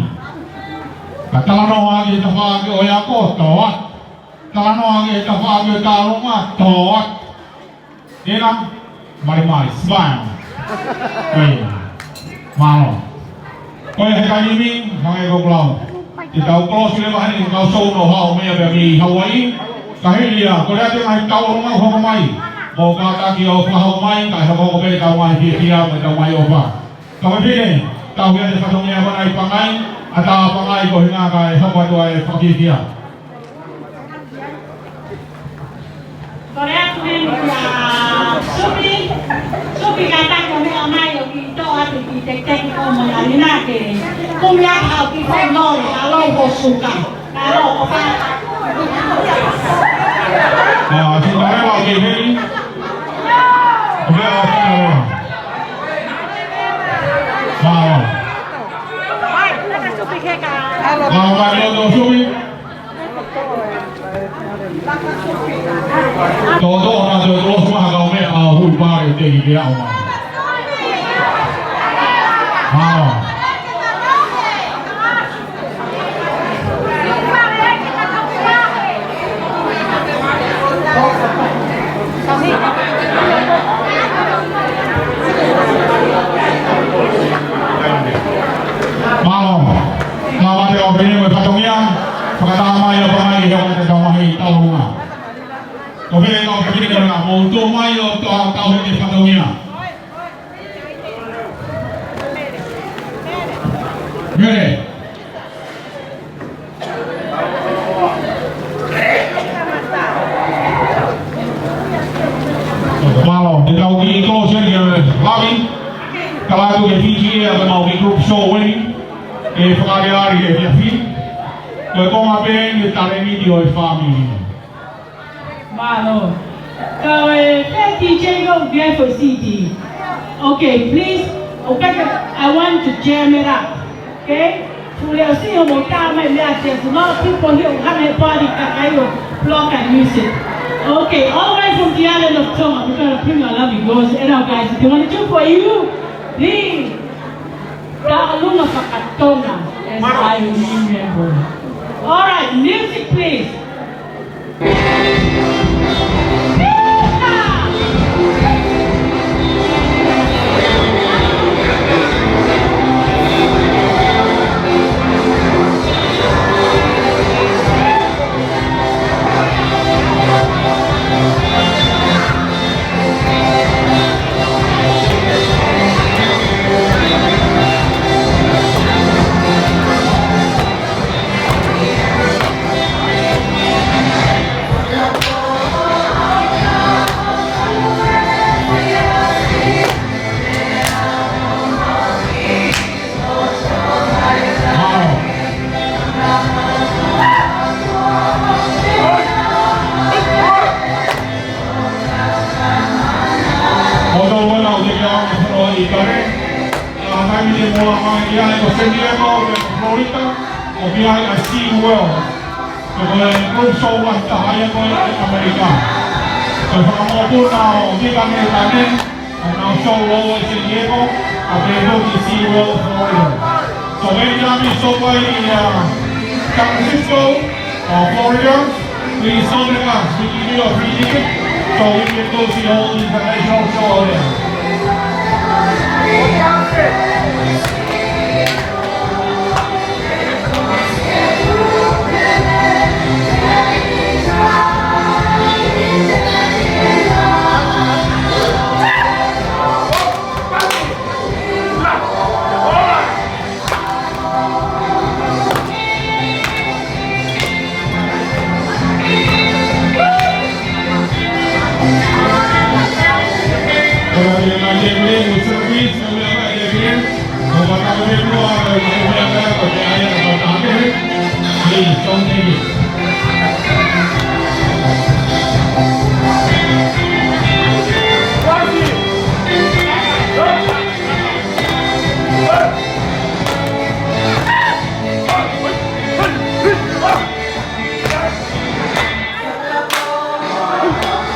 Talanoa ki he tafaʻaki ʻo e ako, tō atu. Talanoa ki he tafaʻaki ʻo e tauʻolunga, tō atu. Ena, malimali, smile. Ko ia. Mālō. Ko ia he taimi ni, hangē ko e lau. Te tau close leva heni, kau sou nō hao meʻa pea mei Hawaii. Ka hili ia, ko e lea atu e ngaahi tauʻolunga ʻoku hoko mai. Mou kātaki ʻo fakahoko mai, kae hoko pē ʻetau ngaahi fiefia, mo ʻetau ngaahi ʻofa. Ka ko e pine, tau hia te fatongia mana i pangai, ʻatā pangai ko hinga kae hoko atu ai e fakafiefia. Kole atu heni kia Supi, Supi ka ta ko meʻa mai ʻo ki to atu ki te te ki ko mo na ni na ke. Kumi atu hau ki ko no, alo ko suka. Alo ko pa. Ah, si tare wa ke heni. Ko meʻa o si tare wa. Mālō. Mālō, mālō, tō Supi. Tō, tō, na tō, tō, suma ha kau meʻa, a, hui pare, te ki ke au mai. Mālō. Mālō. Mālō te o pene mo e fatongia. Fakatā mai ʻo pangai ke hoko atu e tauʻolunga. Ko pene ka o pene ka mou tō mai ʻo tō atu e fatongia. Mele. Mālō, te tau kiʻi close eni ke lavi. Tala atu ke Fiji Air, ko ʻemau kiʻi group show eni. ʻE fakaʻaliʻali e efiafi. Ko e konga pē eni e talēniti ʻo e fāmili. Mālō. Ka ʻoku ʻi ai e D J ko ē ʻoku ʻi ai e foʻi C D. Okay, please, ʻo peke, I want to jam it up. Okay? Fuʻu leʻo siʻi hoʻomou tā mai meʻa, there's a lot of people here who haven't had party kakai ʻo block our music. Okay, all the way from the island of Tonga, we're gonna bring our lovely girls and our guys. They wanna do for you, please. Tauʻolunga fakatonga, as I remember. All right, music, please. Ko tau wana o te kia o te whano i kare. Ka taimi te mola mai ki ai ko San Diego, Florida, ʻo ki ai ʻa Sea World. Ko e group show lahi taha ia ko ē ʻi ʻAmelika. Ko e fakamoʻoni ʻo Mika Mekane, ʻa ʻenau show ʻi San Diego, ʻa pē ko ē ki Sea World, Florida. So many times so far in, uh, San Francisco, uh, Florida, please contact us. We give you a free ticket so we can go see all the international show out there.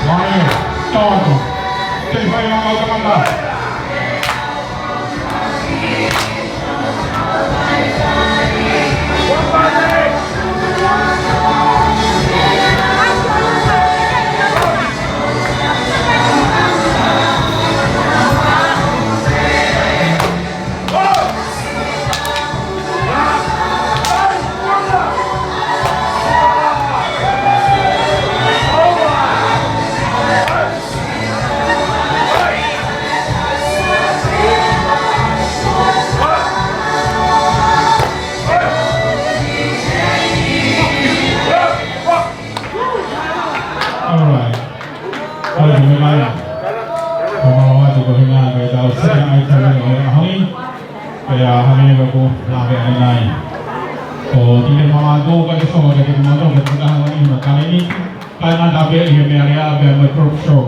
Mālō, tau atu. Te fai ʻa e kau tangata. Ko ka ke soa ke te kumato ke te taha ni ma taleni. Kai na ta pe i he meʻa lea pea mo e drop show.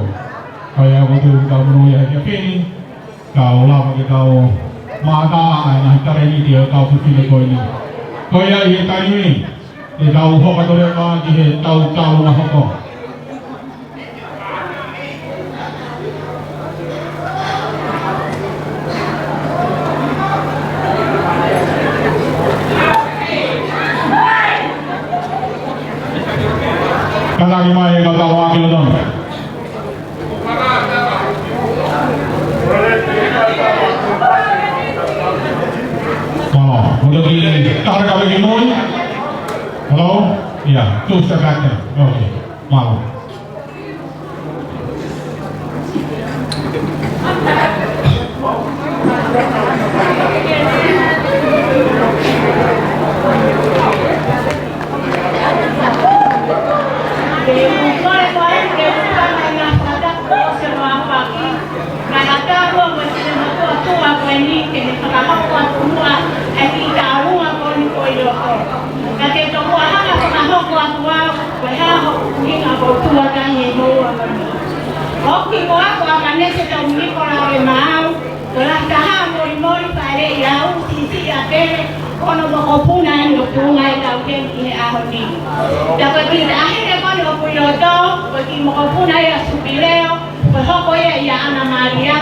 Ko ia ʻoku tau monū ia he efiafi ni. Kau lava ke tau mātā ʻa e ngaahi taleni ʻo e kau fefine ko eni. Ko ia ʻi he taimi ni, te tau hoko atu leva ki he tau tau na hoko. Kātaki mai e kau tau ʻa Kilotoni. Mālō. Mou toki, kātaki mai ki mui. Hello? Yeah, two step back there. Okay. Mālō. Naʻe ʻatā ʻa Mōsese mo e Mātuʻa ko eni ke ne fakahoko atu muʻa ʻa e kiʻi taʻalunga ko eni ko ʻi loto. Ka te u tomuʻa hanga ʻo fakahoko atu au ko e hā hoku ʻuhinga ʻoku ou tuʻu ai ʻi he moʻunga ko eni. ʻOku ʻi muʻa ko ʻAkanete Taumiko Laulemaau, ko e lahi taha moʻui moʻui faʻeleʻi au, siʻisiʻi ʻa Pele, ko hono mokopuna eni ʻoku tuʻunga ʻi he taʻu ʻi he ʻaho ni. Ka ko e kiʻi taʻahine ko eni ʻoku ʻi loto, ko e kiʻi mokopuna ia ʻa Supileo, ko e hoko ia ʻia ʻAna Malia,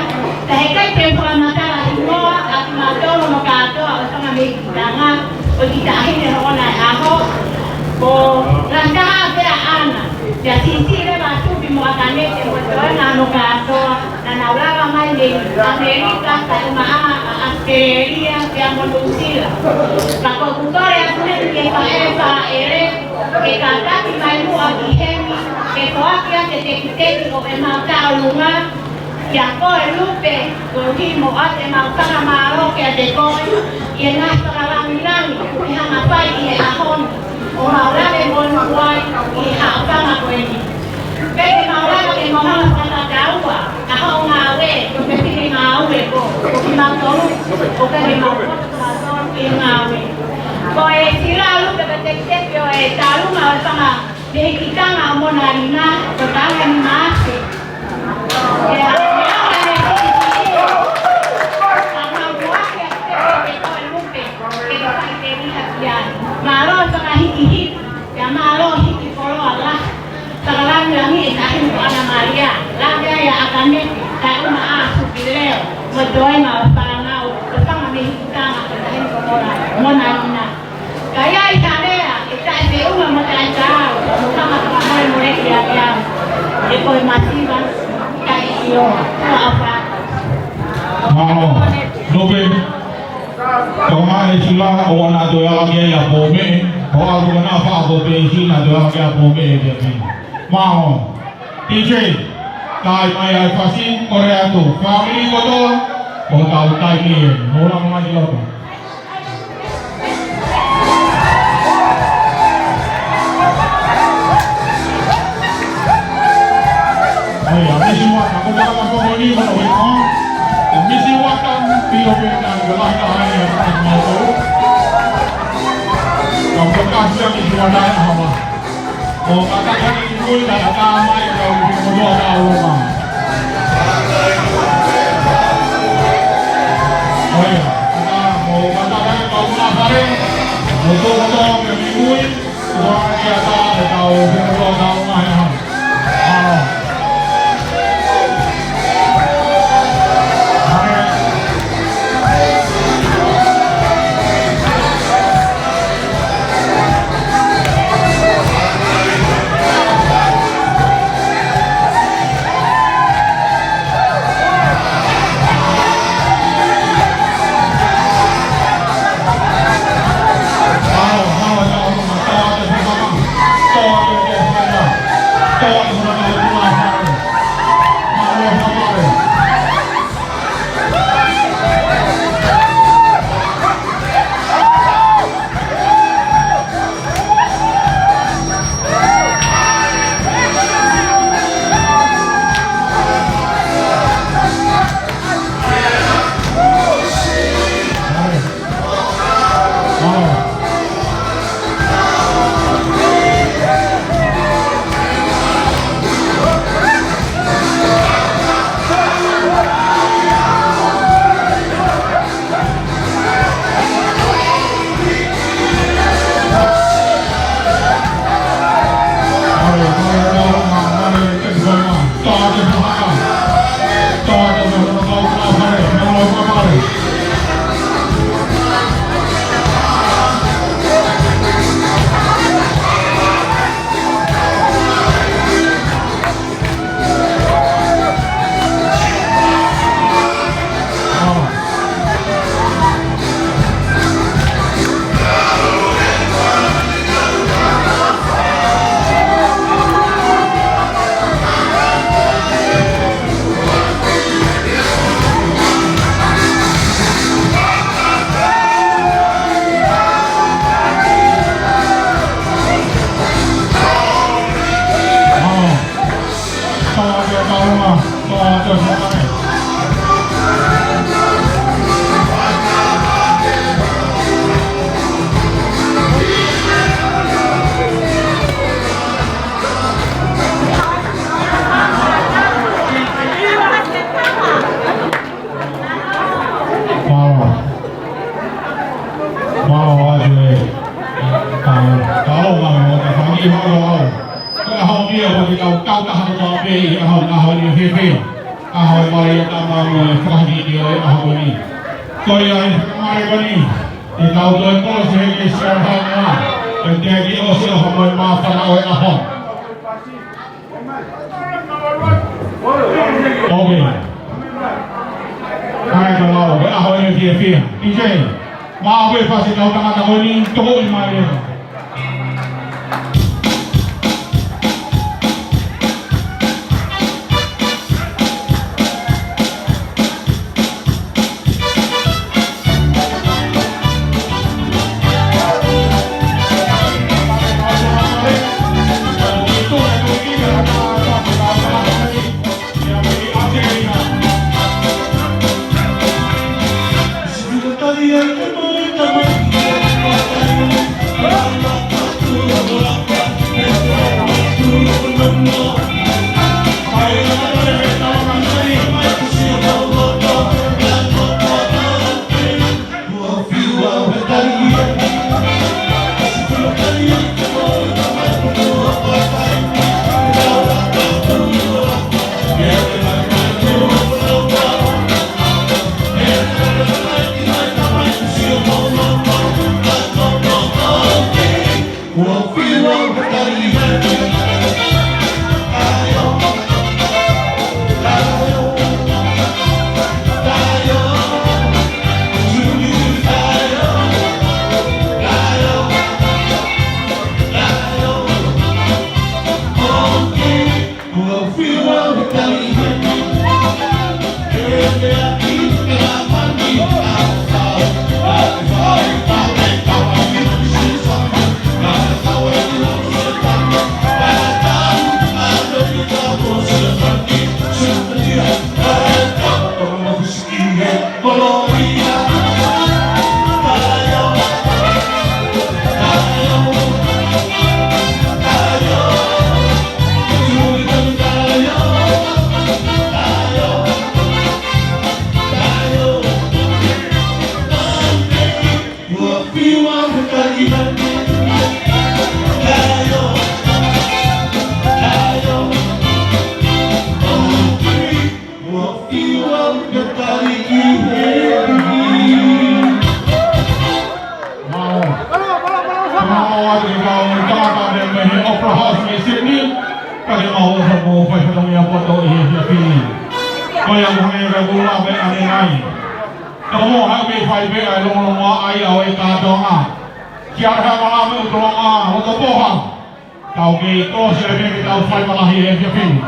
ka heʻikai te u fakamatala hingoa ʻa kimautolu hono kātoa ʻo e fanga mei Tanga, ko e kiʻi taʻahine hono ʻaho, ko e lahi taha pē ʻa ʻAna, pea siʻisiʻi leva ʻa Supi mo ʻAkanete mo e toenga hono kātoa, naʻa nau lava mai mei ʻAmelika, kae ʻumaʻā ʻa ʻAositelēlia, pea mo Nuʻusila. Ka ʻoku ou kole atu heni ki he faʻē fāʻele, ke kātaki mai muʻa ki heni, ke foaki ʻa e tekiteki ʻo ʻemau taʻalunga, kia koe Lupe, koeʻuhi mo ʻemau fakamālō kiate koe, ʻi he ngaahi fakalāngilangi, ʻi he hanga fai ʻi he ʻaho ni, ʻo mau lave monū ai, ʻi he haʻofanga ko eni. Pea ke mau lava ke mau hanga fakatataua, ʻa hoʻo ngāue, ko e fefine ngāue koe, ko kimautolu, ʻoku ʻikai ke mau poto kimautolu ki he ngāue. Ko e sila Lupe ko e tekiteki ʻo e taʻalunga ʻo e fanga mehikitanga ʻo Monalina, ko e taʻu ni Maʻasi. ʻIo, ʻio, ʻio, ʻio. Ka mau muʻaki ʻa e tekiteki ko e Lupe, ke ke fai teliha ki ai. Mālō e fakahikihiki, pea mālō e hiki koloa lahi. Fakalāngilangiʻi e taʻahine ko ʻAna Malia, lave ai ʻa ʻAkanete, kae ʻumaʻā ʻa Supileo, mo e toenga ʻo e fānau, ʻo e fanga mehikitanga ko e taʻahine ko Mona, Monalina. Ka ʻi ai ha lea ʻe taʻefeʻunga mo taʻetaau, mou hanga fakamolemoleʻi ʻaki au, he ko e masiva, kae ʻio, ʻofa atu. Mālō. Lupe. Tau mai sila ʻo ʻAna, toe ala ki ai ʻa Pōmeʻe, ʻo ʻalu ʻAna fā ko Peisi, naʻa toe ala ki ai ʻa Pōmeʻe ʻi he efiafi ni. Mālō. D J, kai mai ʻa e fasi, kole atu. Fāmili kotoa, ko hotau taimi eni. Mou lava mai ki loto. ʻAi, ʻa Misi Uata, ko e tama ko eni, ko e tama ko eni. ʻA Misi Uata, pio pē ka ko e lahi taha ia ʻa e tama ko eni. Ka ko e kasi ʻa Misi Uata ʻe hawa. ʻO kātaki ʻa Misi Uata, ka mai ka u piko noa ka o ma. ʻAi, ka mo kātaki ka u na pare. ʻO tō ka tō ka Misi Uata. Ko e ʻaho ni ʻoku tau kau taha kotoa pē ʻi he ʻaho, ʻaho ni ʻo e fiefia. ʻAho e mali ʻo e tama mo e fakahikihiki ʻo e ʻaho ni. Ko ia ai, fakamālō ko eni. Te tau toe kolosi he ke sia hana. Ko e teʻeki ʻosi ʻo hamo e māfana ʻo e ʻaho. ʻOkei. Kae ka lau, ko e ʻaho e fiefia. D J, maʻu e fasi kau tangata ko eni, tokoʻi mai ia. Mālō. Mālō atu ki he kau tangata mei he Opera House mei Sydney. Kae mālō atu mo e fai fatongia poto ʻi he efiafi ni. Ko ia mo e ka kula me ane ai. Ka mo ha me fai pē ʻa e longolongoaʻa ʻo e kātoanga. Kia ora, mālō mo e tolonga, ʻo tō poha. Tau kei kolosi ai pē ke tau fai malahi he efiafi ni.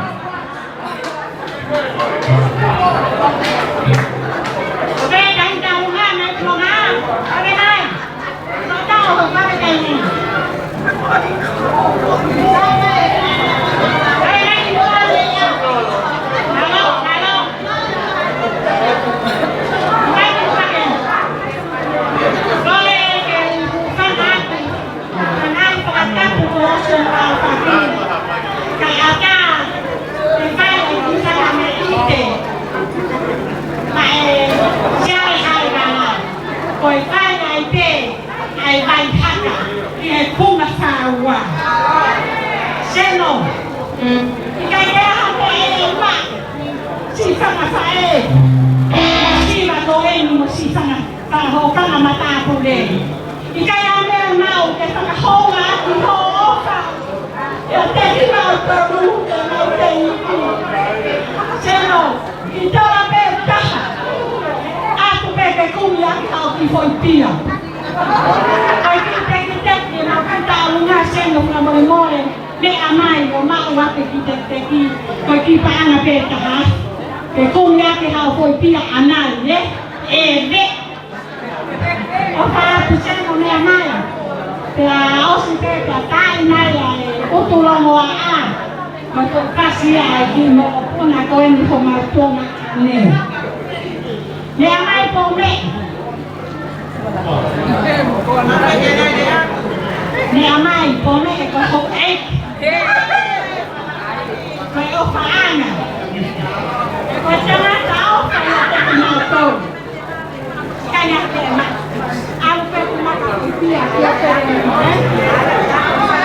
Naʻe fakatapu ko Ocean Alpha Green. Kae ʻatā, ʻe fai e kisana me ʻite. Maʻe siale hai rana. Ko e fai ai pē, ʻa e vai haka, ʻi he kunga fāua. Seno, ʻikai ke aha ko e ua, si fanga faʻē. Si ma ko eni mo si fanga Ka hokanga matāpule. ʻIkai ha meʻa naʻa ke fakahounga ʻaki hoʻo ʻofa. ʻIo te ki mau tonu ke mau te iku. Seno, ʻi tola pē taha. ʻAtu pē ke kumi ʻaki haʻo kiʻi foʻi pia. Ko e kiʻi tekiteki ʻemau kiʻi taʻalunga Seno fakamolemole. Meʻa mai ʻo maʻu ʻa e kiʻi tekiteki. Ko e kiʻi paʻanga pē taha. Ke kumi ʻaki haʻo foʻi pia ʻanai, ē? ʻE ve. ʻOfa atu Seno meʻa mai. Pea ʻosi pē pea tai mai ʻa e ʻutu longoaʻa. Ko e toʻukasi ia ʻa e kiʻi mokopuna ko eni homau Tonga ni. Meʻa mai Pōmeʻe. Meʻa mai Pōmeʻe ko hoʻo ʻeiki. Ko e ʻofaʻanga. Ko e tangata ʻofa ia te kinautolu. Kae ʻai ke ma. Au pe ku maka ku pia, pia pe, ē?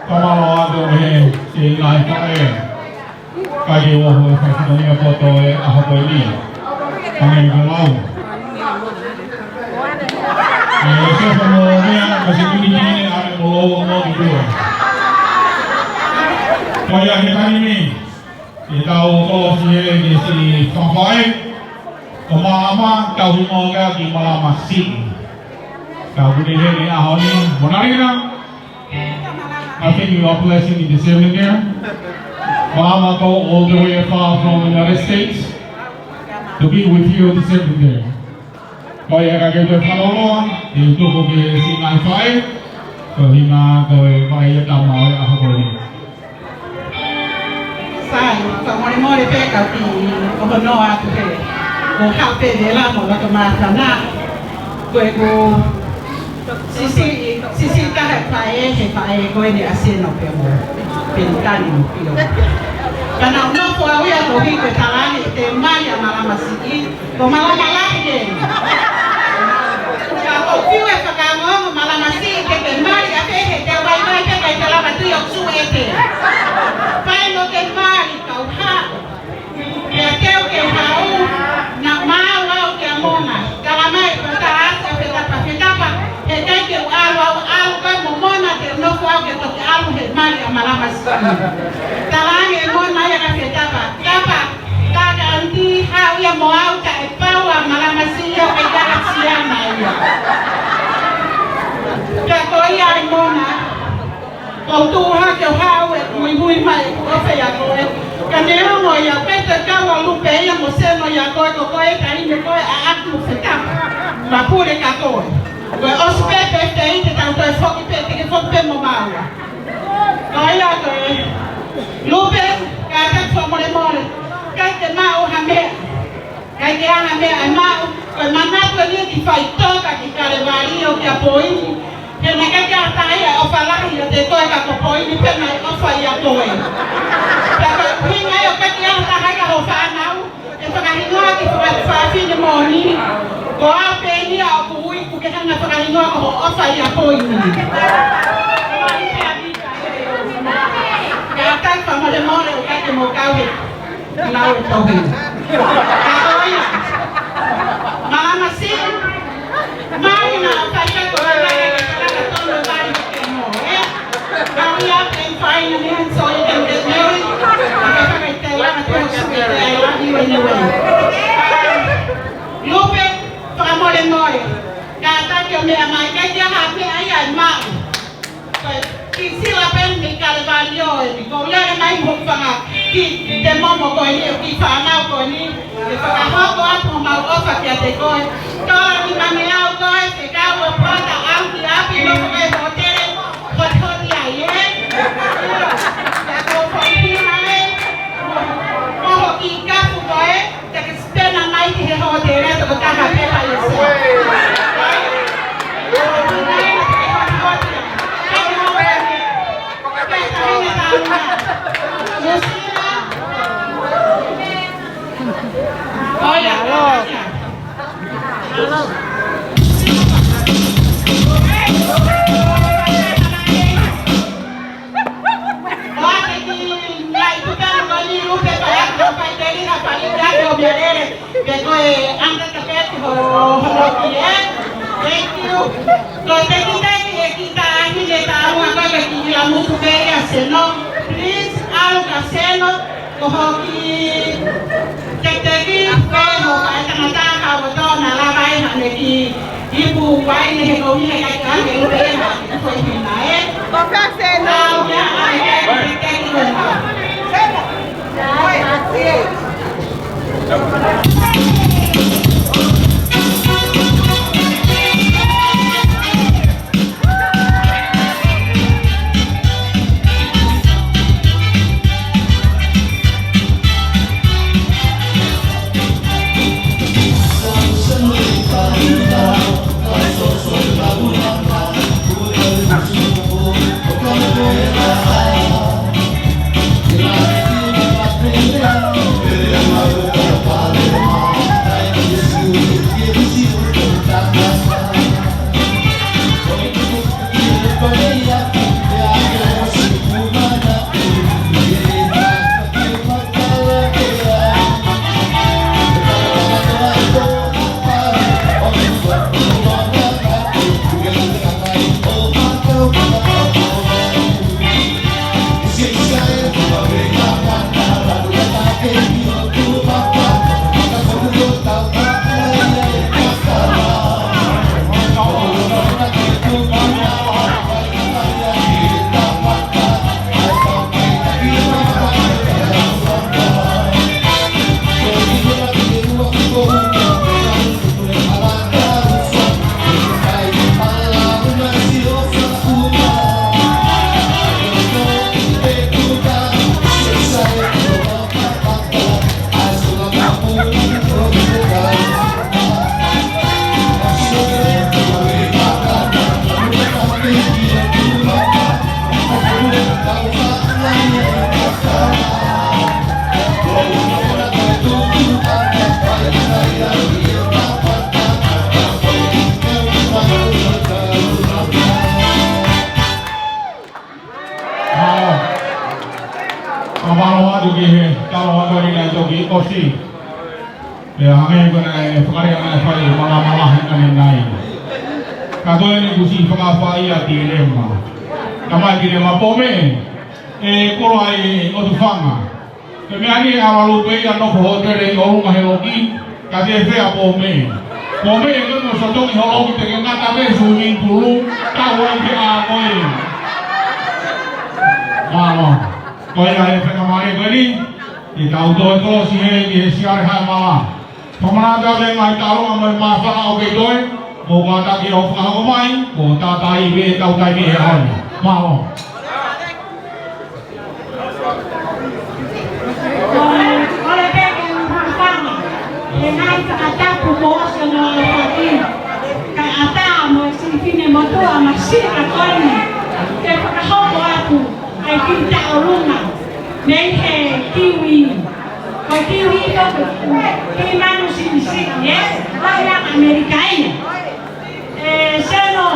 Fakamālō atu he siʻi ngaahi faʻē. Kae ʻoua ʻe fai fatongia poto e ʻaho ko eni. Hangē ko e lau. ʻE, ʻe sofa mo mea, ka se kuni kini, ʻa e mo lo mo ki tua. Ko ia he taimi ni, ʻe tau kolosi he ke si fafae, ko Malama, tau hingoa ki Malama Siʻi. Tau kuni he ni ʻaho ni, Mona Lisa. I think you are blessing in the seventh year. Malama, go all the way far from the United States to be with you in the seventh year. Ko ia ka ke te whakaloa, i tuku ki he siʻi ngaahi faʻē, ko hina ko e vai e tama ʻo e ʻaho ko eni. Sai, fakamolemole pē ka ki ʻohonoa atu he. Ko hape de la mo la toma tana. Ko e ko sisi, sisi taha faʻē, he faʻē ko eni ʻa Seno pē mo. Penitani mo pio. Kana uno ko au ia ko hi ko e talaange te mali ʻa Malama Siʻi. Ko Malama Lahi ē. Ka ko fiu e fakaongo Malama Siʻi ke ke mali ʻa pē he te vaivai pē kai te lava tui ʻo sū ʻete. Fai mo ke mali kau ha. Pea teu ke hau, na mau au ke a Mona. Tala mai ko ta asa fetapa fetapa. He kai ke u ʻalu au ʻalu kai mo Mona te nofo au ke toki ʻalu he mali ʻa Malama Siʻi. Talaange Mona ia ka fetapa. Tapa. Ka ka anti hau ia mo au ka e pau ʻa Malama Siʻi ia ka ia ka sia mai ia. Ka ko ia ʻe Mona, ko u tuʻu hake ʻo hau e muimui mai ʻoku ʻofa ia ko e. Ka ne ongo ia pete kau ʻa Lupe ia mo Seno ia ko e ko ko e ka ine ko e ʻa aku mo fetapa. Ma pule ka ko e. Ko e ʻosi pē pē te i te tau toe foki pē te ke foki pē mo maua. Ko ia ko e Lupe, ka te fakamolemole, kai te maʻu ha meʻa, kai te anga meʻa e maʻu, ko e manatu eni ki fai toka ki Kalevalio ki a Poini, he naʻe kai ke ata ia ʻofa lahi ia te koe ka ko Poini pē naʻe ʻofa ia koe. Pea ko e ʻuhinga ia ʻoku kai ke ata hai ka ho fānau, ʻe fakahingoa ki faka-, fafine moʻoni, ko au pē eni ʻoku ui ku ke hanga fakahingoa ko hoʻo ʻofa ia Poini. Ka tai fakamolemole ʻoku ʻikai ke mou kau he lau e tohi. Ka ko ia. Malama Siʻi, mai na ʻo kai ka ko e kai ka tonu mai ke mo, ē? Hurry up and find a man so you can get married. I love you anyway. Lupe, fakamolemole. Ka taki o meʻa mai, kai ke ha meʻa ia ʻe maʻu. Ki sila pē ni Kalevalio eni, ko lele mai mo fanga ki te momo ko eni, ki fānau ko eni. Ke fakahoko atu homau ʻofa kiate koe. Tola ni mane au koe, ke kau ʻo pata au ki ʻapi, nofo ki he hōtele, hotihoti ai, ē? Ka ko fai hina, ē? Mo hoki kafu koe, te ke spena mai ki he hōtele, toko taha pē pai ʻe se. Lucia. Hola, hola. Hola, te ki ngai tu tana ko ni Lupe pa ya ko pa te li ha pa li ya ko me lele. Ke ko e anga ka peti ho, ho ki ē. Thank you. Ko te ki te ki e ki ta ahi le ta ua ka ke ki la mutu pē ia Seno. Please, ʻalu ka Seno. Ko hoki te te ki pē ho ka e tangata ka o tō na lava e hane ki ipu wai ne he ko mi he kai ka he upe e ha ko i hina ē. Ko ka Seno. Au ia ai e te te ki ko na. Ko e kiʻi taloʻanga ko eni naʻe toki ʻosi. Pea hangē ko ia naʻe fakalea naʻe fai ʻe Malamala he ʻanenai. Ka ko eni kuo ʻosi fakaafeʻi ʻa Tilema. Ka mai Tilema Pome, ʻe kolo ai ʻOtufanga. Ko e meʻa ni ʻe ala lupe ia nofo hotele ʻi ʻolunga he loki, ka te fea Pome. Pome ʻe kemo sotongi holoki te ke ngata me swimming pool, ka ua ke a koe. Mālō. Ko ia he fakamālō ko eni, ʻi he tau toe kolosi he, ʻi he Siale Haʻamala. Fakamanatu atu e ngaahi taloʻanga mo e māfana ʻoku kei toe, mo kātaki ʻo fakahoko mai, ko tātai ve tau taimi he ʻaho ni. Mālō. ʻOku ou kole pē ke u fakafanga, he ngaahi fakatapu kuo ʻosi hono ʻoatu. Kae ʻatā mo e siʻi fefine motuʻa masiʻi ko eni, ke fakahoko atu ʻa e kiʻi tauʻolunga mei he kiwi. Ko e kiwi ko e kiʻi manu siʻisiʻi, ē? Ko e ʻa ʻAmelika ia. ʻE Seno,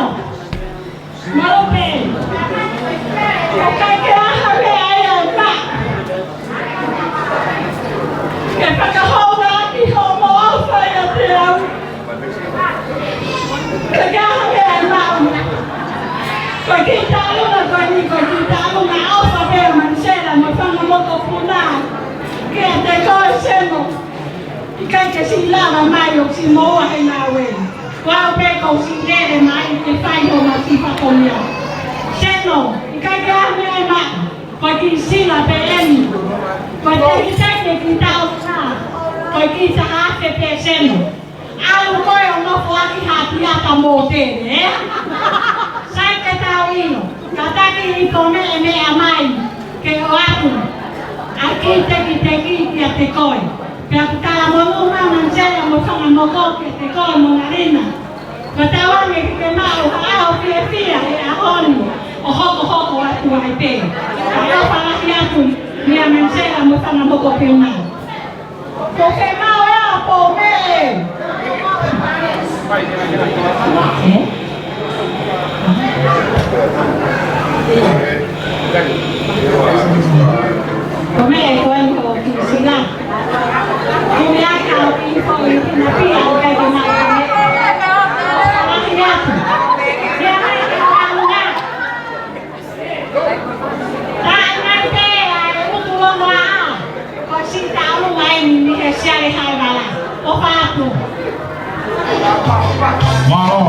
mālō pē. ʻOku ʻikai ke ʻi ai ha meʻa ia ʻe maʻu ke fakahoungaʻaki hoʻomo ʻofa ʻiate au. Ka ko e hā e meʻa ʻe maʻu? Ko e kiʻi tauʻolunga ko eni, ko e kiʻi tauʻolunga ʻofa pē ʻa Manisela mo e fanga mokopuna kiate koe Seno. ʻIkai ke siʻi lava mai ʻo siʻi moua he ngāue. Ko au pē ʻoku ou siʻi lele mai ke fai hoʻoma siʻi fatongia. Seno, ʻikai ke ʻi ai ha meʻa ʻe maʻu. Ko e kiʻi sila pē eni. Ko e tekiteki e kiʻi tauʻolunga, ko e kiʻi taha afe pē Seno. ʻAlu koe ʻo nofo ʻaki ha tiata mōtele, ē? Sai ke tau ʻilo, kātaki ʻi Pome ʻe meʻa mai ke ʻoatu ʻa e kiʻi tekiteki kiate koe. Pea ʻoku talamonū mai Manisela mo e fanga moko kiate koe Monalina. Ko e tau ange ke ke maʻu ha ʻaho fiefia he ʻaho ni ʻo hokohoko atu ai pē. Kae ʻofa lahi atu meia Manisela mo e fanga mokopuna. Ko ke mau ea Pome. Ē? Pome ko eni ko kiʻi sila. Ko e meʻa ka o ki fo i tina pia o kai ke mau Pome. Lahi atu. Ia mai ke mau nga. Taʻe mai pē ʻa e utu lono ʻa. Ko e siʻi tauʻolunga eni mei he Siale Haʻamala. ʻOfa atu. Mālō.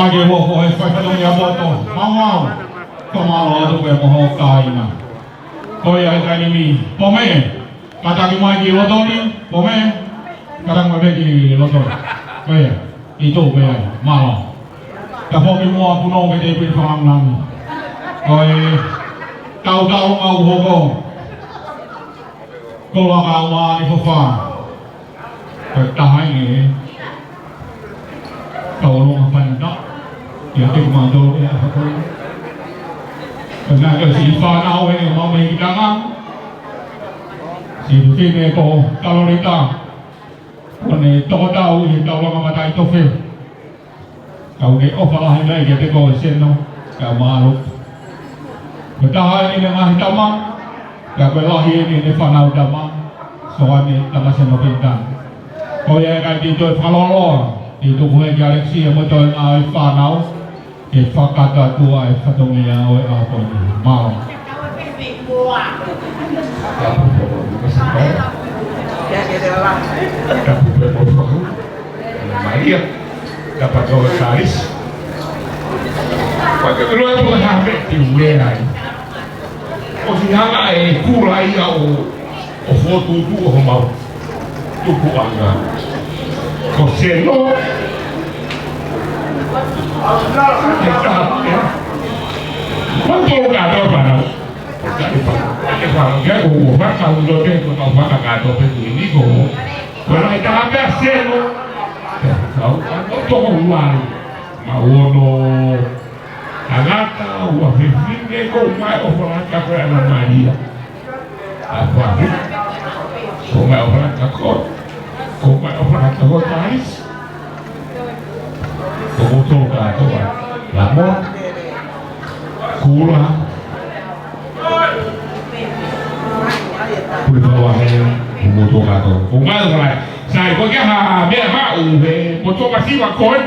Ke hoko e fai fatongia poto. Mau mau. Fakamālō atu pē mo hoʻo kāinga. Ko ia e taimi ni. Pome. Kātaki mai ki loto ni. Pome. Kātaki mai pē ki loto ni. Ko ia. ʻI tuʻa pē ai. Mālō. Ka foki muʻa punou ke te pili fakangangi. Ko e tautau mau hoko. Ko la ka ua ni ko fā. Ko e taha eni ʻe tau ʻolunga faingataʻa. ʻIa ke mātou ʻe ʻaho ko eni. Ko e ngaahi ko e siʻi fānau ʻeni ʻoku mau mei ki tanga. Siʻi fefine ko Kalolita. Ko ʻene tokotau ʻi he taulanga mataʻitofe. Kau ke ʻofa lahi mai kiate koe Seno, ka mālō. Ko e taha eni ʻene ngaahi tama, ka ko e lahi eni ʻene fānau tama, Soane Tamaseno Pintang. Ko ia ʻe kai te u toe fakalōloa, te u tuku heni kia Alexia mo e toenga ʻo e fānau, ke fakakakato atu ʻa e fatongia ʻo e ʻaho ko eni. Mālō. Tapu pē mo e fahu. Malia. Tapu tō Talis. Ko e ke loa e puka hā pē te u ue ai. ʻOsi hanga e kula ia ʻo, ʻo fokotuʻutuʻu ʻo homau tupuʻanga. Ko Seno. Ko e taha, ē? Ko e tolu kātoa fānau. Ko e taha fā-, ko e taha fā-, ko e ua fā-, ka u lote, ko e taha fā-, ka kātoa pē ni ko. Ko e lahi taha pē ʻa Seno. Ko e toko ua. Mau ono tangata, ua fefine, ko mai ʻo falata ko e Ana Malia. ʻA fahu. Ko mai ʻo falata ko. Ko mai ʻo falata ko Talis. Ko moto kātoa. Lamona. Kula. Pule Fauahe. Ko moto kātoa. Ko mai ʻo falata. Sai, ko e ke ha meʻa maʻu he moto masiva ko ē.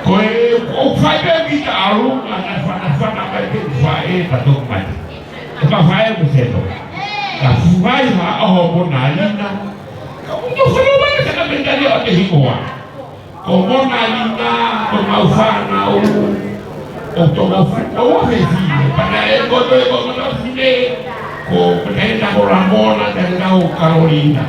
Ko e, ʻoku fai pē kita ʻalu, ʻa e fana, fana mai pē faʻē, ka tō mai. Ka faʻē mo Seno. Ka fai ha ʻaho Mona Lina. Ka ʻoku tō fana mai sa ka mendali ʻo te hingoa. Ko Mona Lina, ko mau fānau, ʻo tō mau fānau, ʻo fefine. Pana e ko tō e ko mau fefine. Ko, ko te hena ko Lamona, te hena ko Kalolina.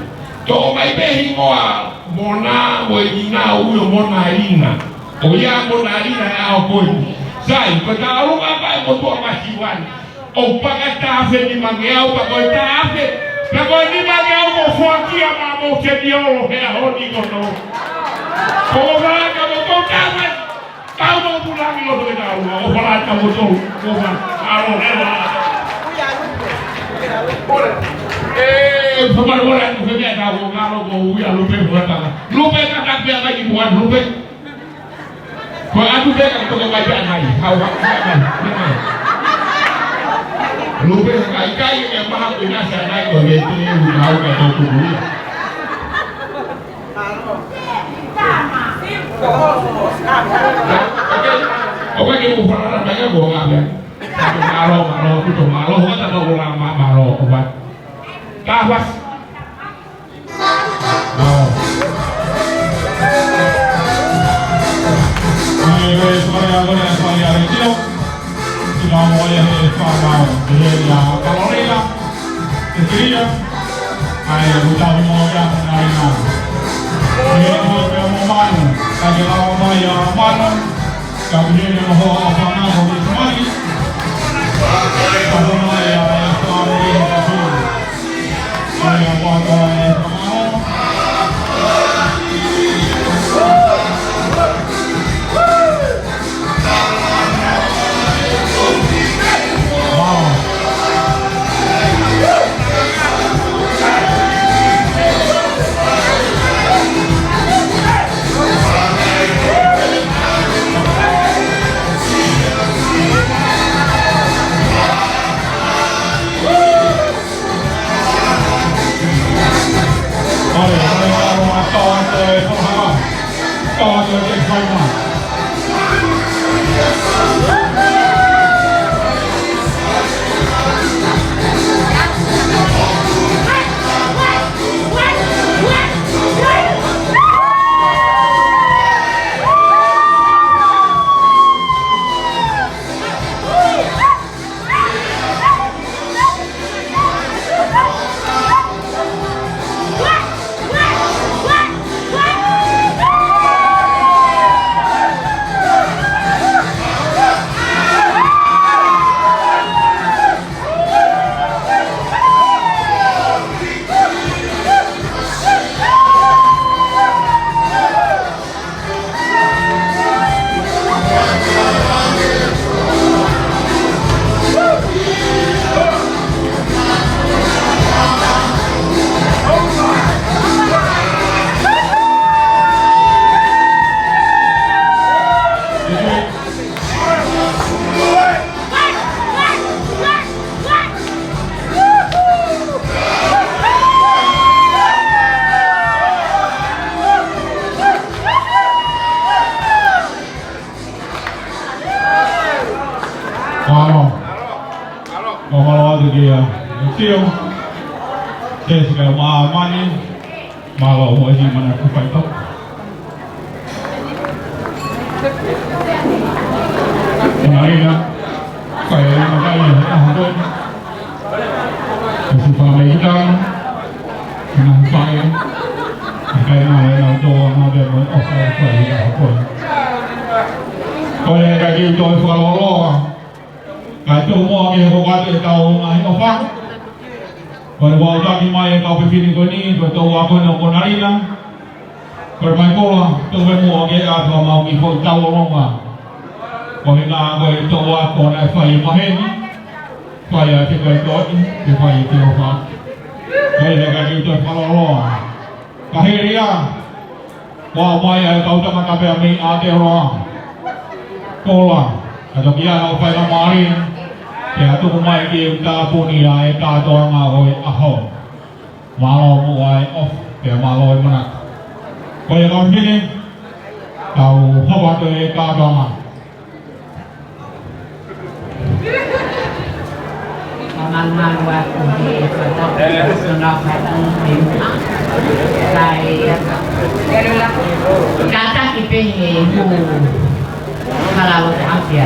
Tō mai pē hingoa. Mona, mo e ina ui ʻo Mona Lina. ʻO ia Mona Lina e ʻaho ko eni. Sai, ko e taʻalunga pē mo tua masiva ni. ʻO paka tafe nimangeau, pea ko e tafe. Pea ko e nimangeau mo foakia ma mo se ni olo he ʻaho ni ko no. Ko o ka ka mo ko tafe. Tau mo pulangi lo ke taʻalunga. ʻO falata mo tolu. Ko ma. Alo, he ma. Ē, ko ma lo la ko ke taʻalunga lo ko ui a Lupe falata. Lupe ka ka pea mai ki mua Lupe. Ko atu pē ka toko mai pē ʻanai. Hau, hau, hau, hau, hau. Lupe ka ʻikai ke maha ko nasa nai ko le te u hau ka toko ui. Oke, oke, ke mo falala mai ka ko ngā pē. Mālō, mālō, kuto mālō, hota toko la mā, mālō, ko pa. Ka pas. Mālō. Mālō atu kia Sio. Ke sika māmani. Mālō mo e mana kupai tau. Ko Nalina. Kai e makai e taha koe. Ko si pa mai kita. Naʻa ku fai, ʻikai ngalo ʻenau tō ʻa e ngāue mo e ʻofa ʻoku fai ʻe au ko ē. Ko e ʻikai ke u toe fakalōloa, kae tuku muʻa ke hoko atu ʻetau ngaahi ʻofa. Ko e ʻoatu mai ʻe he kau fefine ko eni, ko e toʻu ako eni ʻo Konalina. Ko e mai kola, tuku muʻa ke ʻatu ʻa e mau kiʻi foʻi tauʻolunga. Ko e ngaahi ko e toʻu ako naʻe fai ʻe Maheni. Fai ʻa e te kai toʻi, te fai ʻe te ʻofa. Ko e ʻikai ke u toe fakalōloa. Ka hili ia, ʻoku ʻomai ʻa e kau tangata pea mei ʻAotearoa. Kola, ka toki ʻai ʻo fai ʻa mālie, pea tuku mai ke u tāpuni ʻa e kātoanga ʻo e ʻaho. Mālō muʻa e ʻofa, pea mālō e manako. Ko ia kau fefine, tau hoko atu e kātoanga. Mālō, mālō atu he kātoanga, so nau kai atu he. Kai, kātaki pē he hū. Mālō atu.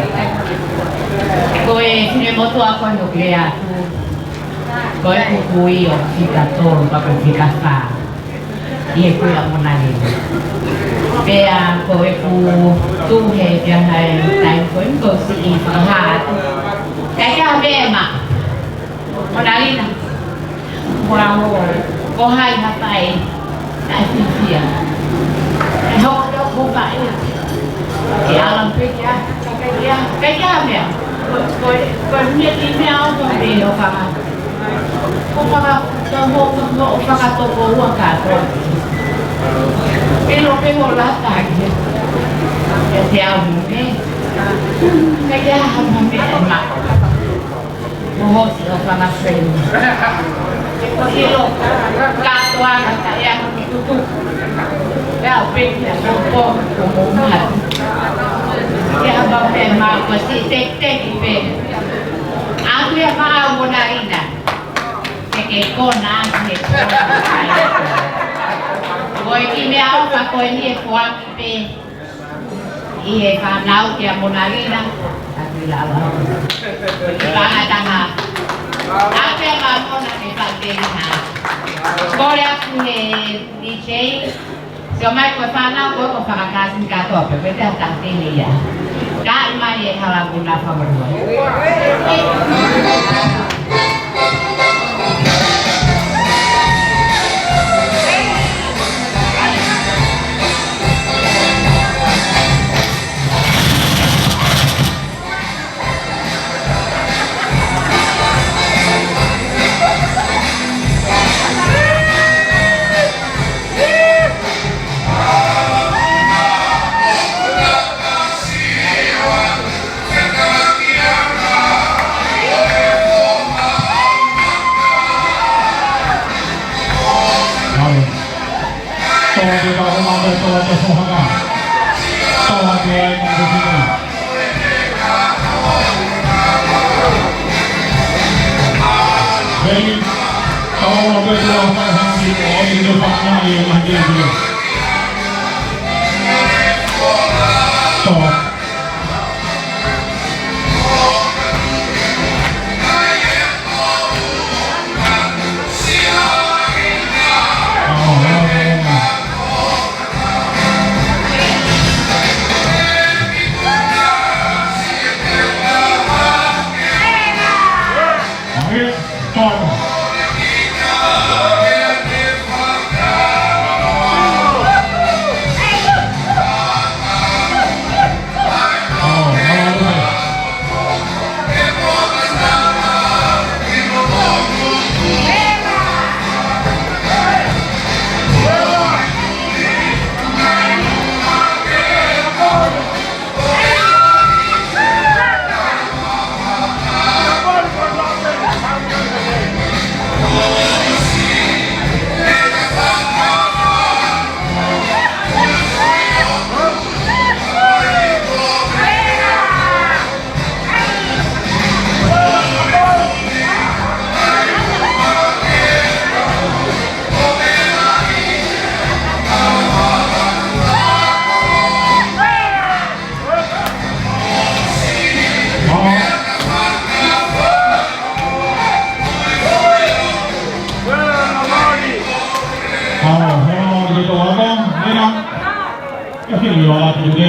Ko e finemotuʻa ko ē ʻoku lea atu. Ko e kuku ʻi ʻo fika tolu, ka ko fika fā. ʻI he kuia Monalina. Pea ko e ku tu he kia hai tai ko e ko si i fakahā atu. Kai kia me ma. Monalina. Ko au, ko hai ha fai. Kai fifia. E hoko ko fai. Ke ala pē kia, kai kia, kai kia mea. Ko, ko, ko e mea ki mea o ko mea o faka. Ko faka, ko mo, ko mo o fakatoko ua kātoa. Pelo pe mo lata ki. E te au mo me. Kai kia ha mo me ma. Mo hosi ʻo fakaseini. Ko ʻilo kātoa ka ʻea mo tutu. Pea ʻo peki ʻa ko ko ko mo maha. Ke ʻa pau pē ma ko si tekiteki pē. ʻA ku ia ma au Monalina. Ke ke kona ʻa he kona. Ko e ki mea o ka ko e ni e foaki pē. ʻI he fānau kia Monalina, ʻa tui lava. ʻI Pangatanga. ʻA pea ma Mona ke fāteni ha. Kole aku he D J. Sio mai ko e fānau ko e ko fakakāsini kātoa pē, ko e te ha tangteni ia. Ka ʻi mai e hala kuna fakalua. Tau te tau homa te tau te fohaka. Tau te ai ma te tino. Ready? Tau homa te tau haka hanga ki o i te whakana i e mahi te tino. Tau.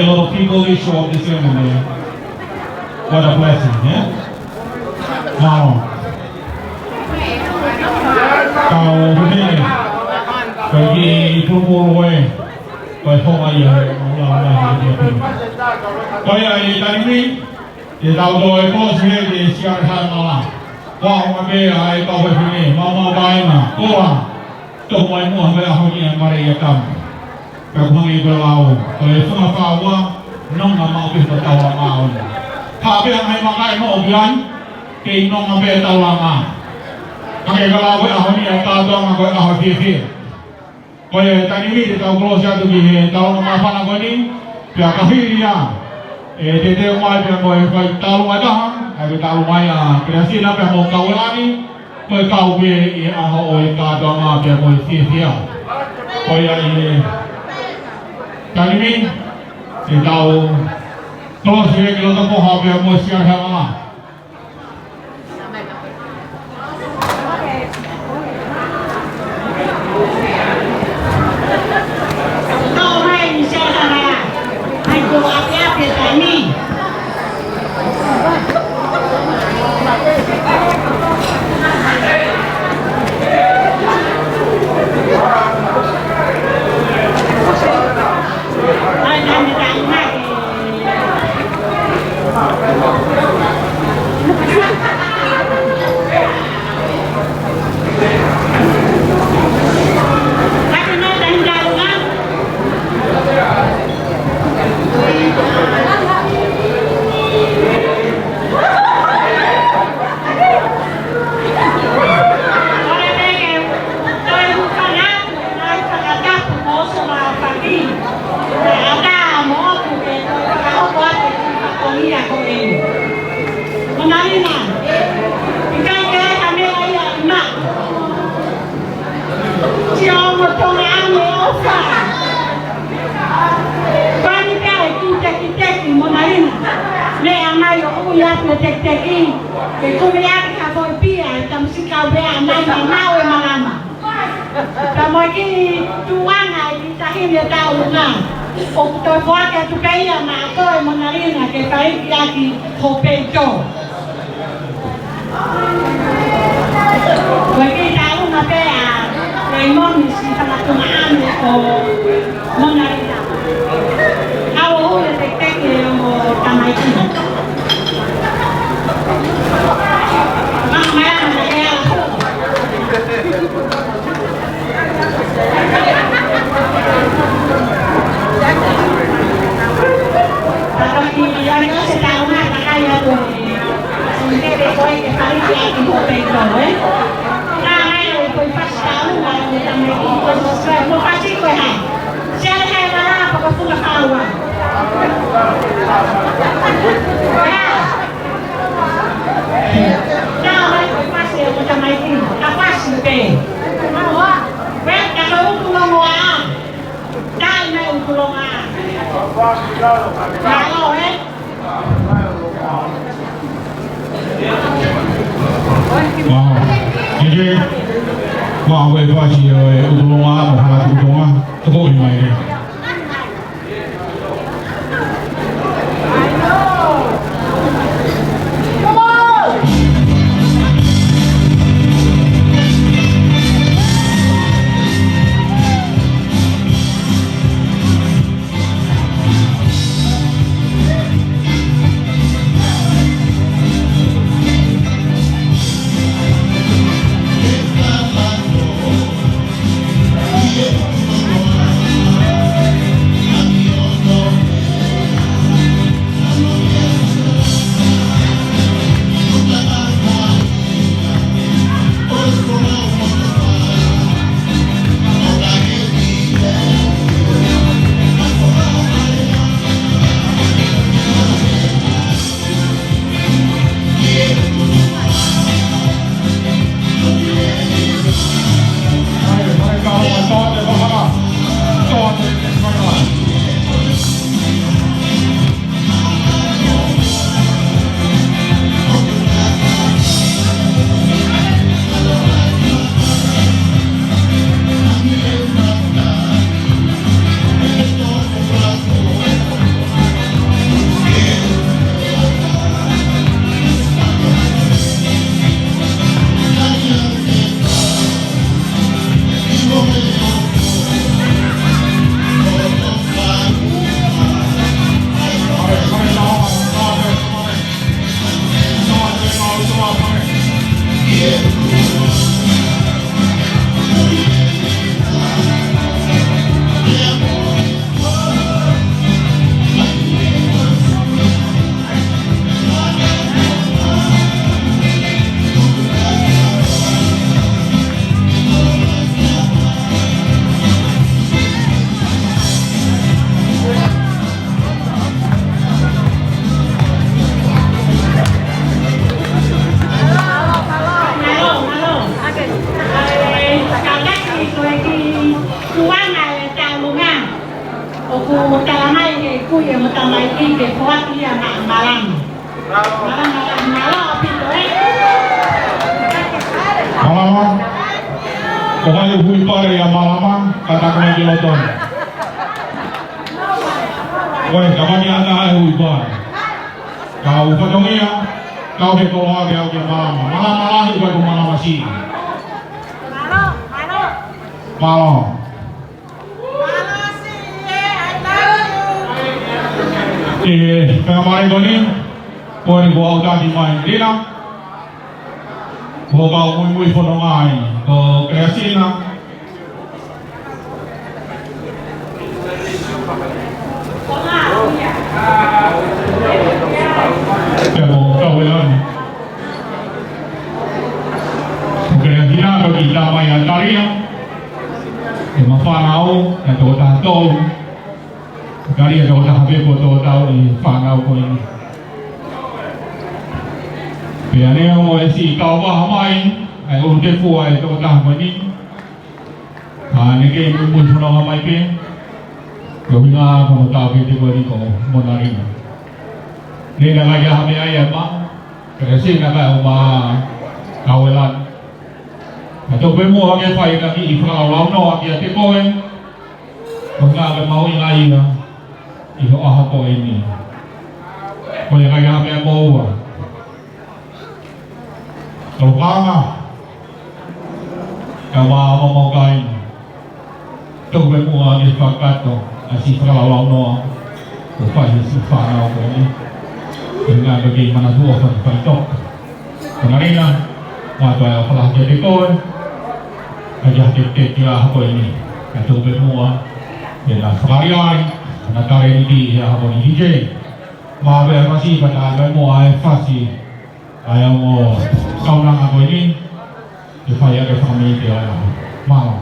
A lot of people they show up this evening, man. What a blessing, yeah? Now, kau pehē, ko e kiʻi pulupulu ē, ko e hoʻa ia, ʻo lau mai he kiʻi pulu. Ko ia ʻi he taimi ni, te tau toe close ʻi he Siale Haʻamala. Ko e ʻuhinga pē ʻa e kau fefine, maumau kāinga, koa, toʻo mai muʻa he ʻaho ni ʻa e mare ia kam. Pea ʻoku hangē ko e lau, ko e funga fāua, nonga maʻu pē ko e taulanga ʻo ni. Ka pea ngai makae mo ʻoku ai, kei nonga pē taulanga. Hangē ko e lau e ʻaho ni ʻa e kātoanga ko e ʻaho fiefia. Ko ia he taimi ni te tau close atu ki he taulanga māfana ko eni, pea ka fili ia, ʻe te te mai pea mo e fai taulanga ʻe taha, ʻa e taulanga ia, pea sina pea mo kau ʻe ani, ko e kau pē ʻi he ʻaho ʻo e kātoanga pea mo e fiefia. Ko ia ʻi he taimi ni, te tau close ē ki loto Poha pea mo Siale Haʻamala. Sio mo Tonga ʻa e ʻofa. Pani pea e kiʻi tekiteki Mona Lina. Meʻa mai ʻo ui atu e tekiteki. Ke kumi ʻaki ha foʻi pia, e tamusika ʻo pea mai ma mau e malama. Ka mo e kiʻi tuʻunga e kiʻi taʻahine taulanga. ʻOku toe foaki atu pē ia maʻa koe Mona Lina ke fai ki ʻaki ho peito. Ko e kiʻi taulanga pē ʻa Raymond si fanga tuʻunga ʻa e ko Mona Lina. Kau ʻo ui e tekiteki ʻo mo tamaiki. Mama, mama, mama, mama. Taʻe mai ʻoku longoa. Mālō, ē? Mālō. Ike, mālō e fasi ʻo e ʻUtulonga mo Hakatuʻutonga. Tokoni mai, ē. Mai ki ke foaki ia maʻa Malama. Malama, Malama, Malama, ʻaupito, ē? Malama. Ko hai ʻoku ui pale ia Malama, kātaki mai ki loto. Ko e, ka mani ana ai ui pale. Kau fatongia, kau he koloa ke au kia Malama. Malama lahi, ko e ko Malama siʻi. Mālō. ʻE, pea mare koni, ko eni ko au taki mai Lina. Ko kau muimui fononga ai, ko Kereasina. Pea mo Kauelani. Ko Kereasina, ko ki tamai a Talia. ʻE ma fānau, ʻe toko taha tolu. Talia toko taha pē ko toko taha ʻi fānau ko eni. Pea neongo e siʻi kau vaha mai, ʻa e ʻulu tefua e toko taha ko eni. Ka ne kei muimui fononga mai pē. Ko hinga ko mo tau ke te ko eni ko Monalina. Ne na ngai ha meʻa ia ma, ka ke sina ka o ma Kauelani. Ka tau pē muʻa ke fai ka kiʻi fakalaulaunoa kiate koe. Ko e ngaahi mahuʻinga ia ʻi ho ʻaho ko eni. Ko e ngaahi meʻa moua. Tolokanga. Ka ma, ma mau kai. Tau pē muʻa ke fakakakato ʻa e siʻi fakalaulaunoa. Ko fai he siʻi fānau ko eni. Ko e ngaahi ke manatuʻa fai fai toka. Ko Marina, mātuʻa e ʻofa lahi kiate koe, ka ia ke te ki he ʻaho ko eni, ka tau pē muʻa, ʻe na fakariai, na taleni ki he ʻaho ko eni D J. Mā pē ʻa e fasi, ka tā pē muʻa e fasi, ʻa e ongo kaunanga ko eni, ke fai ake fāmili te ai. Mālō.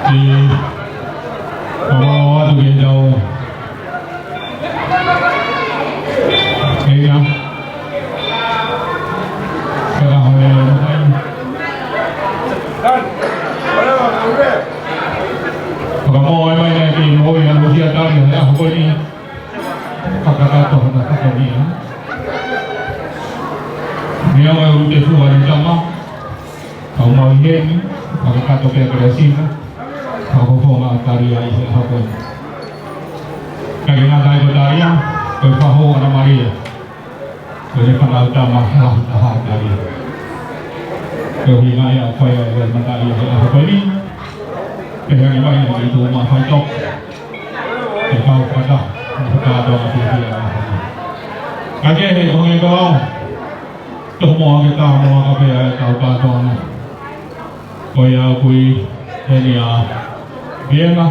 Ke, ka mau atu ke tau. Hei, ia. Ka hone, hone. Fakamoʻoni mai nai ki mo ia mo ia tali he ʻaho ko eni. Fakakakato hona fakamoʻoni. Meʻa mai ʻo te fua ni tama. Kau mau i heni, fakakakato pea Kelesina. Kau fofonga ʻa Talia ʻi he ʻaho ko eni. Ka ke ngata ai ko Talia, ko e fahu ʻa Malia. Ko e fānau tama lahi taha ʻa Talia. Ko e ʻuhinga ia ʻoku fai ai e mataʻi ʻi he ʻaho ko eni. Pehē ange mai ʻi tuʻu ma fai tō. Ke kau kata, ke kata ma fihia. Ka ke he, ko e kau. Tō mo ake tā mo aka pea e kau kata na. Ko ia ʻoku ʻi heni ʻa Viena.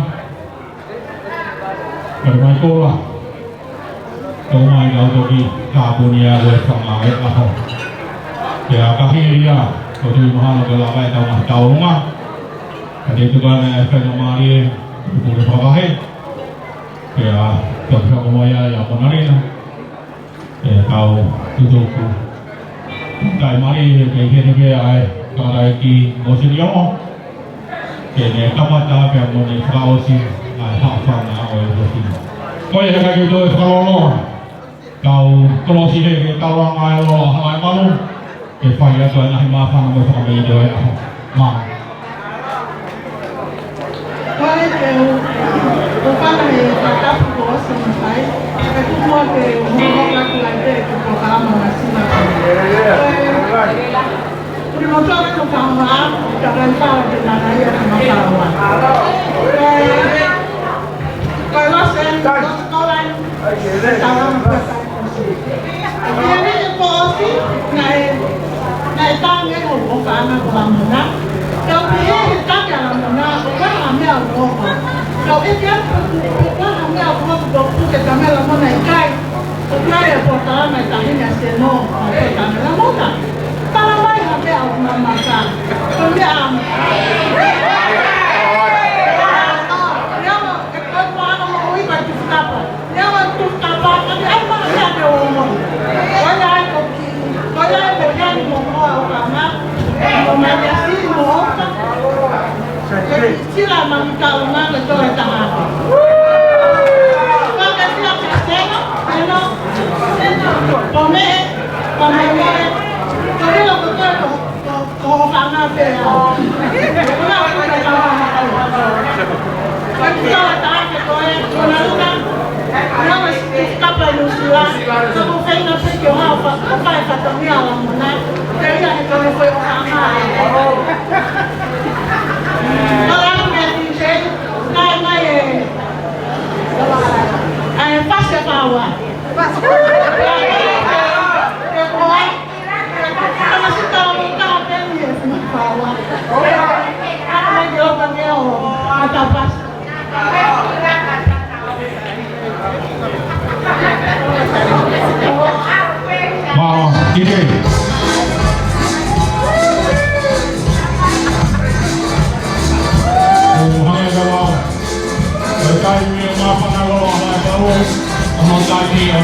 Kare mai kola. Tō mai kau toki tāpuni ʻa e fanga e ʻaho. Pea ka hili ia, ko tui mahalo ke lava e tau mahi taulunga. Ka te tuka na e fenga mālie, pule fakahe. Pea, tau faka mai ia, ia Monalina. Pea tau tutuku. Kai mai, ke hene pea ai, tangataʻeiki Mōsini Ongo. Ke ne kamata pea mo ne fakaʻosi ʻa e haʻofanga ʻo e Mōsini. Ko ia he kai ke toe fakalolo. Tau kolosi he ke tau anga e lo hala e malu. Ke fai atu ʻa e ngaahi māfana mo e fakamālō ʻo e ʻaho. Mālō. Ko e ke u, u fana he tatapu ko ʻosi na fai, ka tuku mua ke u hoka atu ai pē ki he polokalama na sina. Ko e, kuri motua ke tau fanga, ka kai fala ke nana ia ka mafalawa. Ko e, ko e Los Angeles, Los Angeles. Ia, naʻe pō ʻosi, naʻe, naʻe tangi hoku ʻofaʻanga ko Lamona. Pea u pehē he tangi ʻa Lamona, ʻoku ʻi ai ha meʻa ʻoku hoko. Pea u ʻeke atu pe ʻoku, pe ʻoku ʻi ai ha meʻa ʻoku hoko, pea u puke ta meʻa Lamona ʻikai. ʻOku ʻi ai e pōtalanoa ʻa e taʻahine ʻa Seno, ʻa e pōtalanoa Lamona. Tala mai ha meʻa ʻoku mamata. Ko e meʻa. Ia, ʻe ko e pōtalanoa moʻui ko e tufu kapa. Ia, ʻo tufu kapa, ka ke ʻai mai ia ke ʻo mo. Ko ia ai ko ki, ko ia ai ko ia ni mo ko ʻofaʻanga. Ko mai ia si mo ʻofa. Ko ki sila ma ki tau ma ke toe taha. Ko ke sila ke seno, eno. Ko me, ko me me. Ko lilo ko toe ko. Ko, ko ʻofaʻanga pē au. Ko na ko na ka na ka. Ko e kau taha ke ko e, ko na luna. Na ma si ke kapa i Nuʻu Sila. Ko ko feinga pē ke ʻofa, ʻofa e fatongia ʻa Lamona. Ke ia he ko e foʻi ʻofaʻanga. Ko la me di se, kai mai e. Ai, fase paua. Ke ko ai. Mālō, Kite. ʻO hangē ko e lau. Ko e taimi ʻe māfana lolo ʻa e kau, ʻa hono taimi ʻo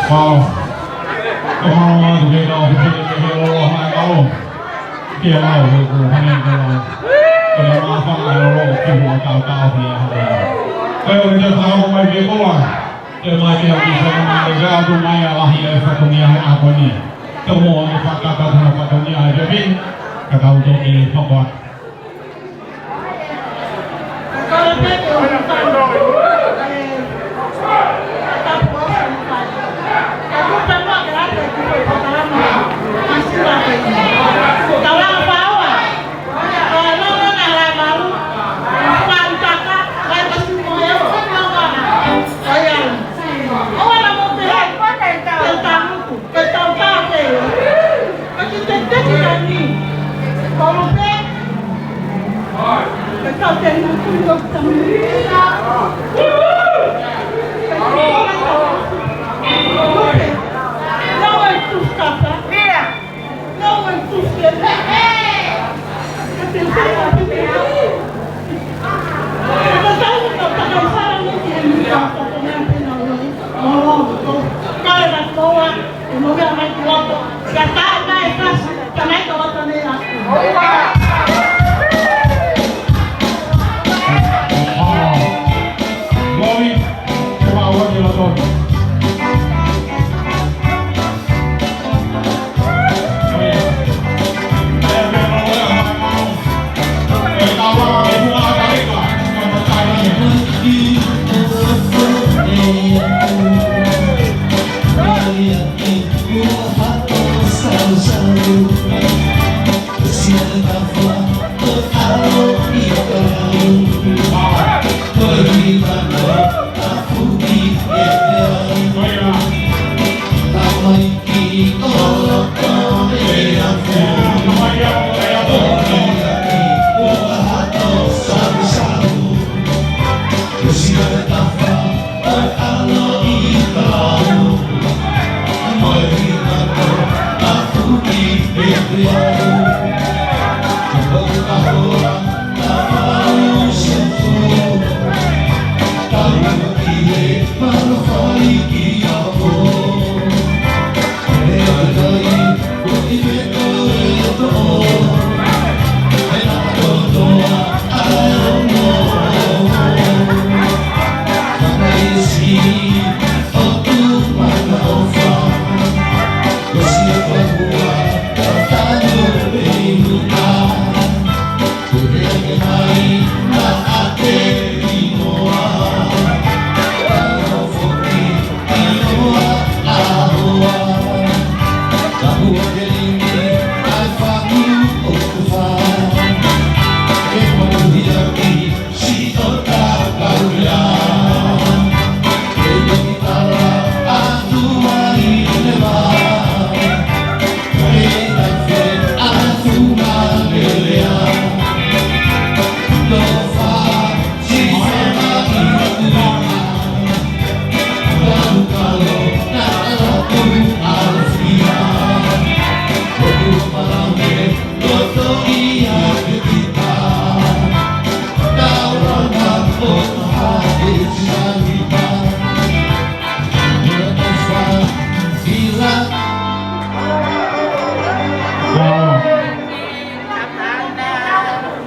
Pau. Ko mālō atu ke tau fifili ke he lolo mai kalo. Ke lau he ku hane ke lau. Ko e māfana e lolo ki hua tau tau ki a hale. Ko e o ke te whakamo mai ke kola. Ke mai ke au ki whakamo mai ke atu mai a lahi e fatongia he ako ni. Te mo e whakakata tana fatongia he pepin. Ka tau toki hoko atu. Ke tau tā pē. Ke tau tā pē ni. Kolo pē. Ke tau tēnā tui o tami. Kolo pē. Nau e tū kapa. Nau e tū kapa. Ke te tēnā tui. Ke tau tā pē. Kolo pē.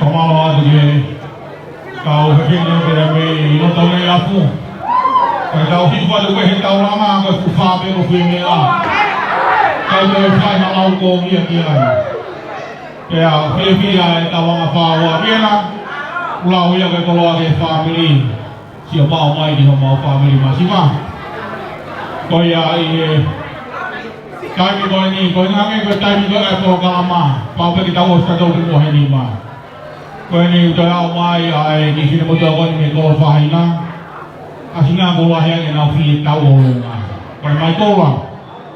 Ka mālō atu ke kau hekene ke la me i loto nei afu. Ka tau hiva le uehe tau lama ko e fuʻu fā pē ko fui mea. Kau te fai ha lau ko ia ki ai. Pea fiefia e tau anga fāua mena. Lau ia ke koloa ke fāmili. Sio mau mai ki homau fāmili masiva. Ko ia ʻi he taimi ko eni, ko e ngaahi ko e taimi ko e polokalama. Pau pē ke tau ʻosi tatou ki muʻa he nima. Ko eni ʻoku toe aʻu mai ʻa e kiʻi finemotuʻa ko eni mei Kolofaina. ʻAsi na ko lahi ange nau fie tau ʻolunga. Ko e mai kola.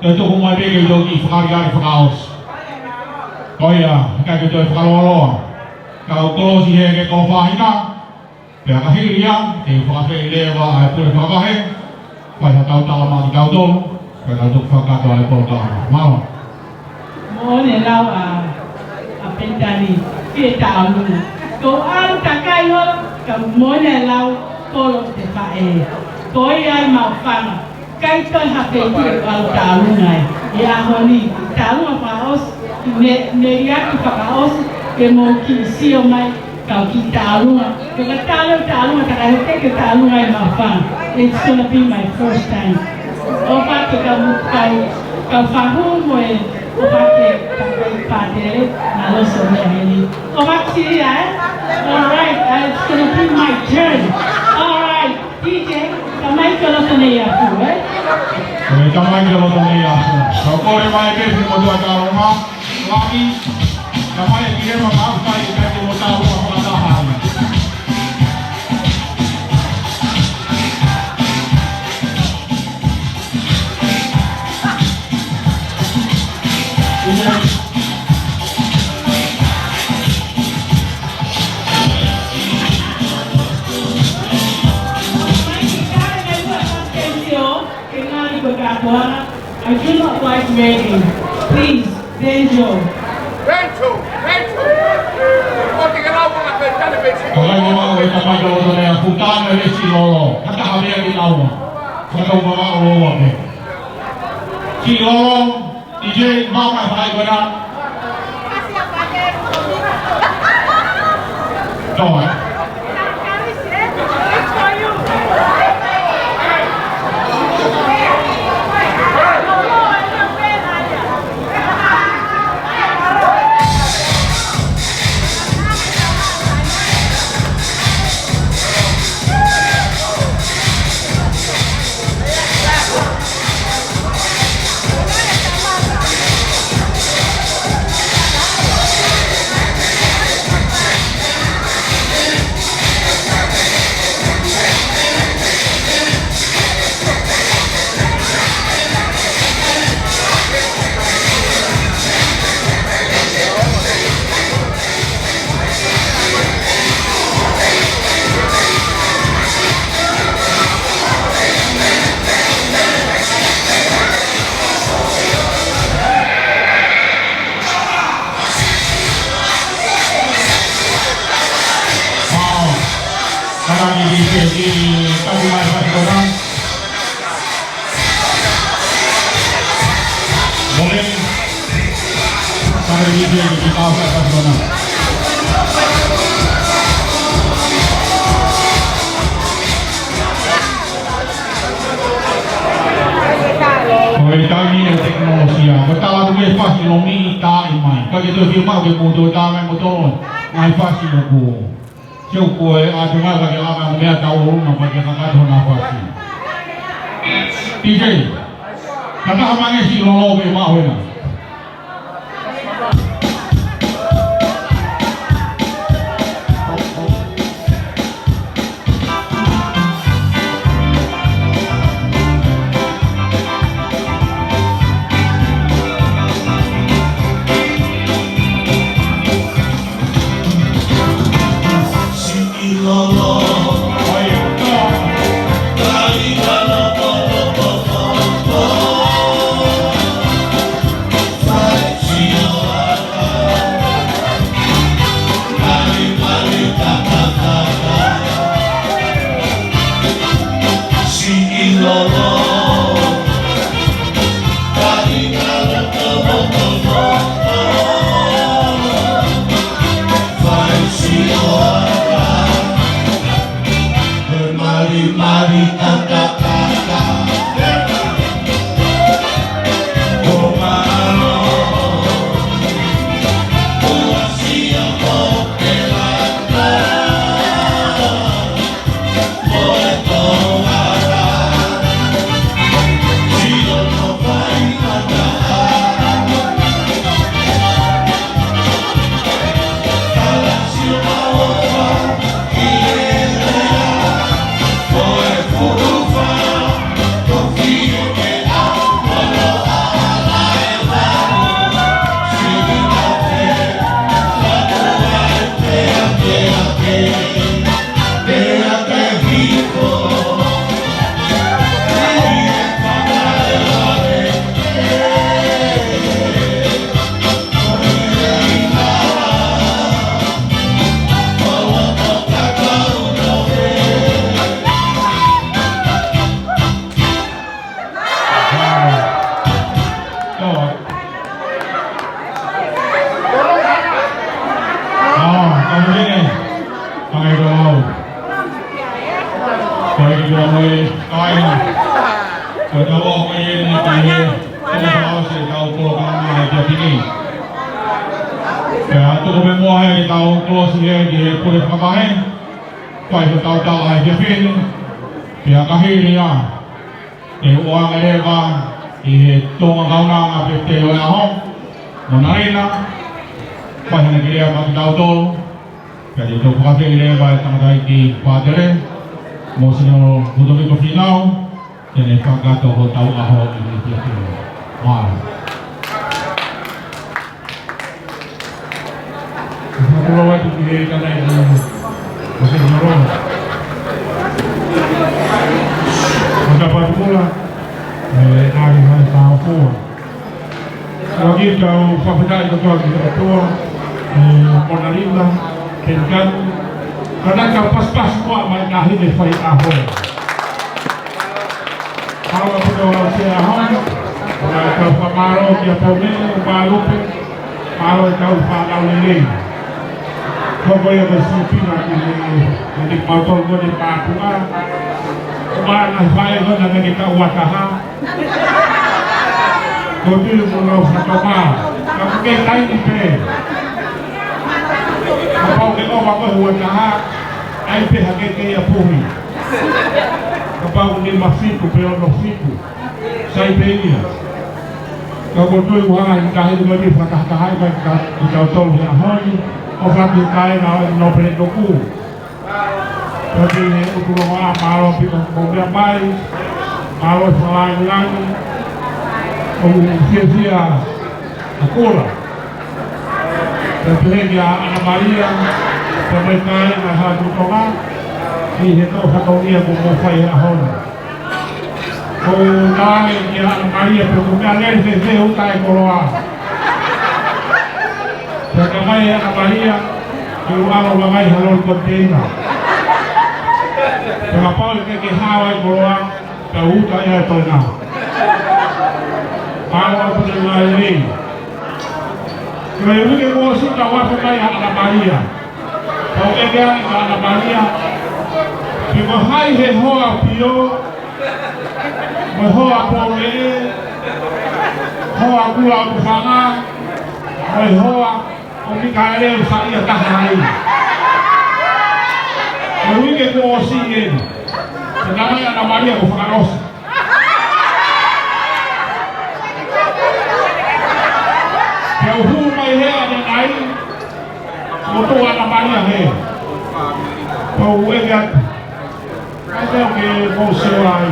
Toe tuku mai pē ke tau kiʻi fakaʻaliʻali fakaʻosi. Ko ia, ʻikai ke toe fakalōloa. Kau kolosi hē ke Kolofaina. Pea ka hili ia, te u fakaafeʻi leva ʻa e pule fakavahe, fai ha tau tala mai kitautolu, pea tau toki fakakakato ʻa e polokalama. Mālō. Moʻoni e lau ʻa, ʻa Penitani, fie taʻamu. Ko au takai holo, ka moʻoni e lau, kolo te faʻē. Ko ia ai mau fanga. ʻIkai toe ha feituʻu ʻe ʻalu tālunga ai. ʻI he ʻaho ni, tālunga fakaʻosi, ne, ne liaki fakaʻosi, ke mou kiʻi sio mai, kau kiʻi tālunga. Ko ka tālunga, tālunga, ta ka he teke tālunga ʻi Maʻufanga. It's gonna be my first time. ʻOfa ke kau, kau, kau fahu mo e, ʻofa ke kau kai pātele, na loso me heni. ʻOfa sili, eh? All right, uh, it's gonna be my turn. All right. D J, tamai ke loto nei ʻafu, eh? ʻOi, tamai ke loto nei ʻafu. Kau kole mai pē ki he motuʻa tālunga. Laki, tamai ki he mama ʻafu kai ke kai ke mo tālunga fakataha ai. I do not like ragging. Please, Benjo. Benjo, Benjo. Kakai mo mau e tamai ka loto nei ʻafu, ka ne le si lolo. Hata havea ki laua. Hata uma ma o loa pe. Si lolo. D J, mau mai fai ko ena. Toe. Wow. Karani di segi, kami mai fasi kona. Boleh. Karani di segi, kita fasi kona. Ko e taimi ʻo e tekinolosia. Ko e tala tuku e fasi lomi tā i mai. Ka ke toe fiu mau ke mou toe tā mai mo tolo. Ngai fasi mo kuo. Sio ko e ʻatunga ka ke lama mo mea tau o luma ka ke kakato na fasi. D J. Kata hamange si lolo me mau ena. Mali, mali, taka, taka. Ko e kiʻi koloa mo e kāinga. Ko e tau ʻaho mai eni ki he, ko e tau ʻaho ʻetau koloa ka mai ki a pini. Pea tuku mei muʻa he ʻetau kolosi ē ki he pule fakavahe. Fai hotau tau ʻaho ki a pini. Pea ka hili ia. ʻE ʻoange leva ʻi he Tonga Kaunanga pē te o e ʻaho. Mo Nalina. Fai hana ki lea ma ki tautolu. Pea te tau fakafeʻiloaki leva e tangataʻeiki pātele, Mōsine Lutovico Fīnau, te ne fakakakato hotau ʻaho ʻi he efiafi ni. Mālō. Fakatulou atu ki he tangataʻeiki Mōsine Lutovico. Mata Patukula, e, ʻa e hai tāfua. Lagi tau fakafetaʻi kotoa ki he ʻOtua, e, Mona Lisa, Ken Ken. Ka naʻa tau pasipasi muʻa mai ka hine fai ʻaho. Mālō ʻaupito ʻa e ʻaho. Ka tau fakamālō kia Pome, ʻo Malupe, mālō e tau fānau lelei. Ko ko ia ko Sipina ki he, ki he mautolu ko e pātunga. Ko ʻena fai ko ʻena ke tau ua taha. Ko tui mo nau fakatoma. Ka ko ke kai ni pē. Kapau ke ʻova ko e ua taha. ʻAi pē hake ke ia puhi. Kapau ke nima fitu pe ono fitu. Sai pē ia. Ka ko tui ua i ka hili ko ni fakataha mai ka, ki tautolu he ʻaho ni. ʻO faki kai na ʻo e nō pele toku. Pea pehē ʻoku ou ʻoatu ʻa e mālō ʻaupito ko e meʻa mai, mālō e fakalāngilangi, ʻoku fiefia ʻa Kula. Pea pehē kia ʻAna Malia, pea mo e kāinga ʻa Hatutonga, ʻi he tau fatongia kuo mou fai he ʻaho ni. Ko e tae kia ʻAna Malia pe ko e meʻa lele fēfē ʻoku taʻe koloa. Pea ka mai ʻAna Malia, ke u ʻalu ʻo vakai ha loli koniteina. Pea kapau ʻe ke ke hao ai koloa, pea uta ia e toenga. Mālō ʻaupito e ngaahi lelei. Ko e uike kuo ʻosi tau afe mai ʻAna Malia. Tau ʻeke ai kia ʻAna Malia. Pe ko hai he hoa ʻo Pio, mo e hoa ʻo Pole, hoa ʻo Kula ʻo Tufanga, mo e hoa ʻo Mikaele ʻoku saiʻia taha ai. Ko e uike kuo ʻosi eni. Pea naʻe mai ʻAna Malia kuo fakaʻosi. Pea u hū mai hē ʻanenai, ʻo tō ʻAna Malia hē. Pea u ʻeke atu. ʻAi pē ke mou sio ai.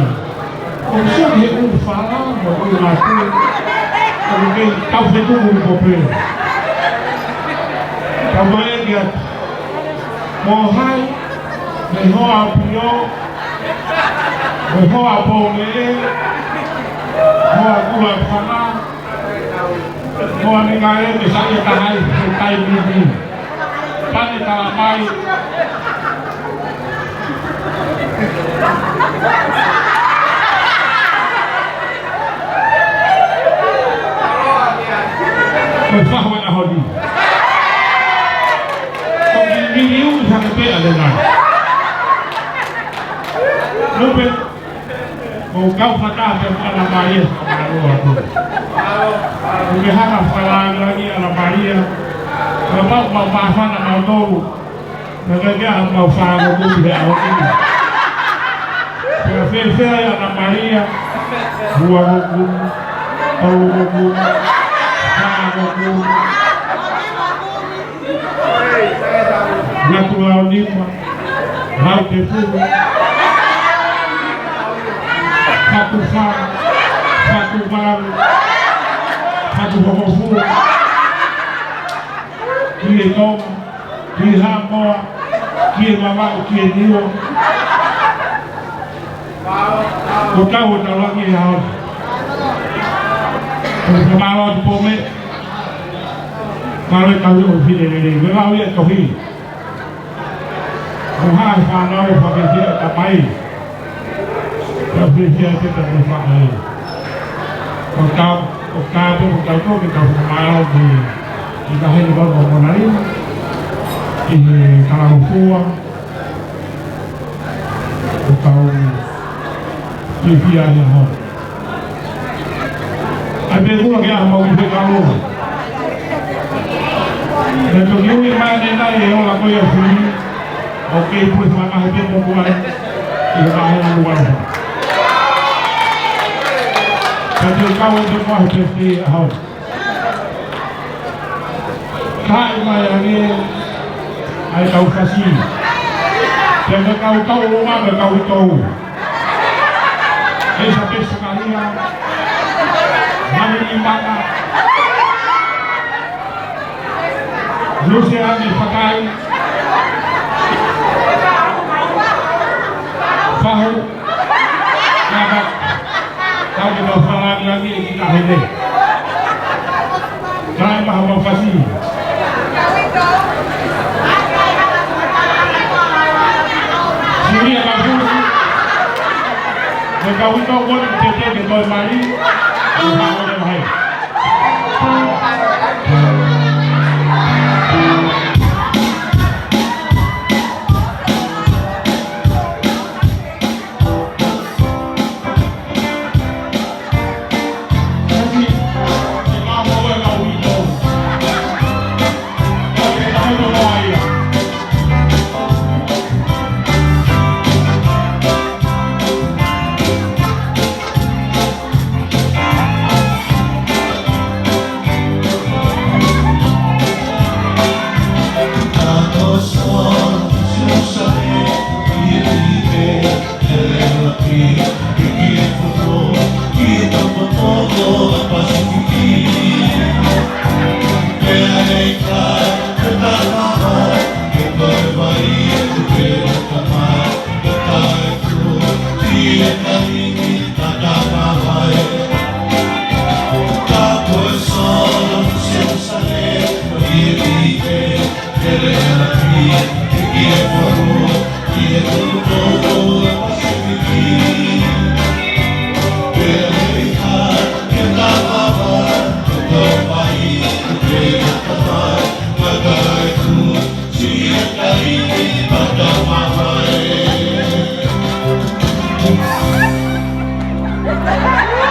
ʻOku sio ki he ʻū fala, mo e ʻū ngāue. ʻOku kei tau fetuku ko pē. Ka u ʻeke atu. Mo hai, mei he hoa ʻo Pio, mei he hoa ʻo Pole, hoa ʻo Kula ʻo Tufanga, hoa ʻo Mikaele ʻoku saiʻia taha ai he taimi ni. Pane tala mai. Ko e fahu e ʻaho ni. Ko e miliu sa ke pea le nai. Lupe. Ko e kau fata pe ko ʻAna Malia, fakamālō atu. Ko e hanga fakalāngilangi ʻAna Malia. Ko e pau mau māfana mautolu. Ka ke ke a mau fānau ko ki he ʻaho ni. Pea fēfē ai ʻAna Malia. Ua ko ku. Tolu ko ku. Fā ko ku. Ngatu lau nima, lau te fulu, fatu fa, fatu valu, fatu hoko fulu, ki e Tonga, ki Haʻamoa, ki Vavaʻu, ki Niua. Ko tau ʻo tau langi e hao. Ko e mālō atu Pome. Mālō e tau ʻo fine lelei. Ko e lau ia tohi. Ko ha e fānau ʻo fakafiefia e tamai. Fakafiefia e teta ko e faʻē. Ko tau, ko tau, ko tau, ko tau fakamālō ki, ki ka heni ko ko Mona Lisa. Ki he kalaufua. Ko Kau fiefia he ʻaho. ʻAi pē kuo ke ʻaho mau ki he kalo. Pea toki ui mai ʻanenai e ola ko ia fili. ʻOku kei pue fakaʻaho pē mo kuai. ʻI he kahe ʻalu ʻalu. Pea te u kau e te kuai pē te ʻaho. Kae mai ange ʻa e kau fasi. Pea mo e kau tauʻolunga mo e kau uitou. ʻElisape Sakalia. Mani Imana. Luseane Fakai. Fahu. Kaka. Kau ke tau fakalāngilangi e kiʻi taʻahine. Kae maha mau fasi. Silia Kafusi. Mo e kau uitou ko eni te te ke toe mai. Ko e hā ko e mahei.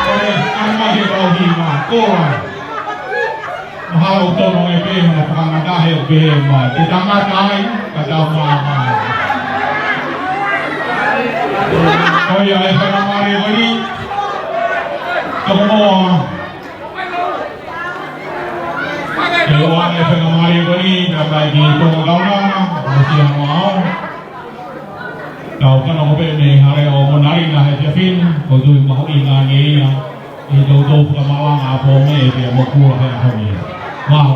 Ko e, ʻa e mahi e kau hima, ko e. Mahalo ʻoku tonu e pē, hono fakangata he ʻoku pē mai. Ke tangata ai, ka tau māmā. Ko ia e faingamālie ko eni. Toko moa. Ke ʻoange e faingamālie ko eni, ka kai ki Tonga Kaunanga, ʻo sia mo au. Tau kano ko pē mei Hale ʻo Monalina he efiafi ni, ʻoku ou tui mahuʻinga ange ia ʻi he toutou fakamalanga ʻa Pōnge pea mo Kua he ʻaho ni. Mālō.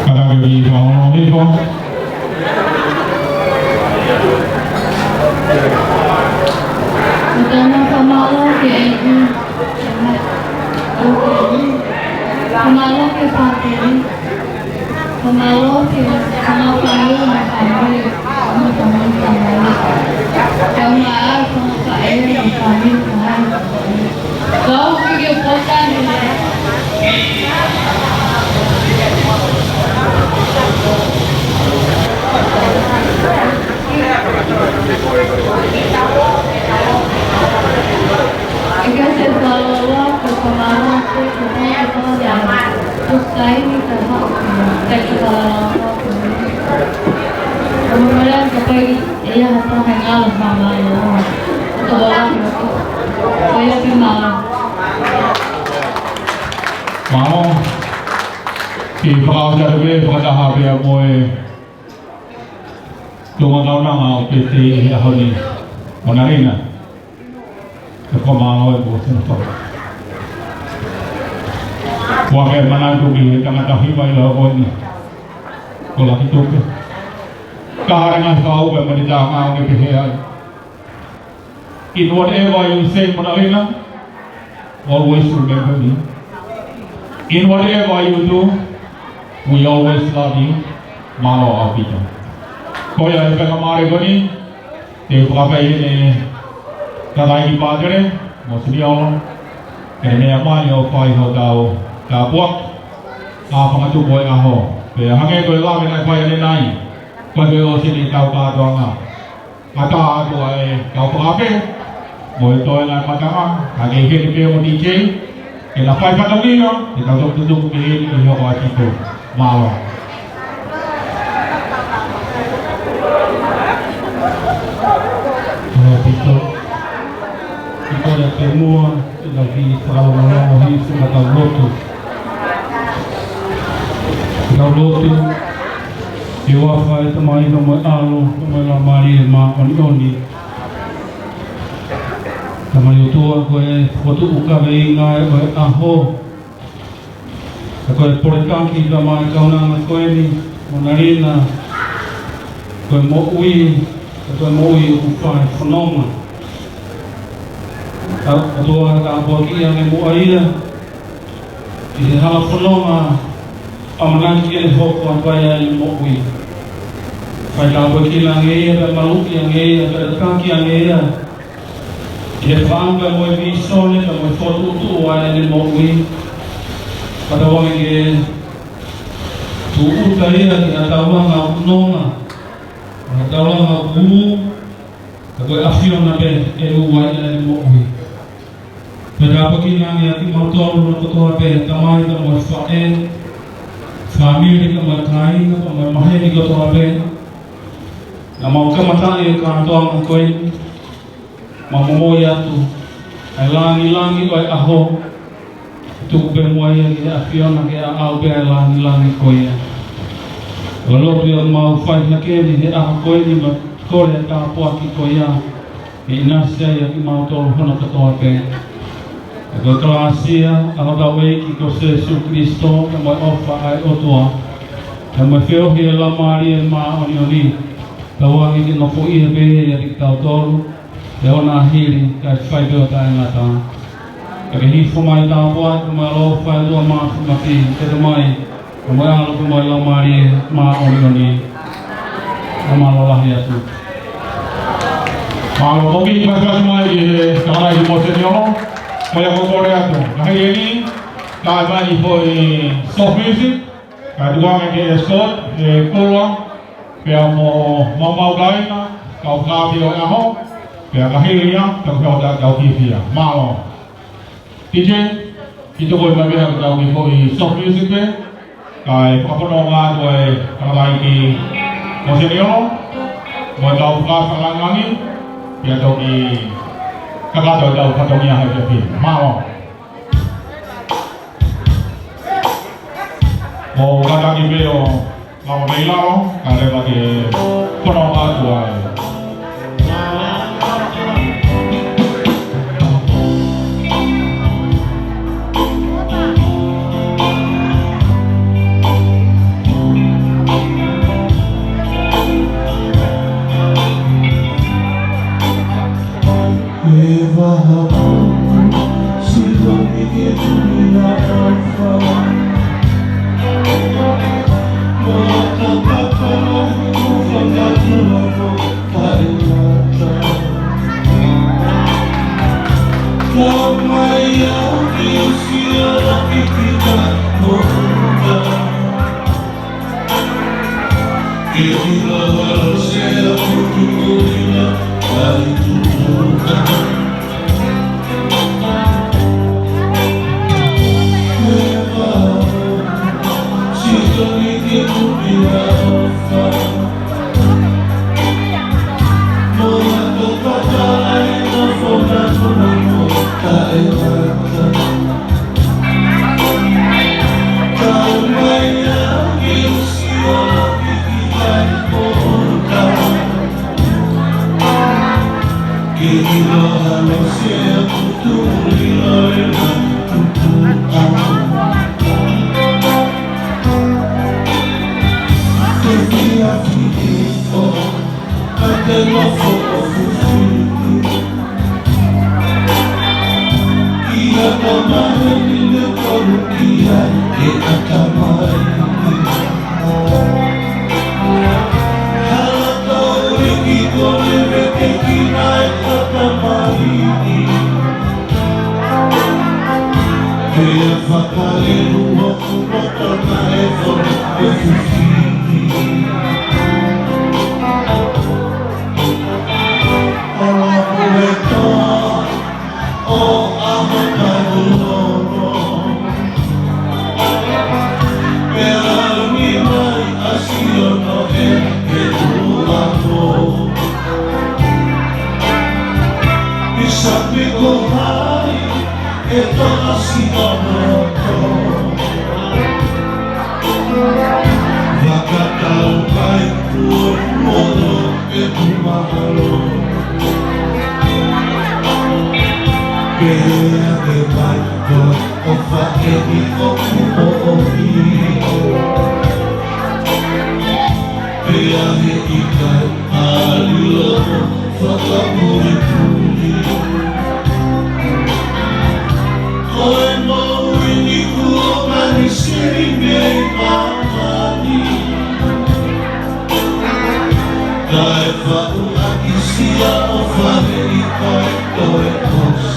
Ka ke ʻi fānau hifo. Ko tana fakamālō ke ʻEiki. Fakamālō ke Pātele. Fakamālō ke Fakafaʻele mo e fāmili. Mo e fāmili Fakafaʻele. Kau maʻa Fakafaʻele mo e fāmili Fakafaʻele. Kau ke ke pōtani. ʻIkai ke fakaloloa, ko e fakamālō, ko e fakamālō. Ko e taimi ka hau, ʻikai ke fakaloloa. Ko e mea ka pai, ʻe ia ha taha ngalo fakamālō. Ko e fakaloloa, ko ia ke mālō. Mālō. Ke fakataha pē, fakataha pē mo e Tonga Kaunanga ʻo Pete ʻi he ʻaho ni. Monalina. Ke fakamālō e kuo tena tau. Kuo ke manatu ki he tangata hima ʻi he ʻaho ni. Ko Laki Tupe. Ka hare ngaahi fau pē mo e tā ngāue pehē ai. In whatever you say, Mona Lena, always remember me. In whatever you do, we always love you. Mālō ʻaupito. Ko ia e faingamālie ko eni, te u fakafeʻiloaki ʻeni kia Toketā Pātele mo Seniolo, ke ne meʻa mai ʻo fai hotau tāpuaki ʻa e fakatupu ʻo e ʻaho. Pea hangē ko e lave naʻe fai ʻanenai, ko e ʻosi eni ʻetau kātoanga. Mata atu ʻa e kau fakaafe mo e toenga e matanga, ka ke hili pē mo D J, ke na fai fatongia, ke tau toki tutuku ki heni ki hoko ʻa e pito. Mālō. Mālō ʻaupito. Kiʻi kole pē muʻa, ʻi he kiʻi fakalongolongo hifo ka tau lotu. Tau lotu. ʻI he huafa ʻo e Tamai, mo e ʻAlo, mo e Laumālie Māʻoniʻoni. Tamai ʻOtua, ko e fokotuʻu kaveinga ʻo e ʻaho, ka ko e pole taki, Tamai, kaunanga ko eni, Mona Lena, ko e moʻui, ka ko e moʻui ʻoku fai fononga. ʻA, ʻOtua, tāpuakiʻi ange muʻa ia ʻi he hala fononga ʻamanaki ke ne hoko atu ai ʻene moʻui. Fai tāpuekina ange ia, pea maluʻi ange ia, pea taki ange ia ʻi he fakaʻamu mo e vīsone, pea mo e fokotuʻutuʻu ʻa ʻene moʻui. Pea tauange ke tūʻuta ia ki ha taulanga ʻoku nonga, ha taulanga ʻoku ʻū, ka ko e ʻAfiona pē ʻe ʻū ai ʻene moʻui. Pea tāpuekina ange ʻa kimautolu hono kotoa pē, tamai pea mo e faʻē, fāmili pea mo e kāinga pea mo e maheni kotoa pē. Naʻa mau kamataʻi e kātoanga ko eni, mau momoi atu ʻa e langilangi ʻo e ʻaho, tuku pē muʻa ia ki he ʻAfiona ke aʻau pē ʻa e langilangi ko ia. Ko e lotu ia ʻoku mau fai hake eni he ʻaho ko eni, mau kole e tāpuaki ko ia, ke ʻinasi ai ʻa kimautolu hono kotoa pē. Pea ko e kalāsia ʻa hotau ʻEiki ko Sīsū Kalaisi, pea mo e ʻofa ʻa e ʻOtua, pea mo e feohi ʻa e Laumālie Māʻoniʻoni, tauange ke nofoʻia pē ia ʻiate kitautolu, ʻi he ʻaho ni ʻo hili, kae fai pē ʻo taʻengata. Pea ke hifo mai e tāpuaki mo e ʻaloʻofa ʻa e ʻOtua Māfimafi, ke tau mai, pea mo e ʻAlo pea mo e Laumālie Māʻoniʻoni. Mālō lahi atu. Mālō. Ko e kiʻi fakafeʻiloaki mai ki he tangataʻeiki mo Seniolo, ko ia ʻoku kole atu. Ka hili eni, kae ʻomai e foʻi soft music, kae tuku ange ke escort ʻe Kula, pea mo Maumau Kāinga, kau fakaafe ʻo e ʻaho, pea ka hili ia, tau feo ta tau kifia. Mālō. D J, kiʻi tuku mai pē haʻatau kiʻi foʻi soft music pē, kae fakafononga atu e tangataʻeiki mo Seniolo, mo e kau fakaafe lāngilangi, pea toki kakato ʻetau fatongia he pē. Mālō. ʻO kātaki pē ʻo lava mei lalo, kae leva ke fononga atu ai. Nofo ʻo fufuku. ʻI ha maheni ne kolu ki ai e ʻatamai. Hala tau iki ko ne vete ki nai ʻatamai. Pea fakalelu hoku loto naʻe fonu e fifili. ʻO lapu he toa ʻo ʻaho talu loto. Pea ʻalu mai ʻa Siono ʻe he tuʻu ako. ʻI sapi ko hai ʻe toʻa Siono to. Fakatau mai kuo mono e kumahalo. Pea ke mai ko ʻo faʻeni ʻoku moʻoni. Pea he ʻikai ʻali loto fakapulipuli. Ko e moʻui ni kuo mani sili mei māmani. Kae faʻu ʻaki Sia ʻo fale ʻikai toe ʻosi.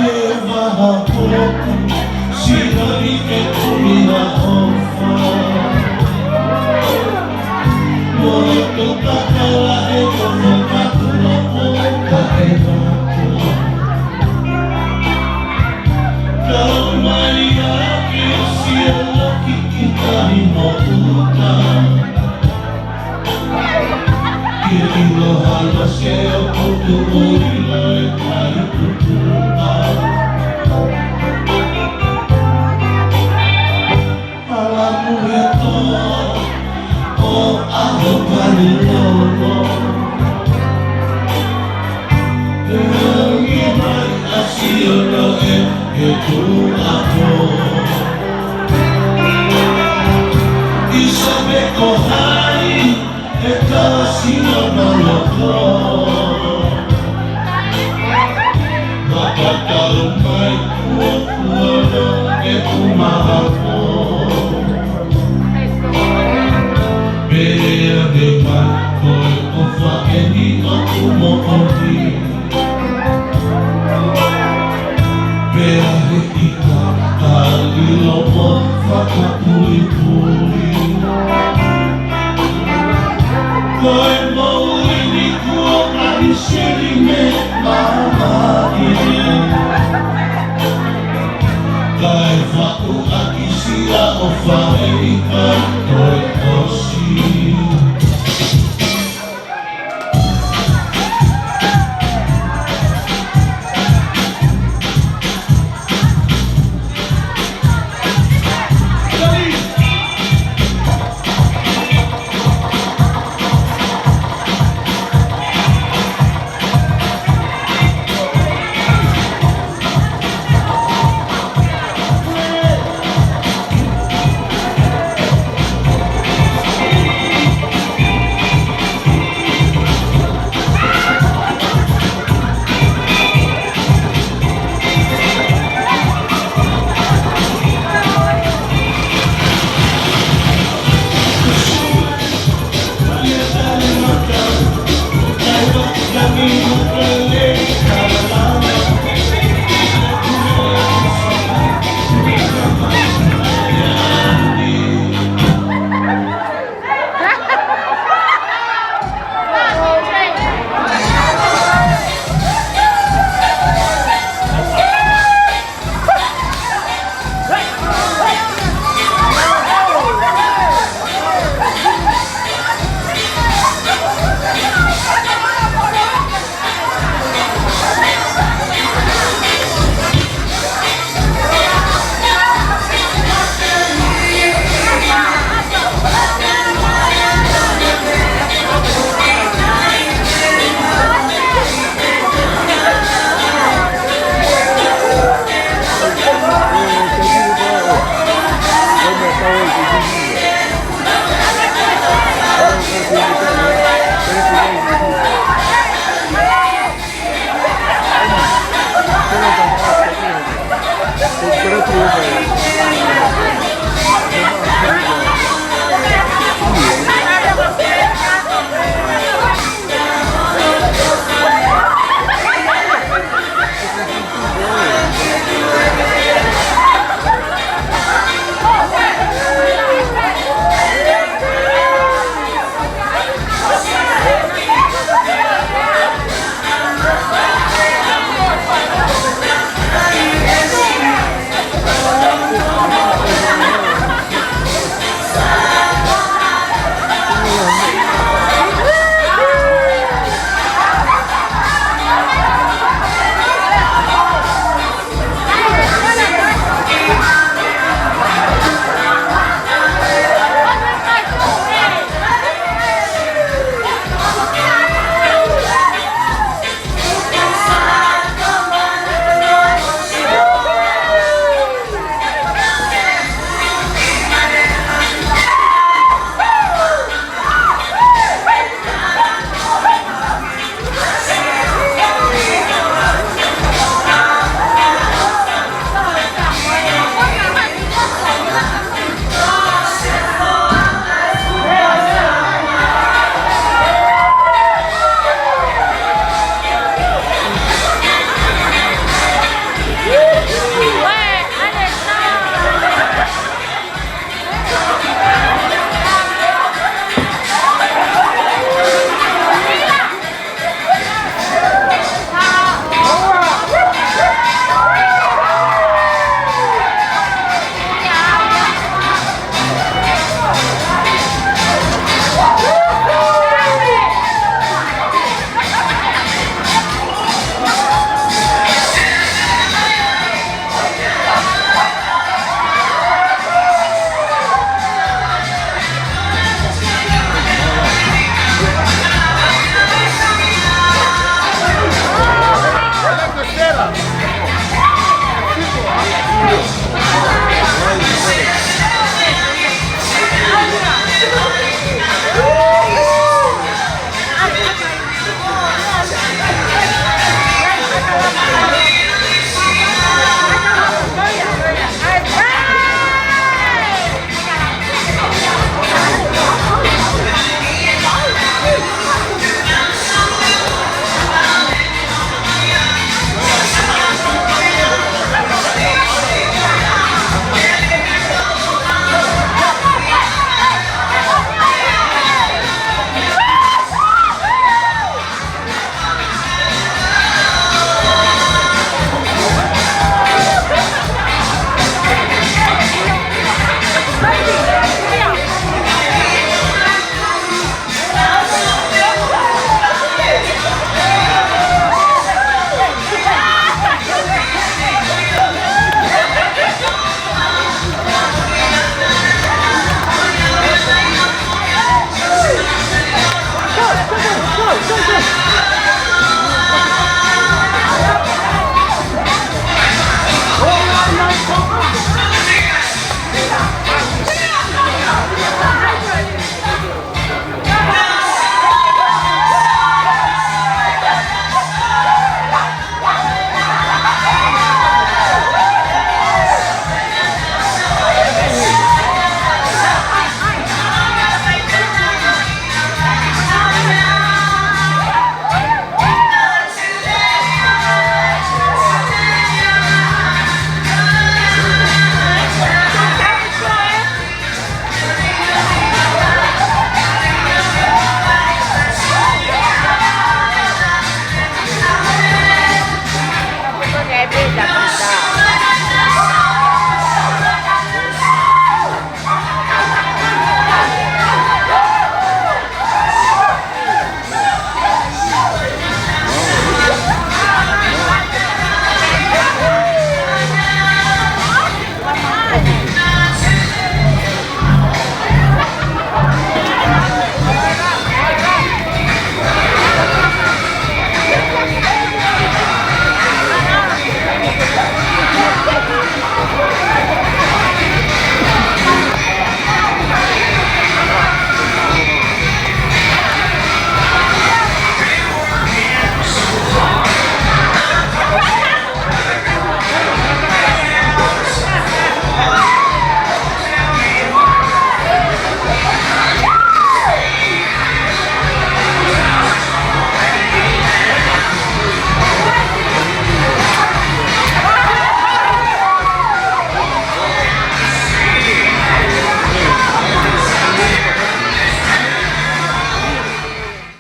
He vaha poku, sila i ke kumi na ʻofa. Mo e toka kala e toka kakula o ka e raka. Kau mai a ke Sia laki ki tali mo uta. Ke ʻilo hala se o putu ʻo ila e kai putu a. Hala mu he toa ʻo ʻaho pali lolo. Pea ʻi mai ʻa Siono ʻe he tuʻu ako. ʻI sape ko hai ʻe tala Siono loto. Fakatau mai kuo kuo no e kumahako. Pea ke mai ko e ʻofa ʻeni ʻoku moʻoni. Pea he ʻikai ʻali loto fakapulipuli. Ko e moʻui ni kuo mani sili mei māmani. Kae faʻu ʻaki Sia ʻo fale ʻikai toe ʻosi. Ko e kole atu ia.